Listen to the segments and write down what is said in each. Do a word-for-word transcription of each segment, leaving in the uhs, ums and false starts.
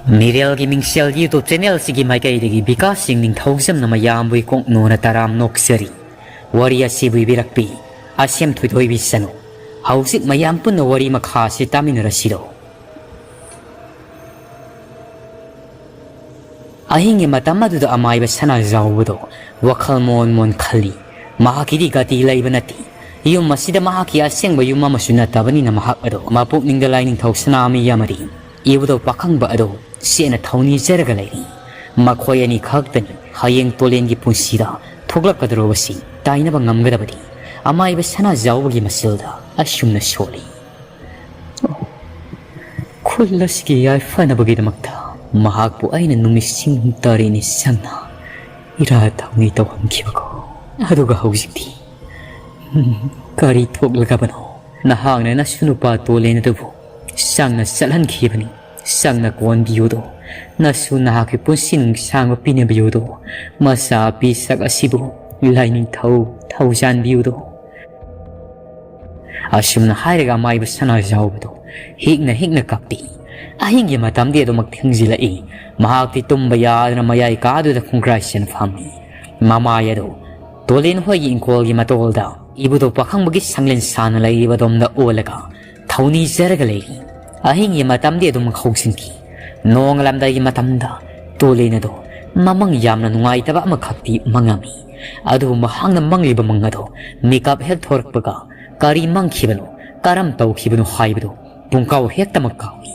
ꯃꯤꯔꯦꯜꯒꯤ ꯃꯤꯡꯁꯦꯜ YouTube ꯆꯦꯅꯦꯜꯁꯤꯒꯤ ꯃꯥꯏꯀꯩꯗꯒꯤ ꯕꯤꯀꯥꯁ ꯁꯤꯡ ꯅꯤꯡꯊꯧꯖꯝꯅ ꯃꯌꯥꯝꯕꯨ ꯏꯀꯣꯛ ꯅꯣꯟꯅ ꯇꯔꯥꯝ ꯅꯣꯛꯆꯔꯤ꯫ ꯋꯥꯔꯤ ꯑꯁꯤꯕꯨ ꯏꯕꯤꯔꯛꯄꯤ ꯑꯁꯦꯝ ꯊꯣꯏꯊꯣꯏꯕꯤ ꯁꯅꯨ꯫ ꯍꯧꯖꯤꯛ ꯃꯌꯥꯝ ꯄꯨꯟꯅ ꯋꯥꯔꯤ ꯃꯈꯥ ꯑꯁꯤ ꯇꯥꯃꯤꯟꯅꯔꯁꯤꯔꯣ꯫ ꯑꯍꯤꯡꯒꯤ ꯃꯇꯝ ꯑꯗꯨꯗ ꯑꯃꯥꯏꯕ ꯁꯅꯥꯖꯥꯎꯕꯗꯣ ꯋꯥꯈꯜ ꯃꯣꯟ ꯃꯣꯟ ꯈꯜꯂꯤ꯫ ꯃꯍꯥꯛꯀꯤꯗꯤ ꯒꯥꯇꯤ ꯂꯩꯕ ꯅꯠꯇꯦ꯫ ꯌꯨꯝ ꯑꯁꯤꯗ ꯃꯍꯥꯛꯀꯤ ꯑꯁꯦꯡꯕ ꯌꯨꯝ ꯑꯃꯁꯨ ꯅꯠꯇꯕꯅꯤꯅ ꯃꯍꯥꯛ ꯑꯗꯣ ꯃꯄꯨꯛꯅꯤꯡꯗ ꯂꯥꯏꯅꯤꯡꯊꯧ ꯁꯅꯥꯃꯍꯤ ꯑꯃꯗꯤ ꯏꯕꯨꯙꯧ ꯄꯥꯈꯪꯕ ꯑꯗꯣ ꯆꯦꯠꯅ ꯊꯧꯅꯤꯖꯔꯒ ꯂꯩꯔꯤ꯫ ꯃꯈꯣꯏ ꯑꯅꯤ ꯈꯛꯇꯅꯤ ꯍꯌꯦꯡ ꯇꯣꯂꯦꯟꯒꯤ ꯄꯨꯟꯁꯤꯗ ꯊꯣꯛꯂꯛꯀꯗꯧꯔꯕꯁꯤ ꯇꯥꯏꯅꯕ ꯉꯝꯒꯗꯕꯗꯤ꯫ ꯑꯃꯥꯏꯕ ꯁꯅꯥꯖꯥꯎꯕꯒꯤ ꯃꯆꯤꯜꯗ ꯑꯁꯨꯝꯅ ꯁꯣꯜꯂꯤ꯫ ꯈꯨꯜ ꯑꯁꯤꯒꯤ ꯌꯥꯏꯐꯅꯕꯒꯤꯗꯃꯛꯇ ꯃꯍꯥꯛꯄꯨ ꯑꯩꯅ ꯅꯨꯃꯤꯠꯁꯤꯡ ꯇꯔꯦꯠꯅꯤ ꯆꯪꯅ ꯏꯔꯥ ꯊꯧꯅꯤ ꯇꯧꯍꯟꯈꯤꯕꯀꯣ꯫ ꯑꯗꯨꯒ ꯍꯧꯖꯤꯛꯇꯤ, ꯎꯝ, ꯀꯔꯤ ꯊꯣꯛꯂꯒꯕꯅꯣ? ꯅꯍꯥꯛꯅ ꯅꯁꯨ ꯅꯨꯄꯥ ꯇꯣꯂꯦꯟ ꯑꯗꯨꯕꯨ ꯆꯪꯅ ꯆꯠꯍꯟꯈꯤꯕꯅꯤ꯫ ꯆꯪꯅ ꯀꯣꯟꯕꯤꯌꯨꯗꯣ꯫ ꯅꯁꯨ ꯅꯍꯥꯛꯀꯤ ꯄꯨꯟꯁꯤ ꯅꯨꯡꯁꯥꯡꯕ ꯄꯤꯅꯕꯤꯌꯨꯗꯣ꯫ ꯃꯆꯥ ꯄꯤꯁꯛ ꯑꯁꯤꯕꯨ ꯂꯥꯏꯅꯤꯡꯊꯧ ꯊꯧꯖꯥꯟꯕꯤꯌꯨꯗꯣ꯫ ꯑꯁꯨꯝꯅ ꯍꯥꯏꯔꯒ ꯑꯃꯥꯏꯕ ꯁꯅꯥꯖꯥꯎꯕꯗꯣ ꯍꯤꯛꯅ ꯍꯤꯛꯅ ꯀꯞꯄꯤ꯫ ꯑꯍꯤꯡꯒꯤ ꯃꯇꯝꯗꯤ ꯑꯗꯨꯃꯛ ꯊꯦꯡꯖꯤꯜꯂꯛꯏ꯫ ꯃꯍꯥꯛꯇꯤ ꯇꯨꯝꯕ ꯌꯥꯗꯅ ꯃꯌꯥꯏ ꯀꯥꯗꯨꯗ ꯈꯣꯡꯒ꯭ꯔꯥꯏ ꯆꯦꯟ ꯐꯝꯃꯤ꯫ ꯃꯃꯥꯏ ꯑꯗꯨ ꯇꯣꯂꯦꯟ ꯍꯣꯏꯒꯤ ꯏꯪꯈꯣꯜꯒꯤ ꯃꯇꯣꯜꯗ ꯏꯕꯨꯙꯧ ꯄꯥꯈꯪꯕꯒꯤ ꯁꯪꯂꯦꯟ ꯁꯥꯅ ꯂꯩꯔꯤꯕ ꯑꯗꯣꯝꯗ ꯑꯣꯜꯂꯒ ꯊꯧꯅꯤꯖꯔꯒ ꯂꯩꯔꯤ꯫ ꯑꯍꯤꯡꯒꯤ ꯃꯇꯝꯗꯤ ꯑꯗꯨꯃꯛ ꯍꯧꯖꯤꯟꯈꯤ꯫ ꯅꯣꯡꯉꯥꯜꯂꯝꯗꯥꯏꯒꯤ ꯃꯇꯝꯗ ꯇꯣꯂꯦꯟ ꯑꯗꯣ ꯃꯃꯪ ꯌꯥꯝꯅ ꯅꯨꯡꯉꯥꯏꯇꯕ ꯑꯃꯈꯛꯇꯤ ꯃꯪꯉꯝꯃꯤ꯫ ꯑꯗꯨꯕꯨ ꯃꯍꯥꯛꯅ ꯃꯪꯂꯤꯕ ꯃꯪ ꯑꯗꯣ ꯃꯤꯀꯞ ꯍꯦꯛ ꯊꯣꯔꯛꯄꯒ ꯀꯔꯤ ꯃꯪꯈꯤꯕꯅꯣ, ꯀꯔꯝ ꯇꯧꯈꯤꯕꯅꯣ ꯍꯥꯏꯕꯗꯨ ꯄꯨꯡꯀꯥꯎ ꯍꯦꯛꯇꯃꯛ ꯀꯥꯎꯏ꯫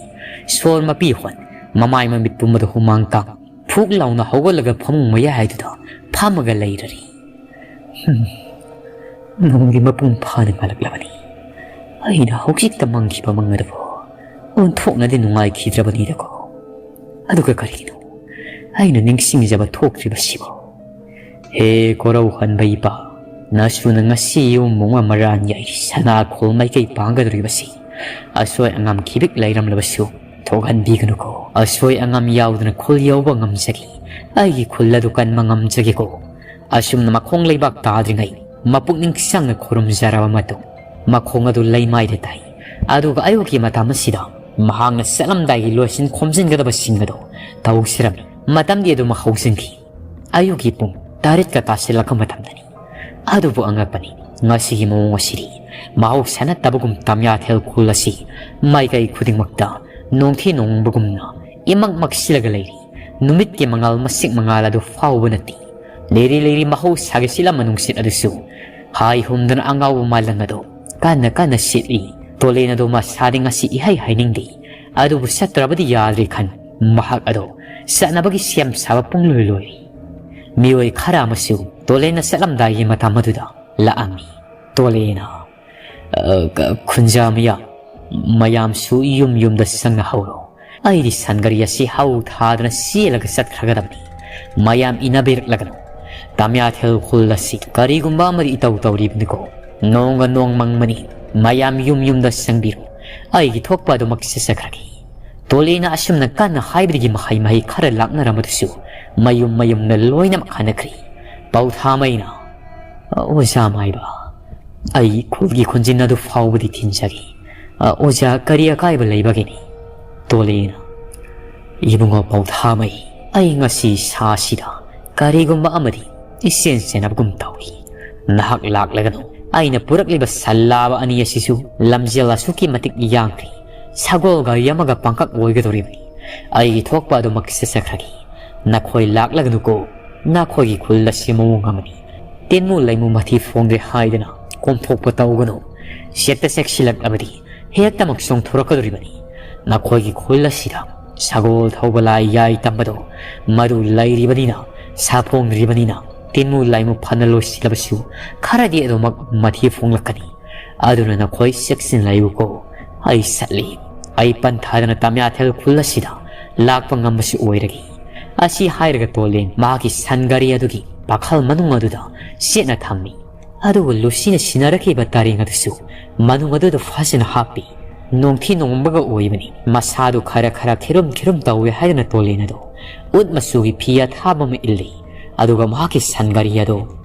ꯁꯣꯔ ꯃꯄꯤ ꯍꯣꯟ, ꯃꯃꯥꯏ ꯃꯃꯤꯠ ꯄꯨꯝꯕꯗ ꯍꯨꯃꯥꯡ ꯀꯥꯡ ꯐꯨꯛ ꯂꯥꯎꯅ ꯍꯧꯒꯠꯂꯒ ꯐꯃꯨꯡ ꯃꯌꯥꯏꯗꯨꯗ ꯐꯝꯃꯒ ꯂꯩꯔꯔꯤ꯫ ꯍꯝ, ꯅꯣꯡꯗꯤ ꯃꯄꯨꯡ ꯐꯥꯅ ꯉꯥꯜꯂꯛꯂꯕꯅꯤ꯫ ꯑꯩꯅ ꯍꯧꯖꯤꯛꯇ ꯃꯪꯈꯤꯕ ꯃꯪ ꯑꯗꯨꯕꯨ ꯑꯣꯟꯊꯣꯛꯅꯗꯤ ꯅꯨꯡꯉꯥꯏꯈꯤꯗ꯭ꯔꯕꯅꯤꯗꯀꯣ꯫ ꯑꯗꯨꯒ ꯀꯔꯤꯒꯤꯅꯣ ꯑꯩꯅ ꯅꯤꯡꯁꯤꯡꯖꯕ ꯊꯣꯛꯇ꯭ꯔꯤꯕꯁꯤꯕꯣ? ꯍꯦ ꯀꯣꯔꯧ ꯍꯟꯕ ꯏꯄꯥ, ꯅꯁꯨꯅ ꯉꯁꯤ ꯌꯨꯝꯕꯨꯡ ꯑꯃ ꯃꯔꯥꯟ ꯌꯥꯏ ꯁꯅꯥꯈꯣꯜ ꯃꯥꯏꯀꯩ ꯄꯥꯡꯒꯗꯧꯔꯤꯕꯁꯤ ꯑꯁꯣꯏ ꯑꯉꯥꯝ ꯈꯤꯕꯤꯛ ꯂꯩꯔꯝꯂꯕꯁꯨ ꯊꯣꯛꯍꯟꯕꯤꯒꯅꯨꯀꯣ꯫ ꯑꯁꯣꯏ ꯑꯉꯥꯝ ꯌꯥꯎꯗꯅ ꯈꯨꯜ ꯌꯧꯕ ꯉꯝꯖꯒꯦ꯫ ꯑꯩꯒꯤ ꯈꯨꯜ ꯑꯗꯨ ꯀꯟꯕ ꯉꯝꯖꯒꯦꯀꯣ꯫ ꯑꯁꯨꯝꯅ ꯃꯈꯣꯡ ꯂꯩꯕꯥꯛ ꯇꯥꯗ꯭ꯔꯤꯉꯩ ꯃꯄꯨꯛꯅꯤꯡ ꯆꯪꯅ ꯈꯨꯔꯨꯝꯖꯔꯕ ꯃꯇꯨꯡ ꯃꯈꯣꯡ ꯑꯗꯨ ꯂꯩꯃꯥꯏꯗ ꯇꯥꯏ꯫ ꯑꯗꯨꯒ ꯑꯌꯨꯛꯀꯤ ꯃꯇꯝ ꯑꯁꯤꯗ ꯃꯍꯥꯛꯅ ꯆꯠꯂꯝꯗꯥꯏꯒꯤ ꯂꯣꯏꯁꯤꯟ ꯈꯣꯝꯖꯤꯟꯒꯗꯕꯁꯤꯡ ꯑꯗꯨ ꯇꯧꯁꯤꯔꯝꯃꯤ꯫ ꯃꯇꯝꯗꯤ ꯑꯗꯨꯃꯛ ꯍꯧꯖꯤꯟꯈꯤ꯫ ꯑꯌꯨꯛꯀꯤ ꯄꯨꯡ ꯇꯔꯦꯠꯀ ꯇꯥꯁꯤꯜꯂꯛꯄ ꯃꯇꯝꯗꯅꯤ꯫ ꯑꯗꯨꯕꯨ ꯑꯉꯛꯄꯅꯤ, ꯉꯁꯤꯒꯤ ꯃꯑꯣꯡ ꯑꯁꯤꯗꯤ ꯃꯍꯧꯁꯥ ꯅꯠꯇꯕꯒꯨꯝ ꯇꯥꯃꯤꯌꯥꯊꯦꯜ ꯈꯨꯜ ꯑꯁꯤ ꯃꯥꯏꯀꯩ ꯈꯨꯗꯤꯡꯃꯛꯇ ꯅꯣꯡꯊꯤ ꯅꯣꯡꯃꯪꯕꯒꯨꯝꯅ ꯏꯃꯛ ꯃꯛꯁꯤꯜꯂꯒ ꯂꯩꯔꯤ꯫ ꯅꯨꯃꯤꯠꯀꯤ ꯃꯉꯥꯜ ꯃꯁꯤꯛ ꯃꯉꯥꯜ ꯑꯗꯨ ꯐꯥꯎꯕ ꯅꯠꯇꯦ꯫ ꯂꯩꯔꯤ ꯂꯩꯔꯤ ꯃꯍꯧꯁꯥꯒꯤ ꯁꯤꯠꯂꯝꯕ ꯅꯨꯡꯁꯤꯠ ꯑꯗꯨꯁꯨ ꯍꯥꯏ ꯍꯨꯝꯗꯨꯅ ꯑꯉꯥꯎꯕ ꯃꯥꯂꯪ ꯑꯗꯨ ꯀꯟꯅ ꯀꯟꯅ ꯁꯤꯠꯂꯤ꯫ ꯇꯣꯂꯦꯟ ꯑꯗꯨ ꯃꯁꯥꯗꯤ ꯉꯁꯤ ꯏꯍꯩ ꯍꯩꯅꯤꯡꯗꯦ꯫ ꯑꯗꯨꯕꯨ ꯆꯠꯇ꯭ꯔꯕꯗꯤ ꯌꯥꯗ꯭ꯔꯦ ꯈꯟ ꯃꯍꯥꯛ ꯑꯗꯨ ꯆꯠꯅꯕꯒꯤ ꯁꯦꯝ ꯁꯥꯕ ꯄꯨꯡꯂꯣꯏ ꯂꯣꯏꯔꯤ꯫ ꯃꯤꯑꯣꯏ ꯈꯔ ꯑꯃꯁꯨ ꯇꯣꯂꯦꯟꯅ ꯆꯠꯂꯝꯗꯥꯏꯒꯤ ꯃꯇꯝ ꯑꯗꯨꯗ ꯂꯥꯛꯑꯝꯃꯤ꯫ ꯇꯣꯂꯦꯟꯅ, "ꯑ, ꯈ-, ꯈꯨꯟꯖꯥ ꯃꯌꯥꯝ, ꯃꯌꯥꯝꯁꯨ ꯌꯨꯝ ꯌꯨꯝꯗ ꯆꯪꯅꯍꯧꯔꯣ꯫ ꯑꯩꯗꯤ ꯁꯟꯒꯥꯔꯤ ꯑꯁꯤ ꯍꯧ ꯊꯥꯗꯨꯅ ꯆꯦꯜꯂꯒ ꯆꯠꯈ꯭ꯔꯒꯗꯕꯅꯤ꯫ ꯃꯌꯥꯝ ꯏꯟꯅꯕꯤꯔꯛꯂꯒꯅꯨ꯫ ꯇꯥꯃꯤꯌꯥꯊꯦꯜ ꯈꯨꯜ ꯑꯁꯤ ꯀꯔꯤꯒꯨꯝꯕ ꯑꯃꯗꯤ ꯏꯇꯧ ꯇꯧꯔꯤꯕꯅꯤꯀꯣ꯫ ꯅꯣꯡꯒ ꯅꯣꯡ ꯃꯪꯕꯅꯤ꯫ ꯃꯌꯥꯝ ꯌꯨꯝ ꯌꯨꯝꯗ ꯆꯪꯕꯤꯔꯣ꯫ ꯑꯩꯒꯤ ꯊꯣꯛꯄ ꯑꯗꯨꯃꯛ ꯆꯠꯆꯈ꯭ꯔꯒꯦ꯫" ꯇꯣꯂꯦꯟꯅ ꯑꯁꯨꯝꯅ ꯀꯟꯅ ꯍꯥꯏꯕꯗꯒꯤ ꯃꯍꯩ ꯃꯍꯩ ꯈꯔ ꯂꯥꯛꯅꯔꯝꯕꯗꯨꯁꯨ ꯃꯌꯨꯝ ꯃꯌꯨꯝꯗ ꯂꯣꯏꯅꯃꯛ ꯍꯟꯅꯈ꯭ꯔꯤ꯫ ꯄꯧꯊꯥꯃꯩꯅ, "ꯑꯣꯖꯥ ꯃꯥꯏꯕ, ꯑꯩ ꯈꯨꯜꯒꯤ ꯈꯣꯟꯖꯦꯜ ꯑꯗꯨ ꯐꯥꯎꯕꯗꯤ ꯊꯤꯟꯖꯒꯦ꯫ ꯑ, ꯑꯣꯖꯥ, ꯀꯔꯤ ꯑꯀꯥꯏꯕ ꯂꯩꯕꯒꯦꯅꯦ?" ꯇꯣꯂꯦꯟꯅ, "ꯏꯕꯨꯡꯉꯣ ꯄꯧꯊꯥꯃꯩ, ꯑꯩ ꯉꯁꯤ ꯏꯁꯥꯁꯤꯗ ꯀꯔꯤꯒꯨꯝꯕ ꯑꯃꯗꯤ ꯏꯆꯦꯟ ꯆꯦꯟꯅꯕꯒꯨꯝ ꯇꯧꯏ꯫ ꯅꯍꯥꯛ ꯂꯥꯛꯂꯒꯅꯨ꯫ ꯑꯩꯅ ꯄꯨꯔꯛꯂꯤꯕ ꯁꯟ ꯂꯥꯕ ꯑꯅꯤ ꯑꯁꯤꯁꯨ ꯂꯝꯖꯦꯜ ꯑꯁꯨꯛꯀꯤ ꯃꯇꯤꯛ ꯌꯥꯡꯈ꯭ꯔꯦ꯫ ꯁꯒꯣꯜ ꯒꯥꯔꯤ ꯑꯃꯒ ꯄꯥꯡꯀꯛ ꯑꯣꯏꯒꯗꯧꯔꯤꯕꯅꯤ꯫ ꯑꯩꯒꯤ ꯊꯣꯛꯄ ꯑꯗꯨꯃꯛ ꯆꯠꯆꯈ꯭ꯔꯒꯦ꯫ ꯅꯈꯣꯏ ꯂꯥꯛꯂꯒꯅꯨꯀꯣ꯫ ꯅꯈꯣꯏꯒꯤ ꯈꯨꯜ ꯑꯁꯤ ꯃꯑꯣꯡ ꯑꯃꯅꯤ꯫ ꯇꯤꯟꯃꯨ ꯂꯩꯃꯨ ꯃꯊꯤ ꯐꯣꯡꯗ꯭ꯔꯦ ꯍꯥꯏꯗꯅ ꯀꯣꯝꯊꯣꯛꯄ ꯇꯧꯒꯅꯨ꯫ ꯆꯦꯠꯇ ꯆꯦꯛꯁꯤꯜꯂꯛꯂꯕꯗꯤ ꯍꯦꯛꯇꯃꯛ ꯆꯣꯡꯊꯣꯔꯛꯀꯗꯧꯔꯤꯕꯅꯤ꯫ ꯅꯈꯣꯏꯒꯤ ꯈꯨꯜ ꯑꯁꯤꯗ ꯁꯒꯣꯜ ꯊꯧꯕ ꯂꯥꯏ ꯌꯥꯏ ꯇꯝꯕꯗꯣ ꯃꯗꯨ ꯂꯩꯔꯤꯕꯅꯤꯅ, ꯁꯥꯐꯣꯡꯗ꯭ꯔꯤꯕꯅꯤꯅ, ꯇꯤꯟꯃꯨ ꯂꯥꯏꯃꯨ ꯐꯅ ꯂꯣꯏꯁꯤꯜꯂꯕꯁꯨ ꯈꯔꯗꯤ ꯑꯗꯨꯃꯛ ꯃꯊꯤ ꯐꯣꯡꯂꯛꯀꯅꯤ꯫ ꯑꯗꯨꯅ ꯅꯈꯣꯏ ꯆꯦꯛꯁꯤꯟ ꯂꯩꯌꯨꯀꯣ꯫ ꯑꯩ ꯆꯠꯂꯤ꯫ ꯑꯩ ꯄꯟ ꯊꯥꯗꯅ ꯇꯥꯃꯤꯌꯥꯊꯦꯜ ꯈꯨꯜ ꯑꯁꯤꯗ ꯂꯥꯛꯄ ꯉꯝꯕꯁꯨ ꯑꯣꯏꯔꯒꯦ꯫" ꯑꯁꯤ ꯍꯥꯏꯔꯒ ꯇꯣꯂꯦꯟ ꯃꯍꯥꯛꯀꯤ ꯁꯟ ꯒꯥꯔꯤ ꯑꯗꯨꯒꯤ ꯄꯥꯈꯜ ꯃꯅꯨꯡ ꯑꯗꯨꯗ ꯆꯦꯠꯅ ꯊꯝꯃꯤ꯫ ꯑꯗꯨꯕꯨ ꯂꯨꯁꯤꯅ ꯁꯤꯟꯅꯔꯛꯈꯤꯕ ꯇꯔꯦꯡ ꯑꯗꯨꯁꯨ ꯃꯅꯨꯡ ꯑꯗꯨꯗ ꯐꯖꯅ ꯍꯥꯞꯄꯤ꯫ ꯅꯣꯡꯊꯤ ꯅꯣꯡꯃꯪꯕꯒ ꯑꯣꯏꯕꯅꯤ꯫ ꯃꯁꯥꯗꯨ ꯈꯔ ꯈꯔ ꯈꯤꯔꯨꯝ ꯈꯤꯔꯨꯝ ꯇꯧꯏ ꯍꯥꯏꯗꯨꯅ ꯇꯣꯂꯦꯟ ꯑꯗꯨ ꯎꯠ ꯃꯆꯨꯒꯤ ꯐꯤ ꯑꯊꯥꯕ ꯑꯃ ꯏꯜꯂꯤ꯫ ꯑꯗꯨꯒ ꯃꯍꯥꯛꯀꯤ ꯁꯟ ꯒꯥꯔꯤ ꯑꯗꯨ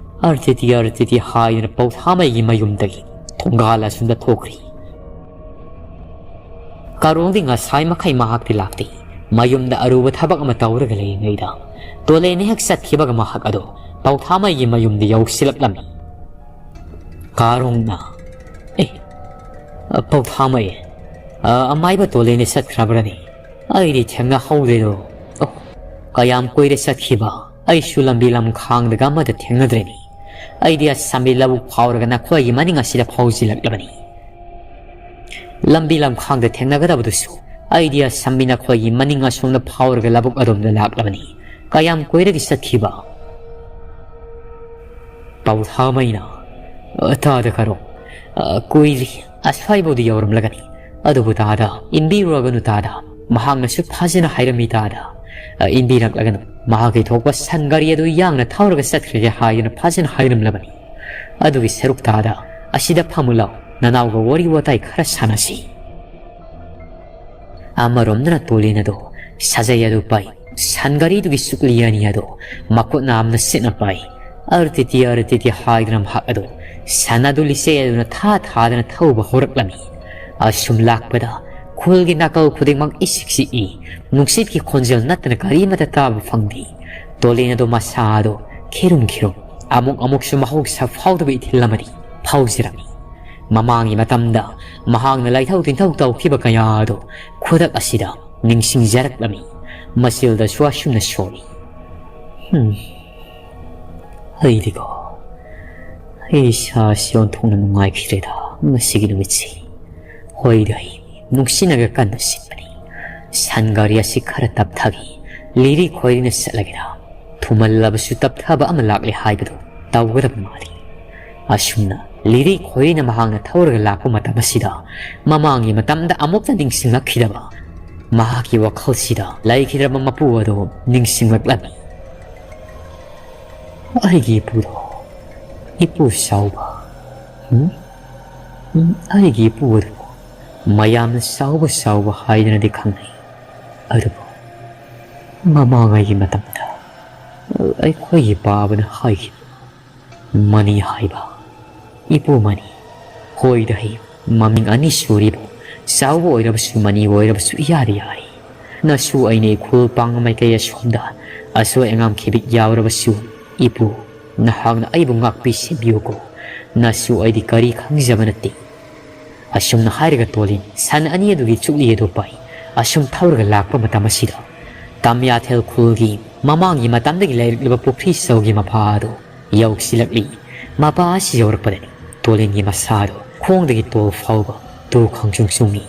ꯑꯔꯇꯤꯇꯤ ꯑꯔꯇꯤꯇꯤ ꯍꯥꯏꯗꯨꯅ ꯄꯧꯊꯥꯃꯩꯒꯤ ꯃꯌꯨꯝꯗꯒꯤ ꯊꯣꯡꯒꯥꯜ ꯑꯁꯨꯝꯗ ꯊꯣꯛꯈ꯭ꯔꯤ꯫ ꯀꯥꯔꯣꯡꯗꯤ ꯉꯁꯥꯏ ꯃꯈꯩ ꯃꯍꯥꯛꯇꯤ ꯂꯥꯛꯇꯦ꯫ ꯃꯌꯨꯝꯗ ꯑꯔꯨꯕ ꯊꯕꯛ ꯑꯃ ꯇꯧꯔꯒ ꯂꯩꯔꯤꯉꯩꯗ ꯇꯣꯂꯦꯅ ꯍꯦꯛ ꯆꯠꯈꯤꯕꯒ ꯃꯍꯥꯛ ꯑꯗꯣ ꯄꯧꯊꯥꯃꯩꯒꯤ ꯃꯌꯨꯝꯗ ꯌꯧꯁꯤꯜꯂꯛꯂꯝꯃꯤ꯫ ꯀꯥꯔꯣꯡꯅ, "ꯑꯦ, ꯄꯧꯊꯥꯃꯩ, ꯑ, ꯑꯃꯥꯏꯕ ꯇꯣꯂꯦꯅ ꯆꯠꯈ꯭ꯔꯕ꯭ꯔꯅꯦ? ꯑꯩꯗꯤ ꯊꯦꯡꯅꯍꯧꯗ꯭ꯔꯦꯗꯣ꯫ ꯑꯣ, ꯀꯌꯥꯝ ꯀꯨꯏꯔꯦ ꯆꯠꯈꯤꯕ? ꯑꯩꯁꯨ ꯂꯝꯕꯤ ꯂꯝꯈꯥꯡꯗꯒ ꯑꯃꯗ ꯊꯦꯡꯅꯗ꯭ꯔꯦꯅꯦ꯫ ꯑꯩꯗꯤ ꯑꯁꯝꯕꯤ ꯂꯧꯕꯨꯛ ꯐꯥꯎꯔꯒ ꯅꯈꯣꯏꯒꯤ ꯃꯅꯤꯡ ꯑꯁꯤꯗ ꯐꯥꯎꯖꯤꯜꯂꯛꯂꯕꯅꯤ꯫ ꯂꯝꯕꯤ ꯂꯝꯈꯥꯡꯗ ꯊꯦꯡꯅꯒꯗꯕꯗꯨꯁꯨ ꯑꯩꯗꯤ ꯑꯁꯝꯕꯤ ꯅꯈꯣꯏꯒꯤ ꯃꯅꯤꯡ ꯑꯁꯣꯝꯗ ꯐꯥꯎꯔꯒ ꯂꯧꯕꯨꯛ ꯑꯗꯣꯝꯗ ꯂꯥꯛꯂꯕꯅꯤ꯫ ꯀꯌꯥꯝ ꯀꯨꯏꯔꯒꯦ ꯆꯠꯈꯤꯕ?" ꯄꯧꯊꯥꯃꯩꯅ, "ꯑ, ꯇꯥꯗ ꯀꯥꯔꯣꯡ, ꯑ, ꯀꯨꯏꯗ꯭ꯔꯤ, ꯑꯁ꯭ꯋꯥꯏꯐꯥꯎꯗꯤ ꯌꯧꯔꯝꯂꯒꯅꯤ꯫ ꯑꯗꯨꯕꯨ ꯇꯥꯗ, ꯏꯟꯕꯤꯔꯨꯔꯒꯅꯨ ꯇꯥꯗ꯫ ꯃꯍꯥꯛꯅꯁꯨ ꯐꯖꯅ ꯍꯥꯏꯔꯝꯃꯤ ꯇꯥꯗ꯫ ꯑ, ꯏꯟꯕꯤꯔꯛꯂꯒꯅꯨ꯫ ꯃꯍꯥꯛꯀꯤ ꯊꯣꯛꯄ ꯁꯟ ꯒꯥꯔꯤ ꯑꯗꯨ ꯌꯥꯡꯅ ꯊꯧꯔꯒ ꯆꯠꯈ꯭ꯔꯒꯦ ꯍꯥꯏꯗꯨꯅ ꯐꯖꯅ ꯍꯥꯏꯔꯝꯂꯕꯅꯤ꯫ ꯑꯗꯨꯒꯤ ꯁꯔꯨꯛ ꯇꯥꯗ, ꯑꯁꯤꯗ ꯐꯝꯃꯨ ꯂꯥꯎ, ꯅꯅꯥꯎꯒ ꯋꯥꯔꯤ ꯋꯥꯇꯥꯏ ꯈꯔ ꯁꯥꯟꯅꯁꯤ꯫" ꯑꯃꯔꯣꯝꯗꯅ ꯇꯣꯂꯦꯟ ꯑꯗꯣ ꯁꯥꯖꯩ ꯑꯗꯨ ꯄꯥꯏ, ꯁꯟ ꯒꯥꯔꯤꯗꯨꯒꯤ ꯁꯨꯛꯂꯤ ꯑꯅꯤ ꯑꯗꯣ ꯃꯈꯨꯠꯅ ꯑꯃꯅ ꯁꯤꯠꯅ ꯄꯥꯏ꯫ "ꯑꯔꯇꯤꯇꯤ, ꯑꯔꯇꯤꯇꯤ" ꯍꯥꯏꯗꯨꯅ ꯃꯍꯥꯛ ꯑꯗꯣ ꯁꯟ ꯑꯗꯨ ꯂꯤꯆꯩ ꯑꯗꯨꯅ ꯊꯥ ꯊꯥꯗꯅ ꯊꯧꯕ ꯍꯧꯔꯛꯂꯝꯃꯤ꯫ ꯑꯁꯨꯝ ꯂꯥꯛꯄꯗ ꯈꯨꯜꯒꯤ ꯅꯥꯀꯜ ꯈꯨꯗꯤꯡꯃꯛ ꯏꯁꯤꯛ ꯁꯤꯛꯏ꯫ ꯅꯨꯡꯁꯤꯠꯀꯤ ꯈꯣꯟꯖꯦꯜ ꯅꯠꯇꯅ ꯀꯔꯤ ꯑꯃꯠꯇ ꯇꯥꯕ ꯐꯪꯗꯦ꯫ ꯇꯣꯂꯦꯟ ꯑꯗꯣ ꯃꯁꯥ ꯑꯗꯣ ꯈꯤꯔꯨꯝ ꯈꯤꯔꯨꯝ, ꯑꯃꯨꯛ ꯑꯃꯨꯛꯁꯨ ꯃꯍꯧꯁꯥ ꯐꯥꯎꯗꯕ ꯏꯊꯤꯜ ꯑꯃꯗꯤ ꯐꯥꯎꯖꯔꯝꯃꯤ꯫ ꯃꯃꯥꯡꯒꯤ ꯃꯇꯝꯗ ꯃꯍꯥꯛꯅ ꯂꯥꯏꯊꯧ ꯇꯤꯟꯊꯧ ꯇꯧꯈꯤꯕ ꯀꯌꯥ ꯑꯗꯨ ꯈꯨꯗꯛ ꯑꯁꯤꯗ ꯅꯤꯡꯁꯤꯡꯖꯔꯛꯂꯝꯃꯤ꯫ ꯃꯆꯤꯜꯗꯁꯨ ꯑꯁꯨꯝꯅ ꯁꯣꯜꯂꯤ, "ꯍꯝ, ꯑꯩꯗꯤꯀꯣ, ꯑꯩ ꯏꯁꯥꯁꯤ ꯑꯣꯟꯊꯣꯛꯅ ꯅꯨꯡꯉꯥꯏꯈꯤꯗ꯭ꯔꯦꯗ ꯉꯁꯤꯒꯤ ꯅꯨꯃꯤꯠꯁꯤ꯫ ꯍꯣꯏꯗ, ꯑꯩ ꯅꯨꯡꯁꯤꯠꯅꯒ ꯀꯟꯅ ꯁꯤꯠꯄꯅꯤ꯫ ꯁꯟ ꯒꯥꯔꯤ ꯑꯁꯤ ꯈꯔ ꯇꯞꯊꯒꯦ, ꯂꯤꯔꯤ ꯈꯣꯏꯔꯤꯅ ꯆꯠꯂꯒꯦꯗ꯫ ꯊꯨꯃꯜꯂꯕꯁꯨ ꯇꯞꯊꯕ ꯑꯃ ꯂꯥꯛꯂꯦ ꯍꯥꯏꯕꯗꯨ ꯇꯧꯒꯗꯕ ꯃꯥꯜꯂꯤ꯫" ꯑꯁꯨꯝꯅ ꯂꯤꯔꯤ ꯈꯣꯏꯔꯤꯅ ꯃꯍꯥꯛꯅ ꯊꯧꯔꯒ ꯂꯥꯛꯄ ꯃꯇꯝ ꯑꯁꯤꯗ ꯃꯃꯥꯡꯒꯤ ꯃꯇꯝꯗ ꯑꯃꯨꯛꯇ ꯅꯤꯡꯁꯤꯡꯂꯛꯈꯤꯗꯕ ꯃꯍꯥꯛꯀꯤ ꯋꯥꯈꯜꯁꯤꯗ ꯂꯩꯈꯤꯗ꯭ꯔꯕ ꯃꯄꯨ ꯑꯗꯨ ꯅꯤꯡꯁꯤꯡꯂꯛꯂꯝꯃꯤ꯫ "ꯑꯩꯒꯤ ꯏꯄꯨꯗꯣ, ꯏꯄꯨ ꯆꯥꯎꯕ, ꯎꯝ? ꯎꯝ, ꯑꯩꯒꯤ ꯏꯄꯨ ꯑꯗꯨꯕꯨ ꯃꯌꯥꯝꯅ ꯆꯥꯎꯕ ꯆꯥꯎꯕ ꯍꯥꯏꯗꯨꯅꯗꯤ ꯈꯪꯅꯩ꯫ ꯑꯗꯨꯕꯨ ꯃꯃꯥꯡꯉꯩꯒꯤ ꯃꯇꯝꯗ ꯑꯩꯈꯣꯏꯒꯤ ꯄꯥꯕꯅ ꯍꯥꯏꯈꯤꯕ ꯃꯅꯤ ꯍꯥꯏꯕ, ꯏꯄꯨ ꯃꯅꯤ, ꯍꯣꯏꯗ ꯍꯩ, ꯃꯃꯤꯡ ꯑꯅꯤ ꯁꯨꯔꯤꯕ ꯆꯥꯎꯕ ꯑꯣꯏꯔꯕꯁꯨ, ꯃꯅꯤ ꯑꯣꯏꯔꯕꯁꯨ ꯏꯌꯥꯗ ꯌꯥꯏ꯫ ꯅꯁꯨ ꯑꯩꯅ ꯏꯈꯨꯜ ꯄꯥꯡ ꯃꯥꯏꯀꯩ ꯑꯁꯣꯝꯗ ꯑꯁꯣꯏ ꯑꯉꯥꯝ ꯈꯤꯕꯤꯛ ꯌꯥꯎꯔꯕꯁꯨ, ꯏꯄꯨ, ꯅꯍꯥꯛꯅ ꯑꯩꯕꯨ ꯉꯥꯛꯄꯤ ꯁꯦꯝꯕꯤꯌꯨꯀꯣ꯫ ꯅꯁꯨ ꯑꯩꯗꯤ ꯀꯔꯤ ꯈꯪꯖꯕ ꯅꯠꯇꯦ꯫ ꯑꯁꯨꯝꯅ ꯍꯥꯏꯔꯒ ꯇꯣꯂꯤꯟ ꯁꯟ ꯑꯅꯤ ꯑꯗꯨꯒꯤ ꯆꯨꯛꯂꯤ ꯑꯗꯨ ꯄꯥꯏ꯫ ꯑꯁꯨꯝ ꯊꯧꯔꯒ ꯂꯥꯛꯄ ꯃꯇꯝ ꯑꯁꯤꯗ ꯇꯝꯌꯥꯊꯦꯜ ꯈꯨꯜꯒꯤ ꯃꯃꯥꯡꯒꯤ ꯃꯇꯝꯗꯒꯤ ꯂꯩꯔꯛꯂꯕ ꯄꯨꯈ꯭ꯔꯤ ꯆꯧꯒꯤ ꯃꯄꯥ ꯑꯗꯨ ꯌꯧꯁꯤꯜꯂꯛꯂꯤ꯫ ꯃꯄꯥ ꯑꯁꯤ ꯌꯧꯔꯛꯄꯗꯅꯤ ꯇꯣꯂꯤꯟꯒꯤ ꯃꯁꯥꯗꯨ ꯈꯣꯡꯗꯒꯤ ꯇꯣ ꯐꯥꯎꯕ ꯇꯨ ꯈꯪꯆꯨꯡ ꯆꯨꯡꯏ꯫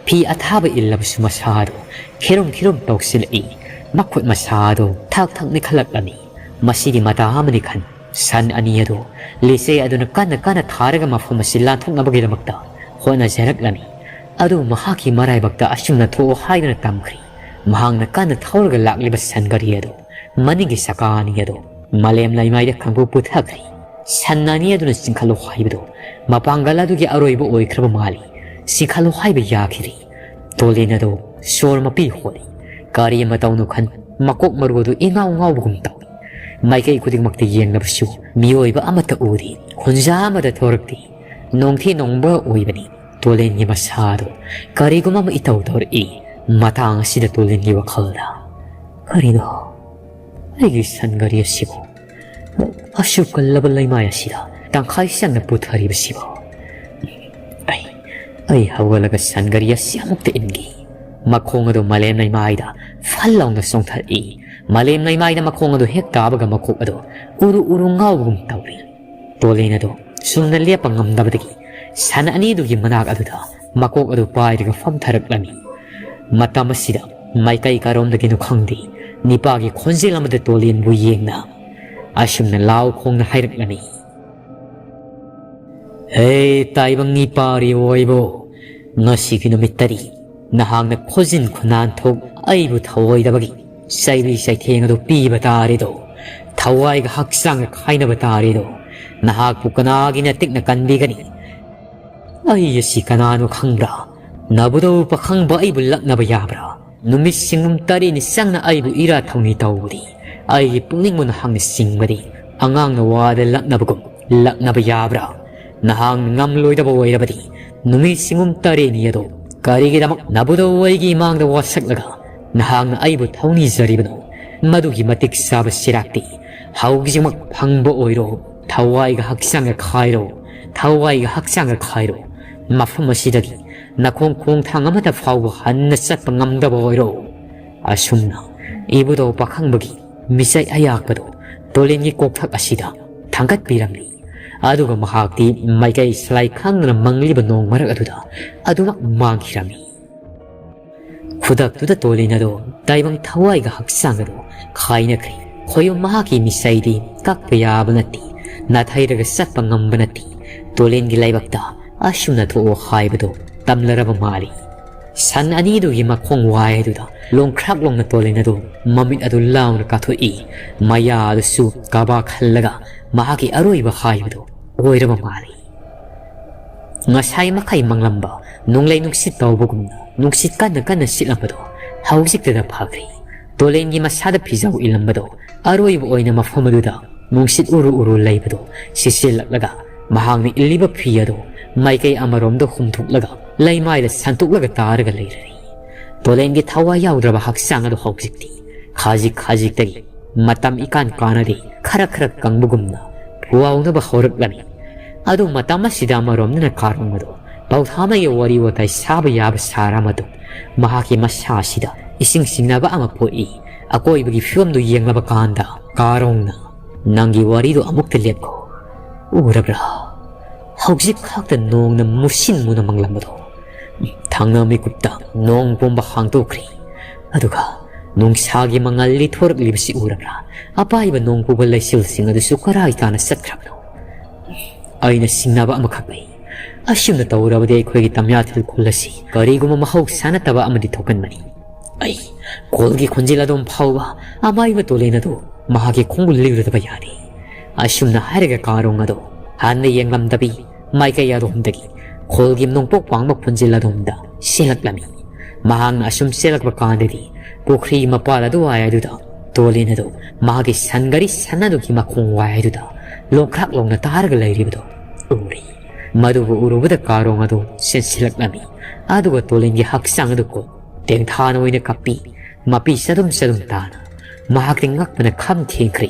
ꯐꯤ ꯑꯊꯥꯕ ꯏꯜꯂꯕꯁꯨ ꯃꯁꯥꯗꯨ ꯈꯤꯔꯨꯝ ꯈꯤꯔꯨꯝ ꯇꯧꯁꯤꯜꯂꯛꯏ꯫ ꯃꯈꯨꯠ ꯃꯁꯥꯗꯨ ꯊꯛ ꯊꯛ ꯅꯤꯛꯈꯠꯂꯛꯂꯝꯃꯤ꯫ ꯃꯁꯤꯗꯤ ꯃꯇꯥ ꯑꯃꯅꯤ ꯈꯟ ꯁꯟ ꯑꯅꯤ ꯑꯗꯨ ꯂꯤꯆꯩ ꯑꯗꯨꯅ ꯀꯟꯅ ꯀꯟꯅ ꯊꯥꯔꯒ ꯃꯐꯝ ꯑꯁꯤ ꯂꯥꯟꯊꯣꯛꯅꯕꯒꯤꯗꯃꯛꯇ ꯍꯣꯠꯅꯖꯔꯛꯂꯝꯃꯤ꯫ ꯑꯗꯨꯕꯨ ꯃꯍꯥꯛꯀꯤ ꯃꯔꯥꯏꯕꯛꯇ ꯑꯁꯨꯝꯅ ꯊꯣꯛꯑꯣ ꯍꯥꯏꯗꯨꯅ ꯇꯝꯈ꯭ꯔꯤ꯫ ꯃꯍꯥꯛꯅ ꯀꯟꯅ ꯊꯧꯔꯒ ꯂꯥꯛꯂꯤꯕ ꯁꯟ ꯒꯥꯔꯤ ꯑꯗꯨ ꯃꯅꯤꯡꯒꯤ ꯆꯀꯥ ꯑꯅꯤ ꯑꯗꯨ ꯃꯥꯂꯦꯝ ꯂꯩꯃꯥꯏꯗ ꯈꯪꯄꯨ ꯄꯨꯊꯈ꯭ꯔꯤ꯫ ꯁꯟ ꯑꯅꯤ ꯑꯗꯨꯅ ꯆꯤꯡꯈꯠꯂꯨ ꯍꯥꯏꯕꯗꯨ ꯃꯄꯥꯡꯒꯜ ꯑꯗꯨꯒꯤ ꯑꯔꯣꯏꯕ ꯑꯣꯏꯈ꯭ꯔꯕ ꯃꯥꯜꯂꯤ꯫ ꯆꯤꯡꯈꯠꯂꯨ ꯍꯥꯏꯕ ꯌꯥꯈꯤꯗꯦ꯫ ꯇꯣꯂꯤꯟ ꯑꯗꯨ ꯁꯣꯔ ꯃꯄꯤ ꯍꯣꯜꯂꯤ꯫ ꯀꯔꯤ ꯑꯃ ꯇꯧꯅꯨ ꯈꯟ ꯃꯀꯣꯛ ꯃꯔꯨ ꯑꯗꯨ ꯏꯉꯥꯎ ꯉꯥꯎꯕꯒꯨꯝ ꯇꯧꯏ꯫ ꯃꯥꯏꯀꯩ ꯈꯨꯗꯤꯡꯃꯛꯇ ꯌꯦꯡꯂꯕꯁꯨ ꯃꯤꯑꯣꯏꯕ ꯑꯃꯠꯇ ꯎꯗꯦ꯫ ꯈꯨꯟꯖꯥ ꯑꯃꯗ ꯊꯣꯔꯛꯇꯦ꯫ ꯅꯣꯡꯊꯤ ꯅꯣꯡꯕ ꯑꯣꯏꯕꯅꯤ꯫ ꯇꯣꯂꯤꯟꯒꯤ ꯃꯁꯥꯗꯨ ꯀꯔꯤꯒꯨꯝꯕ ꯑꯃ ꯏꯇꯧ ꯇꯧꯔꯛꯏ꯫ ꯃꯇꯥꯡ ꯑꯁꯤꯗ ꯇꯣꯂꯤꯟꯒꯤ ꯋꯥꯈꯜꯗ, "ꯀꯔꯤꯅꯣ ꯑꯩꯒꯤ ꯁꯟ ꯒꯥꯔꯤ ꯑꯁꯤꯕꯨ ꯑꯁꯨꯛ ꯀꯜꯂꯕ ꯂꯩꯃꯥꯏ ꯑꯁꯤꯗ ꯇꯪꯈꯥꯏ ꯆꯪꯅ ꯄꯨꯊꯔꯤꯕꯁꯤꯕꯨ?" ꯑꯩ, ꯑꯩ ꯍꯧꯒꯠꯂꯒ ꯁꯟ ꯒꯥꯔꯤ ꯑꯁꯤ ꯑꯃꯨꯛꯇ ꯏꯟꯈꯤ꯫ ꯃꯈꯣꯡ ꯑꯗꯨ ꯃꯥꯂꯦꯝ ꯂꯩꯃꯥꯏꯗ ꯐꯜ ꯂꯥꯎꯅ ꯆꯣꯡꯊꯔꯛꯏ꯫ ꯃꯥꯂꯦꯝ ꯂꯩꯃꯥꯏꯗ ꯃꯈꯣꯡ ꯑꯗꯨ ꯍꯦꯛ ꯇꯥꯕꯒ ꯃꯀꯣꯛ ꯑꯗꯨ ꯎꯔꯨ ꯎꯔꯨ ꯉꯥꯎꯕꯒꯨꯝ ꯇꯧꯔꯤ꯫ ꯇꯣꯂꯤꯟ ꯑꯗꯨ ꯁꯨꯝꯅ ꯂꯦꯞꯄ ꯉꯝꯗꯕꯗꯒꯤ ꯁꯟ ꯑꯅꯤꯗꯨꯒꯤ ꯃꯅꯥꯛ ꯑꯗꯨꯗ ꯃꯀꯣꯛ ꯑꯗꯨ ꯄꯥꯏꯔꯒ ꯐꯝꯊꯔꯛꯂꯝꯃꯤ꯫ ꯃꯇꯝ ꯑꯁꯤꯗ ꯃꯥꯏꯀꯩ ꯀꯔꯣꯝꯗꯒꯤꯅꯣ ꯈꯪꯗꯦ, ꯅꯤꯄꯥꯒꯤ ꯈꯣꯟꯖꯦꯜ ꯑꯃꯗ ꯇꯣꯂꯤꯟꯕꯨ ꯌꯦꯡꯅ ꯑꯁꯨꯝꯅ ꯂꯥꯎ ꯈꯣꯡꯅ ꯍꯥꯏꯔꯛꯂꯝꯃꯤ, "ꯍꯦ ꯇꯥꯏꯕꯪ ꯅꯤꯄꯥꯔꯤ ꯑꯣꯏꯕꯣ, ꯉꯁꯤꯒꯤ ꯅꯨꯃꯤꯠꯇꯗꯤ ꯅꯍꯥꯛꯅ ꯈꯣꯖꯤꯟ ꯈꯨꯅꯥꯟꯊꯣꯛ ꯑꯩꯕꯨ ꯊꯧꯑꯣꯏꯗꯕꯒꯤ ꯆꯩꯕꯤ ꯆꯩꯊꯦꯡ ꯑꯗꯨ ꯄꯤꯕ ꯇꯥꯔꯦꯗꯣ, ꯊꯋꯥꯏꯒ ꯍꯛꯆꯥꯡꯒ ꯈꯥꯏꯅꯕ ꯇꯥꯔꯦꯗꯣ꯫ ꯅꯍꯥꯛꯄꯨ ꯀꯅꯥꯒꯤꯅ ꯇꯤꯛꯅ ꯀꯟꯕꯤꯒꯅꯤ? ꯑꯩ ꯑꯁꯤ ꯀꯅꯥꯅꯣ ꯈꯪꯕ꯭ꯔꯥ? ꯅꯕꯨꯙꯧ ꯄꯥꯈꯪꯕ ꯑꯩꯕꯨ ꯂꯛꯅꯕ ꯌꯥꯕ꯭ꯔꯥ? ꯅꯨꯃꯤꯠ ꯁꯤꯡꯒꯨꯝ ꯇꯔꯦꯠꯅꯤ ꯆꯪꯅ ꯑꯩꯕꯨ ꯏꯔꯥ ꯊꯧꯅꯤ ꯇꯧꯕꯗꯤ, ꯑꯩꯒꯤ ꯄꯨꯛꯅꯤꯡꯕꯨ ꯅꯍꯥꯛꯅ ꯆꯤꯡꯕꯗꯤ, ꯑꯉꯥꯡꯅ ꯋꯥꯗ ꯂꯛꯅꯕꯒꯨꯝ ꯂꯛꯅꯕ ꯌꯥꯕ꯭ꯔꯥ? ꯅꯍꯥꯛꯅ ꯉꯝꯂꯣꯏꯗꯕ ꯑꯣꯏꯔꯕꯗꯤ ꯅꯨꯃꯤꯠ ꯁꯤꯡꯒꯨꯝ ꯇꯔꯦꯠꯅꯤ ꯑꯗꯣ "ꯀꯔꯤꯒꯤꯗꯃꯛ ꯅꯕꯨꯗꯧ ꯑꯩꯒꯤ ꯏꯃꯥꯡꯗ ꯋꯥꯁꯛꯂꯒ ꯅꯍꯥꯛꯅ ꯑꯩꯕꯨ ꯊꯧꯅꯤꯖꯔꯤꯕꯅꯣ? ꯃꯗꯨꯒꯤ ꯃꯇꯤꯛ ꯆꯥꯕ ꯁꯤꯔꯥꯛꯇꯤ ꯍꯧꯖꯤꯛꯃꯛ ꯐꯪꯕ ꯑꯣꯏꯔꯣ꯫ ꯊꯋꯥꯏꯒ ꯍꯛꯆꯥꯡꯒ ꯈꯥꯏꯔꯣ, ꯊꯋꯥꯏꯒ ꯍꯛꯆꯥꯡꯒ ꯈꯥꯏꯔꯣ꯫ ꯃꯐꯝ ꯑꯁꯤꯗꯒꯤ ꯅꯈꯣꯡ ꯈꯣꯡꯊꯥꯡ ꯑꯃꯠꯇ ꯐꯥꯎꯕ ꯍꯟꯅ ꯆꯠꯄ ꯉꯝꯗꯕ ꯑꯣꯏꯔꯣ"꯫ ꯑꯁꯨꯝꯅ ꯏꯕꯨꯙꯧ ꯄꯥꯈꯪꯕꯒꯤ ꯃꯤꯆꯩ ꯑꯌꯥꯛꯄꯗꯨ ꯇꯣꯂꯦꯟꯒꯤ ꯀꯣꯛꯊꯛ ꯑꯁꯤꯗ ꯊꯥꯡꯒꯠꯄꯤꯔꯝꯃꯤ꯫ ꯑꯗꯨꯒ ꯃꯍꯥꯛꯇꯤ ꯃꯥꯏꯀꯩ ꯁꯂꯥꯏ ꯈꯪꯗꯅ ꯃꯪꯂꯤꯕ ꯅꯣꯡ ꯃꯔꯛ ꯑꯗꯨꯗ ꯑꯗꯨꯃꯛ ꯃꯥꯡꯈꯤꯔꯝꯃꯤ꯫ ꯈꯨꯗꯛꯇꯨꯗ ꯇꯣꯂꯦꯟ ꯑꯗꯣ ꯇꯥꯏꯕꯪ ꯊꯋꯥꯏꯒ ꯍꯛꯆꯥꯡ ꯑꯗꯣ ꯈꯥꯏꯅꯈ꯭ꯔꯦ꯫ ꯈꯣꯌꯨꯝ ꯃꯍꯥꯛꯀꯤ ꯃꯤꯁꯩꯗꯤ ꯀꯛꯄ ꯌꯥꯕ ꯅꯠꯇꯦ, ꯅꯥꯊꯩꯔꯒ ꯆꯠꯄ ꯉꯝꯕ ꯅꯠꯇꯦ꯫ ꯇꯣꯂꯦꯟꯒꯤ ꯂꯥꯏꯕꯛꯇ ꯑꯁꯨꯝꯅ ꯊꯣꯛꯑꯣ ꯍꯥꯏꯕꯗꯣ ꯇꯝꯂꯔꯕ ꯃꯥꯜꯂꯤ꯫ ꯁꯟ ꯑꯅꯤꯗꯨꯒꯤ ꯃꯈꯣꯡ ꯋꯥꯏ ꯑꯗꯨꯗ ꯂꯣꯡꯈ꯭ꯔꯥꯛ ꯂꯣꯡꯅ ꯇꯣꯂꯦꯟ ꯑꯗꯨ ꯃꯃꯤꯠ ꯑꯗꯨ ꯂꯥꯎꯅ ꯀꯥꯊꯣꯛꯏ꯫ ꯃꯌꯥ ꯑꯗꯨꯁꯨ ꯀꯕꯥ ꯈꯜꯂꯒ ꯃꯍꯥꯛꯀꯤ ꯑꯔꯣꯏꯕ ꯍꯥꯏꯕꯗꯨ ꯑꯣꯏꯔꯕ ꯃꯥꯜꯂꯤ꯫ ꯉꯁꯥꯏ ꯃꯈꯩ ꯃꯪꯂꯝꯕ ꯅꯣꯡꯂꯩ ꯅꯨꯡꯁꯤꯠ ꯇꯧꯕꯒꯨꯝꯅ ꯅꯨꯡꯁꯤꯠ ꯀꯟꯅ ꯀꯟꯅ ꯁꯤꯠꯂꯝꯕꯗꯣ ꯍꯧꯖꯤꯛꯇꯗ ꯐꯈ꯭ꯔꯦ꯫ ꯇꯣꯂꯦꯟꯒꯤ ꯃꯁꯥꯗ ꯐꯤꯖꯥꯎ ꯏꯜꯂꯝꯕꯗꯣ ꯑꯔꯣꯏꯕ ꯑꯣꯏꯅ ꯃꯐꯝ ꯑꯗꯨꯗ ꯅꯨꯡꯁꯤꯠ ꯎꯔꯨ ꯎꯔꯨ ꯂꯩꯕꯗꯣ ꯁꯤꯠꯆꯤꯜꯂꯛꯂꯒ ꯃꯍꯥꯛꯅ ꯏꯜꯂꯤꯕ ꯐꯤ ꯑꯗꯣ ꯃꯥꯏꯀꯩ ꯑꯃꯔꯣꯝꯗ ꯍꯨꯝꯊꯣꯛꯂꯒ ꯂꯩꯃꯥꯏꯗ ꯁꯟꯇꯣꯛꯂꯒ ꯇꯥꯔꯒ ꯂꯩꯔꯔꯦ꯫ ꯇꯣꯂꯦꯟꯒꯤ ꯊꯋꯥꯏ ꯌꯥꯎꯗ꯭ꯔꯕ ꯍꯛꯆꯥꯡ ꯑꯗꯨ ꯍꯧꯖꯤꯛꯇꯤ ꯈꯖꯤꯛ ꯈꯖꯤꯛꯇꯒꯤ ꯃꯇꯝ ꯏꯀꯥꯟ ꯀꯥꯟꯅꯗꯦ ꯈꯔ ꯈꯔ ꯀꯪꯕꯒꯨꯝꯅ ꯄꯨꯋꯥꯎꯅꯕ ꯍꯧꯔꯛꯂꯝꯃꯤ꯫ ꯑꯗꯨ ꯃꯇꯝ ꯑꯁꯤꯗ ꯑꯃꯔꯣꯝꯗꯅ ꯀꯥꯔꯣꯡ ꯑꯗꯨ ꯄꯥꯎꯊꯥꯃꯩꯒ ꯋꯥꯔꯤ ꯋꯥꯇꯥꯏ ꯁꯥꯕ ꯌꯥꯕ ꯁꯥꯔ ꯑꯃꯗꯨ ꯃꯍꯥꯛꯀꯤ ꯃꯁꯥ ꯑꯁꯤꯗ ꯏꯁꯤꯡ ꯆꯤꯡꯅꯕ ꯑꯃ ꯄꯣꯛꯏ꯫ ꯑꯀꯣꯏꯕꯒꯤ ꯐꯤꯕꯝꯗꯨ ꯌꯦꯡꯂꯕ ꯀꯥꯟꯗ ꯀꯥꯔꯣꯡꯅ, "ꯅꯪꯒꯤ ꯋꯥꯔꯤꯗꯨ ꯑꯃꯨꯛꯇ ꯂꯦꯞꯈꯣ꯫ ꯎꯔꯕ꯭ꯔꯥ? ꯍꯧꯖꯤꯛ ꯈꯛꯇ ꯅꯣꯡꯅ ꯃꯨꯁꯤꯟ ꯃꯨꯅ ꯃꯪꯂꯝꯕꯗꯣ ꯊꯪꯅ ꯃꯤꯀꯨꯞꯇ ꯅꯣꯡ ꯄꯨꯝꯕ ꯍꯥꯡꯗꯣꯛꯈ꯭ꯔꯦ꯫ ꯑꯗꯨꯒ ꯅꯨꯡꯁꯥꯒꯤ ꯃꯉꯥꯜ ꯂꯤꯊꯣꯔꯛꯂꯤꯕꯁꯤ ꯎꯔꯕ꯭ꯔꯥ? ꯑꯄꯥꯏꯕ ꯅꯣꯡ ꯄꯨꯕ ꯂꯩꯆꯤꯜꯁꯤꯡ ꯑꯗꯨꯁꯨ ꯀꯔꯥꯏ ꯇꯥꯅ ꯆꯠꯈ꯭ꯔꯕꯅꯣ?" ꯑꯩꯅ ꯁꯤꯡꯅꯕ ꯑꯃꯈꯛ ꯂꯩ꯫ ꯑꯁꯨꯝꯅ ꯇꯧꯔꯕꯗꯤ ꯑꯩꯈꯣꯏꯒꯤ ꯇꯝꯌꯥꯊꯤꯜ ꯈꯨꯜ ꯑꯁꯤ ꯀꯔꯤꯒꯨꯝꯕ ꯃꯍꯧꯁꯥ ꯅꯠꯇꯕ ꯑꯃꯗꯤ ꯊꯣꯛꯀꯟꯕꯅꯤ꯫ ꯑꯩ ꯈꯨꯜꯒꯤ ꯈꯣꯟꯖꯦꯜ ꯑꯗꯨꯝ ꯐꯥꯎꯕ ꯑꯃꯥꯏꯕ ꯇꯣꯂꯦꯟ ꯑꯗꯨ ꯃꯍꯥꯛꯀꯤ ꯈꯣꯡꯕꯨ ꯂꯤꯔꯨꯗꯕ ꯌꯥꯗꯦ꯫ ꯑꯁꯨꯝꯅ ꯍꯥꯏꯔꯒ ꯀꯥꯔꯣꯡ ꯑꯗꯨ ꯍꯟꯅ ꯌꯦꯡꯂꯝꯗꯕꯤ ꯃꯥꯏꯀꯩ ꯑꯗꯣꯝꯗꯒꯤ ꯈꯨꯜꯒꯤ ꯅꯣꯡꯄꯣꯛ ꯋꯥꯡꯃ ꯈꯣꯟꯖꯦꯜ ꯑꯗꯣꯝꯗ ꯆꯦꯜꯂꯛꯂꯝꯃꯤ꯫ ꯃꯍꯥꯛꯅ ꯑꯁꯨꯝ ꯆꯦꯜꯂꯛꯄ ꯀꯥꯟꯗꯗꯤ ꯄꯨꯈ꯭ꯔꯤ ꯃꯄꯥꯜ ꯑꯗꯨꯋꯥꯏ ꯑꯗꯨꯗ ꯇꯣꯂꯦꯟ ꯑꯗꯨ ꯃꯍꯥꯛꯀꯤ ꯁꯟꯒꯥꯔꯤ ꯁꯟ ꯑꯗꯨꯒꯤ ꯃꯈꯣꯡ ꯋꯥꯏ ꯑꯗꯨꯗ ꯂꯣꯡꯈ꯭ꯔꯥꯛ ꯂꯣꯡꯅ ꯇꯥꯔꯒ ꯂꯩꯔꯤꯕꯗꯨ ꯎꯔꯤ꯫ ꯃꯗꯨꯕꯨ ꯎꯔꯨꯕꯗ ꯀꯥꯔꯣꯡ ꯑꯗꯨ ꯆꯦꯟꯁꯤꯜꯂꯛꯂꯝꯃꯤ꯫ ꯑꯗꯨꯒ ꯇꯣꯂꯦꯟꯒꯤ ꯍꯛꯆꯥꯡ ꯑꯗꯨ ꯀꯣ ꯇꯦꯡꯊꯥꯅ ꯑꯣꯏꯅ ꯀꯞꯄꯤ꯫ ꯃꯄꯤ ꯆꯗꯨꯝ ꯆꯗꯨꯝ ꯇꯥꯅ꯫ ꯃꯍꯥꯛꯇꯤ ꯉꯛꯄꯅ ꯈꯝ ꯊꯦꯡꯈ꯭ꯔꯦ꯫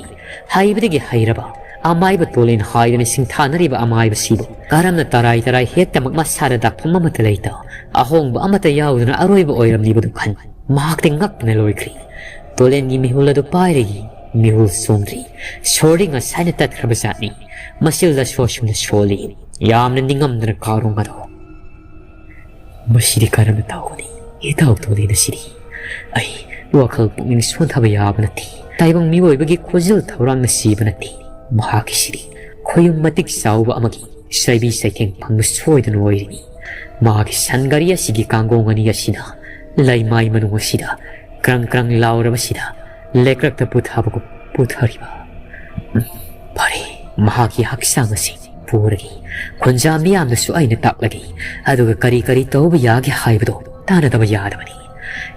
ꯍꯩꯕꯗꯒꯤ ꯍꯩꯔꯕ ꯑꯃꯥꯏꯕ ꯇꯣꯂꯦꯟ ꯍꯥꯏꯗꯨꯅ ꯁꯤꯡꯊꯥꯅꯔꯤꯕ ꯑꯃꯥꯏꯕꯁꯤꯕꯨ ꯀꯔꯝꯅ ꯇꯔꯥꯏ ꯇꯔꯥꯏ ꯍꯦꯛꯇꯃꯛ ꯃꯁꯥꯗ ꯗꯥꯛꯐꯝ ꯑꯃꯠꯇ ꯂꯩꯇ ꯑꯍꯣꯡꯕ ꯑꯃꯠꯇ ꯌꯥꯎꯗꯅ ꯑꯔꯣꯏꯕ ꯑꯣꯏꯔꯝꯂꯤꯕꯗꯨ ꯈꯟ ꯃꯍꯥꯛꯇꯤ ꯉꯛꯄꯅ ꯂꯣꯏꯈ꯭ꯔꯦ꯫ ꯇꯣꯂꯦꯟꯒꯤ ꯃꯤꯍꯨꯜ ꯑꯗꯨ ꯄꯥꯏꯔꯤ, ꯃꯤꯍꯨꯜ ꯁꯣꯟꯗ꯭ꯔꯤ꯫ ꯁꯣꯔꯗꯤ ꯉꯁꯥꯏꯅ ꯇꯠꯈ꯭ꯔꯕ ꯖꯥꯠꯅꯤ꯫ ꯃꯁꯤꯜꯗ ꯁꯣꯔ ꯁꯨꯝꯅ ꯁꯣꯜꯂꯤ꯫ ꯌꯥꯝꯅ ꯅꯤꯡꯉꯝꯗꯅ ꯀꯥꯔꯣꯡ ꯑꯗꯣ꯫ ꯃꯁꯤꯗꯤ ꯀꯔꯝꯅ ꯇꯧꯒꯅꯤ? ꯏꯇꯥꯎ ꯇꯣꯂꯦꯟ ꯑꯁꯤꯗꯤ ꯑꯩ ꯋꯥꯈꯜ ꯄꯨꯛꯅꯤꯡ ꯁꯣꯟꯊꯕ ꯌꯥꯕ ꯅꯠꯇꯦ꯫ ꯇꯥꯏꯕꯪ ꯃꯤꯑꯣꯏꯕꯒꯤ ꯈꯣꯟꯖꯦꯜ ꯊꯧꯔꯥꯡꯅ ꯁꯤꯕ ꯅꯠꯇꯦ꯫ ꯃꯍꯥꯛꯀꯤꯁꯤꯗꯤ ꯈꯣꯌꯨꯝ ꯃꯇꯤꯛ ꯆꯥꯎꯕ ꯑꯃꯒꯤ ꯆꯩꯕꯤ ꯆꯩꯊꯦꯡ ꯐꯪꯕ ꯁꯣꯏꯗꯅ ꯑꯣꯏꯔꯤꯅꯤ꯫ ꯃꯍꯥꯛꯀꯤ ꯁꯟ ꯒꯥꯔꯤ ꯑꯁꯤꯒꯤ ꯀꯥꯡꯒꯣꯡ ꯑꯅꯤ ꯑꯁꯤꯅ ꯂꯩꯃꯥꯏ ꯃꯅꯨꯡ ꯑꯁꯤꯗ ꯀ꯭ꯔꯪ ꯀ꯭ꯔꯪ ꯂꯥꯎꯔꯕꯁꯤꯗ ꯂꯩꯀ꯭ꯔꯛꯇ ꯄꯨꯊꯕꯒꯨꯝ ꯄꯨꯊꯔꯤꯕ꯫ ꯎꯝ, ꯐꯔꯦ, ꯃꯍꯥꯛꯀꯤ ꯍꯛꯆꯥꯡ ꯑꯁꯤ ꯄꯨꯔꯒꯦ꯫ ꯈꯨꯟꯖꯥ ꯃꯤꯌꯥꯝꯗꯁꯨ ꯑꯩꯅ ꯇꯥꯛꯂꯒꯦ꯫ ꯑꯗꯨꯒ ꯀꯔꯤ ꯀꯔꯤ ꯇꯧꯕ ꯌꯥꯒꯦ ꯍꯥꯏꯕꯗꯣ ꯇꯥꯟꯅꯗꯕ ꯌꯥꯗꯕꯅꯤ꯫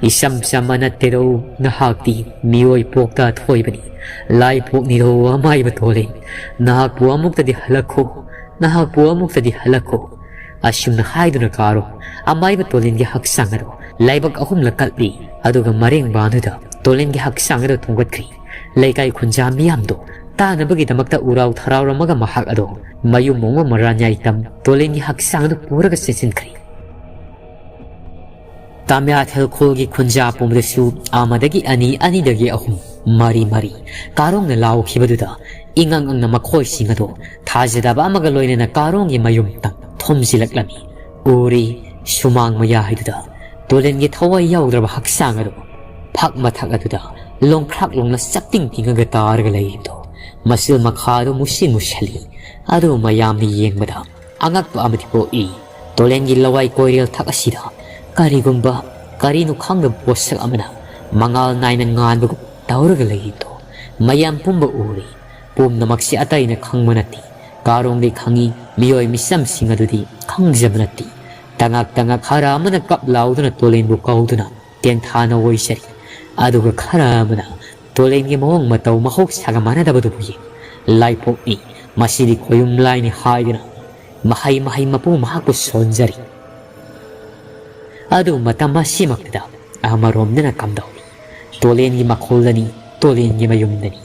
ꯏꯆꯝ ꯆꯝꯕ ꯅꯠꯇꯦꯗꯣ, ꯅꯍꯥꯛꯇꯤ ꯃꯤꯑꯣꯏ ꯄꯣꯛꯇ ꯊꯣꯏꯕꯅꯤ꯫ ꯂꯥꯏ ꯄꯣꯛꯅꯤꯗꯣ ꯑꯃꯥꯏꯕ ꯇꯣꯂꯦꯟ꯫ ꯅꯍꯥꯛꯄꯨ ꯑꯃꯨꯛꯇꯗꯤ ꯍꯜꯂꯛꯈꯣ, ꯅꯍꯥꯛꯄꯨ ꯑꯃꯨꯛꯇꯗꯤ ꯍꯜꯂꯛꯈꯣ꯫ ꯑꯁꯨꯝꯅ ꯍꯥꯏꯗꯨꯅ ꯀꯥꯔꯣ ꯑꯃꯥꯏꯕ ꯇꯣꯂꯦꯟꯒꯤ ꯍꯛꯆꯥꯡ ꯑꯗꯣ ꯂꯥꯏꯕꯛ ꯑꯍꯨꯝꯂꯛ ꯀꯠꯂꯤ꯫ ꯑꯗꯨꯒ ꯃꯔꯦꯡ ꯕꯥꯟꯗꯨꯗ ꯇꯣꯂꯦꯟꯒꯤ ꯍꯛꯆꯥꯡ ꯑꯗꯣ ꯊꯣꯡꯒꯠꯈ꯭ꯔꯤ꯫ ꯂꯩꯀꯥꯏ ꯈꯨꯟꯖꯥ ꯃꯤꯌꯥꯝꯗꯣ ꯇꯥꯅꯕꯒꯤꯗꯃꯛꯇ ꯎꯔꯥꯎ ꯊꯔꯥꯎꯔꯝꯃꯒ ꯃꯍꯥꯛ ꯑꯗꯣ ꯃꯌꯨꯝ ꯑꯣꯡꯕ ꯃꯔꯥꯟꯌꯥꯏ ꯇꯝ ꯇꯣꯂꯦꯟꯒꯤ ꯍꯛꯆꯥꯡ ꯑꯗꯨ ꯄꯨꯔꯒ ꯆꯦꯟꯁꯤꯟꯈ꯭ꯔꯤ꯫ ꯇꯥꯃꯤꯌꯥꯊꯦꯜ ꯈꯨꯜꯒꯤ ꯈꯨꯟꯖꯥ ꯄꯨꯝꯕꯗꯁꯨ ꯑꯃꯗꯒꯤ ꯑꯅꯤ, ꯑꯅꯤꯗꯒꯤ ꯑꯍꯨꯝ, ꯃꯔꯤ ꯃꯔꯤ ꯀꯥꯔꯣꯡꯅ ꯂꯥꯎꯈꯤꯕꯗꯨꯗ ꯏꯉꯪ ꯉꯪꯅ ꯃꯈꯣꯏꯁꯤꯡ ꯑꯗꯨ ꯊꯥꯖꯗꯕ ꯑꯃꯒ ꯂꯣꯏꯅꯅ ꯀꯥꯔꯣꯡꯒꯤ ꯃꯌꯨꯝ ꯇꯝ ꯊꯣꯝꯖꯤꯜꯂꯛꯂꯝꯃꯤ꯫ ꯎꯔꯤ, ꯁꯨꯃꯥꯡ ꯃꯌꯥꯏꯗꯨꯗ ꯇꯣꯂꯦꯟꯒꯤ ꯊꯋꯥꯏ ꯌꯥꯎꯗ꯭ꯔꯕ ꯍꯛꯆꯥꯡ ꯑꯗꯨ ꯐꯛ ꯃꯊꯛ ꯑꯗꯨꯗ ꯂꯣꯡꯈ꯭ꯔꯥꯛ ꯂꯣꯡꯅ ꯆꯞꯇꯤꯡ ꯇꯤꯡꯉꯒ ꯇꯥꯔꯒ ꯂꯩꯔꯤꯕꯗꯨ ꯃꯁꯤꯜ ꯃꯈꯥꯗꯨ ꯃꯨꯁꯤꯟ ꯃꯨꯁꯜꯂꯤ꯫ ꯑꯗꯨ ꯃꯌꯥꯝꯅ ꯌꯦꯡꯕꯗ ꯑꯉꯛꯄ ꯑꯃꯗꯤ ꯄꯣꯛꯏ꯫ ꯇꯣꯂꯦꯟꯒꯤ ꯂꯋꯥꯏ ꯀꯣꯏꯔꯦꯜ ꯊꯛ ꯑꯁꯤꯗ ꯀꯔꯤꯒꯨꯝꯕ ꯀꯔꯤꯅꯣ ꯈꯪꯗꯕ ꯄꯣꯠꯁꯛ ꯑꯃꯅ ꯃꯉꯥꯜ ꯅꯥꯏꯅ ꯉꯥꯟꯕꯒꯨꯝ ꯇꯧꯔꯒ ꯂꯩꯔꯤꯕꯗꯣ ꯃꯌꯥꯝ ꯄꯨꯝꯕ ꯎꯔꯤ꯫ ꯄꯨꯝꯅꯃꯛꯁꯤ ꯑꯇꯩꯅ ꯈꯪꯕ ꯅꯠꯇꯦ꯫ ꯀꯥꯔꯣꯡꯗꯤ ꯈꯪꯏ, ꯃꯤꯑꯣꯏ ꯃꯤꯆꯝꯁꯤꯡ ꯑꯗꯨꯗꯤ ꯈꯪꯖꯕ ꯅꯠꯇꯦ꯫ ꯇꯉꯥꯛ ꯇꯉꯥꯛ ꯈꯔ ꯑꯃꯅ ꯀꯞ ꯂꯥꯎꯗꯨꯅ ꯇꯣꯂꯦꯟꯕꯨ ꯀꯧꯗꯨꯅ ꯇꯦꯟꯊꯥꯅ ꯑꯣꯏꯖꯔꯤ꯫ ꯑꯗꯨꯒ ꯈꯔ ꯑꯃꯅ ꯇꯣꯂꯦꯟꯒꯤ ꯃꯑꯣꯡ ꯃꯇꯧ ꯃꯍꯧꯁꯥꯒ ꯃꯥꯟꯅꯗꯕꯗꯨꯕꯨ ꯌꯦꯡ ꯂꯥꯏꯄꯣꯛꯅꯤ, ꯃꯁꯤꯗꯤ ꯈꯣꯌꯨꯝ ꯂꯥꯏꯅꯤ ꯍꯥꯏꯗꯨꯅ ꯃꯍꯩ ꯃꯍꯩ ꯃꯄꯨ ꯃꯍꯥꯛꯄꯨ ꯁꯣꯟꯖꯔꯤ꯫ ꯑꯗꯨ ꯃꯇꯝ ꯑꯁꯤꯃꯛꯇꯗ ꯑꯃꯔꯣꯝꯗꯅ ꯀꯝꯗꯧꯏ? ꯇꯣꯂꯦꯟꯒꯤ ꯃꯈꯣꯜꯗꯅꯤ, ꯇꯣꯂꯦꯟꯒꯤ ꯃꯌꯨꯝꯗꯅꯤ꯫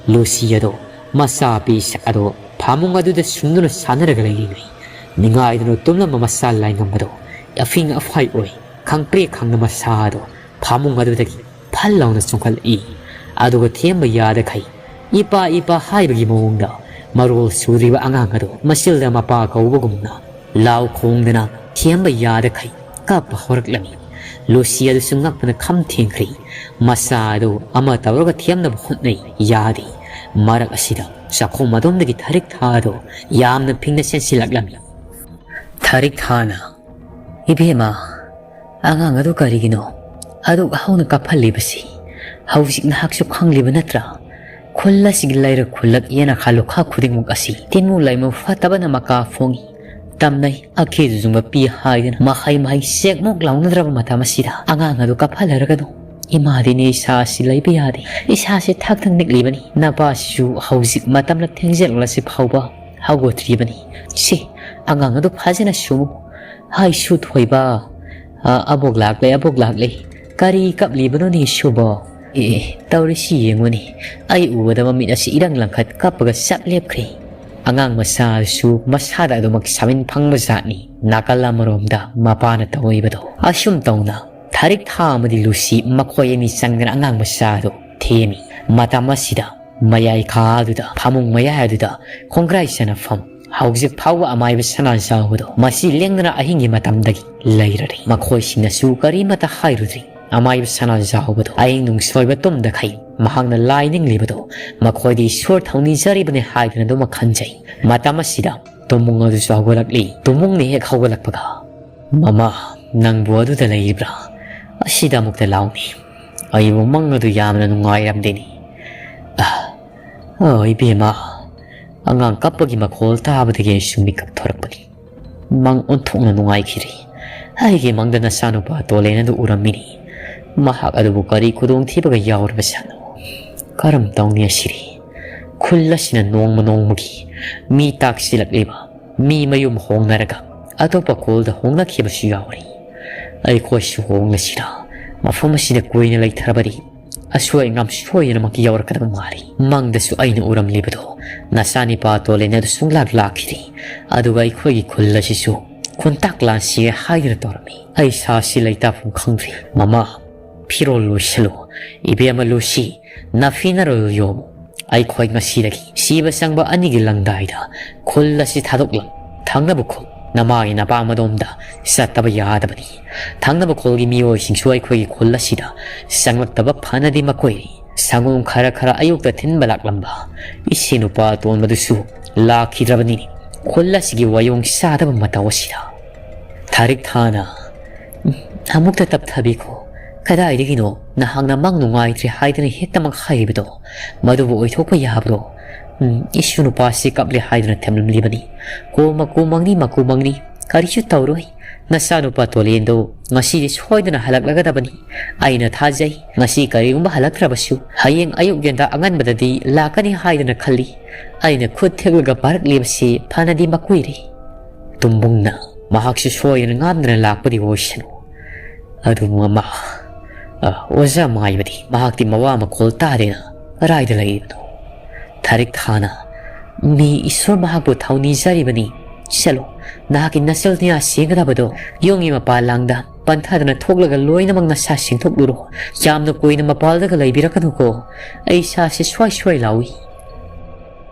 ꯂꯨꯁꯤ ꯑꯗꯣ, ꯃꯆꯥ ꯄꯤꯁꯛ ꯑꯗꯣ ꯐꯃꯨꯡ ꯑꯗꯨꯗ ꯁꯨꯝꯗꯨꯅ ꯁꯥꯟꯅꯔꯒ ꯂꯩꯔꯤꯉꯩ, ꯅꯤꯡꯉꯥꯏꯗꯨꯅ ꯇꯨꯝꯂꯝꯕ ꯃꯆꯥ ꯂꯥꯏꯉꯝ ꯑꯗꯣ ꯑꯐꯤꯡ ꯑꯐꯥꯏ ꯑꯣꯏ ꯈꯪꯄ꯭ꯔꯦꯛ ꯈꯪꯅ ꯃꯁꯥ ꯑꯗꯣ ꯐꯃꯨꯡ ꯑꯗꯨꯗꯒꯤ ꯐꯜ ꯂꯥꯎꯅ ꯆꯣꯡꯈꯠꯂꯛꯏ꯫ ꯑꯗꯨꯒ ꯊꯦꯝꯕ ꯌꯥꯗꯈꯩ ꯏꯄꯥ ꯏꯄꯥ ꯍꯥꯏꯕꯒꯤ ꯃꯑꯣꯡꯗ ꯃꯔꯣꯜ ꯁꯨꯗ꯭ꯔꯤꯕ ꯑꯉꯥꯡ ꯑꯗꯣ ꯃꯆꯤꯜꯗ ꯃꯄꯥ ꯀꯧꯕꯒꯨꯝꯅ ꯂꯥꯎ ꯈꯣꯡꯗꯅ ꯊꯦꯝꯕ ꯌꯥꯗꯈꯩ ꯀꯞꯄ ꯍꯧꯔꯛꯂꯝꯃꯤ꯫ ꯂꯨꯁꯤ ꯑꯗꯨꯁꯨ ꯉꯛꯄꯅ ꯈꯝ ꯊꯦꯡꯈ꯭ꯔꯦ꯫ ꯃꯆꯥ ꯑꯗꯨ ꯑꯃ ꯇꯧꯔꯒ ꯊꯦꯝꯅꯕ ꯍꯣꯠꯅꯩ, ꯌꯥꯗꯦ꯫ ꯃꯔꯛ ꯑꯁꯤꯗ ꯆꯥꯛꯈꯨꯝ ꯑꯗꯣꯝꯗꯒꯤ ꯊꯔꯤꯛ ꯊꯥ ꯑꯗꯨ ꯌꯥꯝꯅ ꯐꯤꯡꯅ ꯆꯦꯟꯁꯤꯜꯂꯛꯂꯝꯃꯤ꯫ ꯊꯔꯤꯛ ꯊꯥꯅ, "ꯏꯕꯦꯝꯃ, ꯑꯉꯥꯡ ꯑꯗꯨ ꯀꯔꯤꯒꯤꯅꯣ ꯑꯗꯨꯛ ꯍꯧꯅ ꯀꯥꯞꯍꯜꯂꯤꯕꯁꯤ? ꯍꯧꯖꯤꯛ ꯅꯍꯥꯛꯁꯨ ꯈꯪꯂꯤꯕ ꯅꯠꯇ꯭ꯔꯥ? ꯈꯨꯜ ꯑꯁꯤꯒꯤ ꯂꯩꯔꯛ ꯈꯨꯜꯂꯛ ꯌꯦꯅꯈꯥ ꯂꯨꯈꯥ ꯈꯨꯗꯤꯡꯃꯛ ꯑꯁꯤ ꯇꯤꯟꯃꯨ ꯂꯥꯏꯃꯨ ꯐꯠꯇꯕꯅ ꯃꯀꯥ ꯐꯣꯡꯏ꯫ ꯇꯝꯅꯩ, ꯑꯀꯦ ꯖꯨꯡꯕ ꯄꯤ ꯍꯥꯏꯗꯨꯅ ꯃꯍꯩ ꯃꯍꯩ ꯆꯦꯛꯃꯨꯛ ꯂꯥꯎꯅꯗ꯭ꯔꯕ ꯃꯇꯝ ꯑꯁꯤꯗ ꯑꯉꯥꯡ ꯑꯗꯨ ꯀꯥꯞꯍꯜꯂꯔꯒꯅꯨ꯫ ꯏꯃꯥꯗꯤꯅꯦ ꯏꯁꯥ ꯑꯁꯤ ꯂꯩꯕ ꯌꯥꯗꯦ꯫ ꯏꯁꯥꯁꯦ ꯊꯛ ꯊꯛ ꯅꯤꯛꯂꯤꯕꯅꯤ꯫ ꯅꯄꯥꯁꯤꯁꯨ ꯍꯧꯖꯤꯛ ꯃꯇꯝꯅ ꯊꯦꯡꯖꯤꯜꯂꯛꯂꯁꯤ ꯐꯥꯎꯕ ꯍꯧꯒꯠꯇ꯭ꯔꯤꯕꯅꯤ꯫ ꯁꯤ ꯑꯉꯥꯡ ꯑꯗꯨ ꯐꯖꯅ ꯁꯨꯃꯨ꯫ ꯍꯥꯏꯁꯨ ꯊꯣꯏꯕ, ꯑ, ꯑꯕꯣꯛ ꯂꯥꯛꯂꯦ, ꯑꯕꯣꯛ ꯂꯥꯛꯂꯦ꯫ ꯀꯔꯤ ꯀꯞꯂꯤꯕꯅꯣꯅꯦ ꯁꯨꯕꯣ? ꯑꯦ, ꯇꯧꯔꯤꯁꯤ ꯌꯦꯡꯉꯨꯅꯦ꯫ ꯑꯩ ꯎꯕꯗ ꯃꯃꯤꯠ ꯑꯁꯤ ꯏꯔꯪ ꯂꯪꯈꯠ ꯀꯞꯄꯒ ꯆꯞ ꯂꯦꯞꯈ꯭ꯔꯦ꯫ ꯑꯉꯥꯡ ꯃꯆꯥꯁꯨ ꯃꯁꯥꯗ ꯑꯗꯨꯃꯛ ꯁꯥꯃꯤꯟ ꯐꯪꯕ ꯖꯥꯠꯅꯤ꯫ ꯅꯥꯀꯜ ꯑꯃꯔꯣꯝꯗ ꯃꯄꯥꯅ ꯇꯧꯔꯤꯕꯗꯣ꯫ ꯑꯁꯨꯝ ꯇꯧꯅ ꯊꯔꯤꯛ ꯊꯥ ꯑꯃꯗꯤ ꯂꯨꯁꯤ ꯃꯈꯣꯏ ꯑꯅꯤ ꯆꯪꯗꯅ ꯑꯉꯥꯡ ꯃꯆꯥꯗꯨ ꯊꯦꯝꯃꯤ꯫ ꯃꯇꯝ ꯑꯁꯤꯗ ꯃꯌꯥꯏ ꯀꯥ ꯑꯗꯨꯗ, ꯐꯃꯨꯡ ꯃꯌꯥꯏ ꯑꯗꯨꯗ ꯈꯣꯡꯒ꯭ꯔꯥꯏ ꯆꯅꯐꯝ ꯍꯧꯖꯤꯛ ꯐꯥꯎꯕ ꯑꯃꯥꯏꯕ ꯁꯅꯥꯖꯥꯎꯕꯗꯣ ꯃꯁꯤ ꯂꯦꯡꯗꯅ ꯑꯍꯤꯡꯒꯤ ꯃꯇꯝꯗꯒꯤ ꯂꯩꯔꯔꯦ꯫ ꯃꯈꯣꯏꯁꯤꯡꯅꯁꯨ ꯀꯔꯤꯃꯠꯇ ꯍꯥꯏꯔꯨꯗ꯭ꯔꯤ꯫ ꯑꯃꯥꯏꯕ ꯁꯅꯥꯖꯥꯎꯕꯗꯣ ꯑꯍꯤꯡ ꯅꯨꯡꯁꯣꯏꯕ ꯇꯨꯝꯗꯈꯩ ꯃꯍꯥꯛꯅ ꯂꯥꯏ ꯅꯤꯡꯂꯤꯕꯗꯣ ꯃꯈꯣꯏꯗꯤ ꯏꯁꯣꯔ ꯊꯧꯅꯤꯖꯔꯤꯕꯅꯤ ꯍꯥꯏꯗꯨꯅ ꯑꯗꯨꯃꯛ ꯈꯟꯖꯩ꯫ ꯃꯇꯝ ꯑꯁꯤꯗ ꯇꯨꯝꯃꯨꯡ ꯑꯗꯨꯁꯨ ꯍꯧꯒꯠꯂꯛꯂꯤ꯫ ꯇꯨꯝꯃꯨꯡꯅ ꯍꯦꯛ ꯍꯧꯒꯠꯂꯛꯄꯒ, "ꯃꯃꯥ, ꯅꯪꯕꯨ ꯑꯗꯨꯗ ꯂꯩꯔꯤꯕ꯭ꯔꯥ? ꯑꯁꯤꯗ ꯑꯃꯨꯛꯇ ꯂꯥꯎꯅꯦ꯫ ꯑꯩꯕꯨ ꯃꯪ ꯑꯗꯨ ꯌꯥꯝꯅ ꯅꯨꯡꯉꯥꯏꯔꯝꯗꯦꯅꯦ꯫ ꯑ, ꯑ, ꯏꯕꯦꯝꯃ, ꯑꯉꯥꯡ ꯀꯞꯄꯒꯤ ꯃꯈꯣꯜ ꯇꯥꯕꯗꯒꯤ ꯑꯩꯁꯨ ꯃꯤꯀꯞ ꯊꯣꯔꯛꯄꯅꯤ꯫ ꯃꯪ ꯑꯣꯟꯊꯣꯛꯅ ꯅꯨꯡꯉꯥꯏꯈꯤꯔꯦ꯫ ꯑꯩꯒꯤ ꯃꯪꯗ ꯅꯆꯥꯅꯨꯄꯥ ꯇꯣꯂꯦꯟ ꯑꯗꯨ ꯎꯔꯝꯃꯤꯅꯤ꯫ ꯃꯍꯥꯛ ꯑꯗꯨꯕꯨ ꯀꯔꯤ ꯈꯨꯗꯣꯡꯊꯤꯕꯒ ꯌꯥꯎꯔꯕꯖꯥꯠꯅꯣ? ꯀꯔꯝ ꯇꯧꯅꯤ ꯑꯁꯤꯗꯤ? ꯈꯨꯜ ꯑꯁꯤꯅ ꯅꯣꯡꯃ ꯅꯣꯡꯃꯒꯤ ꯃꯤ ꯇꯥꯛꯁꯤꯜꯂꯛꯂꯤꯕ ꯃꯤ ꯃꯌꯨꯝ ꯍꯣꯡꯅꯔꯒ ꯑꯇꯣꯞꯄ ꯈꯨꯜꯗ ꯍꯣꯡꯅꯈꯤꯕꯁꯨ ꯌꯥꯎꯔꯤ꯫ ꯑꯩꯈꯣꯏꯁꯨ ꯍꯣꯡꯂꯁꯤꯔꯥ? ꯃꯐꯝ ꯑꯁꯤꯗ ꯀꯨꯏꯅ ꯂꯩꯊꯔꯕꯗꯤ ꯑꯁꯣꯏ ꯑꯉꯥꯝ ꯁꯣꯏꯗꯅꯃꯛ ꯌꯥꯎꯔꯛꯀꯗꯕ ꯃꯥꯜꯂꯤ꯫ ꯃꯪꯗꯁꯨ ꯑꯩꯅ ꯎꯔꯝꯂꯤꯕꯗꯣ ꯅꯆꯥꯅꯤꯄꯥ ꯇꯣꯂꯦꯟ ꯑꯗꯨ ꯁꯨꯡꯂꯥꯛ ꯂꯥꯛꯈꯤꯗꯦ꯫ ꯑꯗꯨꯒ ꯑꯩꯈꯣꯏꯒꯤ ꯈꯨꯜ ꯑꯁꯤꯁꯨ ꯈꯨꯟꯇꯥꯛ ꯂꯥꯟꯁꯤ ꯍꯥꯏꯗꯨꯅ ꯇꯧꯔꯝꯃꯤ꯫ ꯑꯩ ꯏꯁꯥꯁꯤ ꯂꯩꯇꯥꯐꯝ ꯈꯪꯗ꯭ꯔꯦ꯫ ꯃꯃꯥ, ꯐꯤꯔꯣꯜ ꯂꯣꯏꯁꯤꯜꯂꯨ꯫ ꯏꯕꯦꯝꯃ ꯂꯨꯁꯤ, ꯅꯐꯤ ꯅꯔꯣꯜ ꯌꯣꯝꯃꯨ꯫ ꯑꯩꯈꯣꯏ ꯉꯁꯤꯗꯒꯤ ꯁꯤꯕ ꯆꯪꯕ ꯑꯅꯤꯒꯤ ꯂꯪꯗꯥꯏꯗ ꯈꯨꯜ ꯑꯁꯤ ꯊꯥꯗꯣꯛꯂꯝ ꯊꯪꯅꯕ ꯈꯨꯜ, ꯅꯃꯥꯒꯤ ꯅꯄꯥꯝ ꯑꯗꯣꯝꯗ ꯆꯠꯇꯕ ꯌꯥꯗꯕꯅꯤ꯫ ꯊꯪꯅꯕ ꯈꯨꯜꯒꯤ ꯃꯤꯑꯣꯏꯁꯤꯡꯁꯨ ꯑꯩꯈꯣꯏꯒꯤ ꯈꯨꯜ ꯑꯁꯤꯗ ꯆꯪꯂꯛꯇꯕ ꯐꯅꯗꯤ ꯃꯀꯣꯏꯔꯦ꯫ ꯁꯪꯒꯣꯝ ꯈꯔ ꯈꯔ ꯑꯌꯨꯛꯇ ꯊꯤꯟꯕ ꯂꯥꯛꯂꯝꯕ ꯏꯁꯦ ꯅꯨꯄꯥ ꯑꯇꯣꯟꯕꯗꯨꯁꯨ ꯂꯥꯛꯈꯤꯗ꯭ꯔꯕꯅꯤꯅꯦ꯫ ꯈꯨꯜ ꯑꯁꯤꯒꯤ ꯋꯥꯌꯣꯡ ꯆꯥꯗꯕ ꯃꯇꯧ ꯑꯁꯤꯗ꯫ ꯊꯥꯔꯤꯛ ꯊꯥꯅ, "ꯎꯝ, ꯑꯃꯨꯛꯇ ꯇꯞꯊꯕꯤꯈꯣ꯫ ꯀꯗꯥꯏꯗꯒꯤꯅꯣ ꯅꯍꯥꯛꯅ ꯃꯪ ꯅꯨꯡꯉꯥꯏꯇ꯭ꯔꯦ ꯍꯥꯏꯗꯨꯅ ꯍꯦꯛꯇꯃꯛ ꯍꯥꯏꯔꯤꯕꯗꯣ? ꯃꯗꯨꯕꯨ ꯑꯣꯏꯊꯣꯛꯄ ꯌꯥꯕ꯭ꯔꯣ? ꯎꯝ, ꯏꯁꯨ ꯅꯨꯄꯥꯁꯤ ꯀꯞꯂꯦ ꯍꯥꯏꯗꯨꯅ ꯊꯦꯝꯂꯝꯂꯤꯕꯅꯤ꯫ ꯀꯣ ꯃꯀꯨ ꯃꯪꯅꯤ, ꯃꯀꯨ ꯃꯪꯅꯤ, ꯀꯔꯤꯁꯨ ꯇꯧꯔꯣꯏ꯫ ꯅꯆꯥꯅꯨꯄꯥ ꯇꯣꯂꯦꯟꯗꯣ ꯉꯁꯤꯗꯤ ꯁꯣꯏꯗꯅ ꯍꯜꯂꯛꯂꯒꯗꯕꯅꯤ꯫ ꯑꯩꯅ ꯊꯥꯖꯩ, ꯉꯁꯤ ꯀꯔꯤꯒꯨꯝꯕ ꯍꯜꯂꯛꯇ꯭ꯔꯕꯁꯨ, ꯍꯌꯦꯡ ꯑꯌꯨꯛ ꯉꯟꯇꯥ ꯑꯉꯟꯕꯗꯗꯤ ꯂꯥꯛꯀꯅꯤ ꯍꯥꯏꯗꯨꯅ ꯈꯜꯂꯤ꯫ ꯑꯩꯅ ꯈꯨꯠ ꯊꯦꯛꯂꯒ ꯄꯥꯔꯛꯂꯤꯕꯁꯤ ꯐꯅꯗꯤ ꯃꯀꯨꯏꯔꯦ꯫ ꯇꯨꯝꯕꯨꯡꯅ ꯃꯍꯥꯛꯁꯨ ꯁꯣꯏꯗꯅ ꯉꯥꯝꯗꯅ ꯂꯥꯛꯄꯗꯤ ꯑꯣꯏꯁꯅꯨ꯫ ꯑꯗꯨꯕꯨ ꯃꯃꯥ, ꯑ, ꯑꯣꯖꯥ ꯃꯥꯏꯕꯗꯤ ꯃꯍꯥꯛꯇꯤ ꯃꯋꯥ ꯃꯈꯣꯜ ꯇꯥꯗꯦꯅ ꯀꯗꯥꯏꯗ ꯂꯩꯔꯤꯕꯅꯣ?" ꯊꯥꯔꯤꯛ ꯊꯥꯅ, "ꯃꯤ ꯏꯁꯣꯔ ꯃꯍꯥꯛꯄꯨ ꯊꯧꯅꯤꯖꯔꯤꯕꯅꯤ꯫ ꯆꯠꯂꯣ, ꯅꯍꯥꯛꯀꯤ ꯅꯆꯜ ꯅꯌꯥ ꯁꯦꯡꯒꯗꯕꯗꯣ ꯌꯨꯝꯒꯤ ꯃꯄꯥꯟ ꯂꯥꯡꯗ ꯄꯟꯊꯥꯗꯅ ꯊꯣꯛꯂꯒ ꯂꯣꯏꯅꯃꯛ ꯅꯁꯥ ꯁꯦꯡꯊꯣꯛꯂꯨꯔꯣ꯫ ꯌꯥꯝꯅ ꯀꯨꯏꯅ ꯃꯄꯥꯜꯗꯒ ꯂꯩꯕꯤꯔꯛꯀꯅꯨꯀꯣ꯫ ꯑꯩ ꯏꯁꯥꯁꯦ ꯁ꯭ꯋꯥꯏ ꯁ꯭ꯋꯥꯏ ꯂꯥꯎꯏ꯫"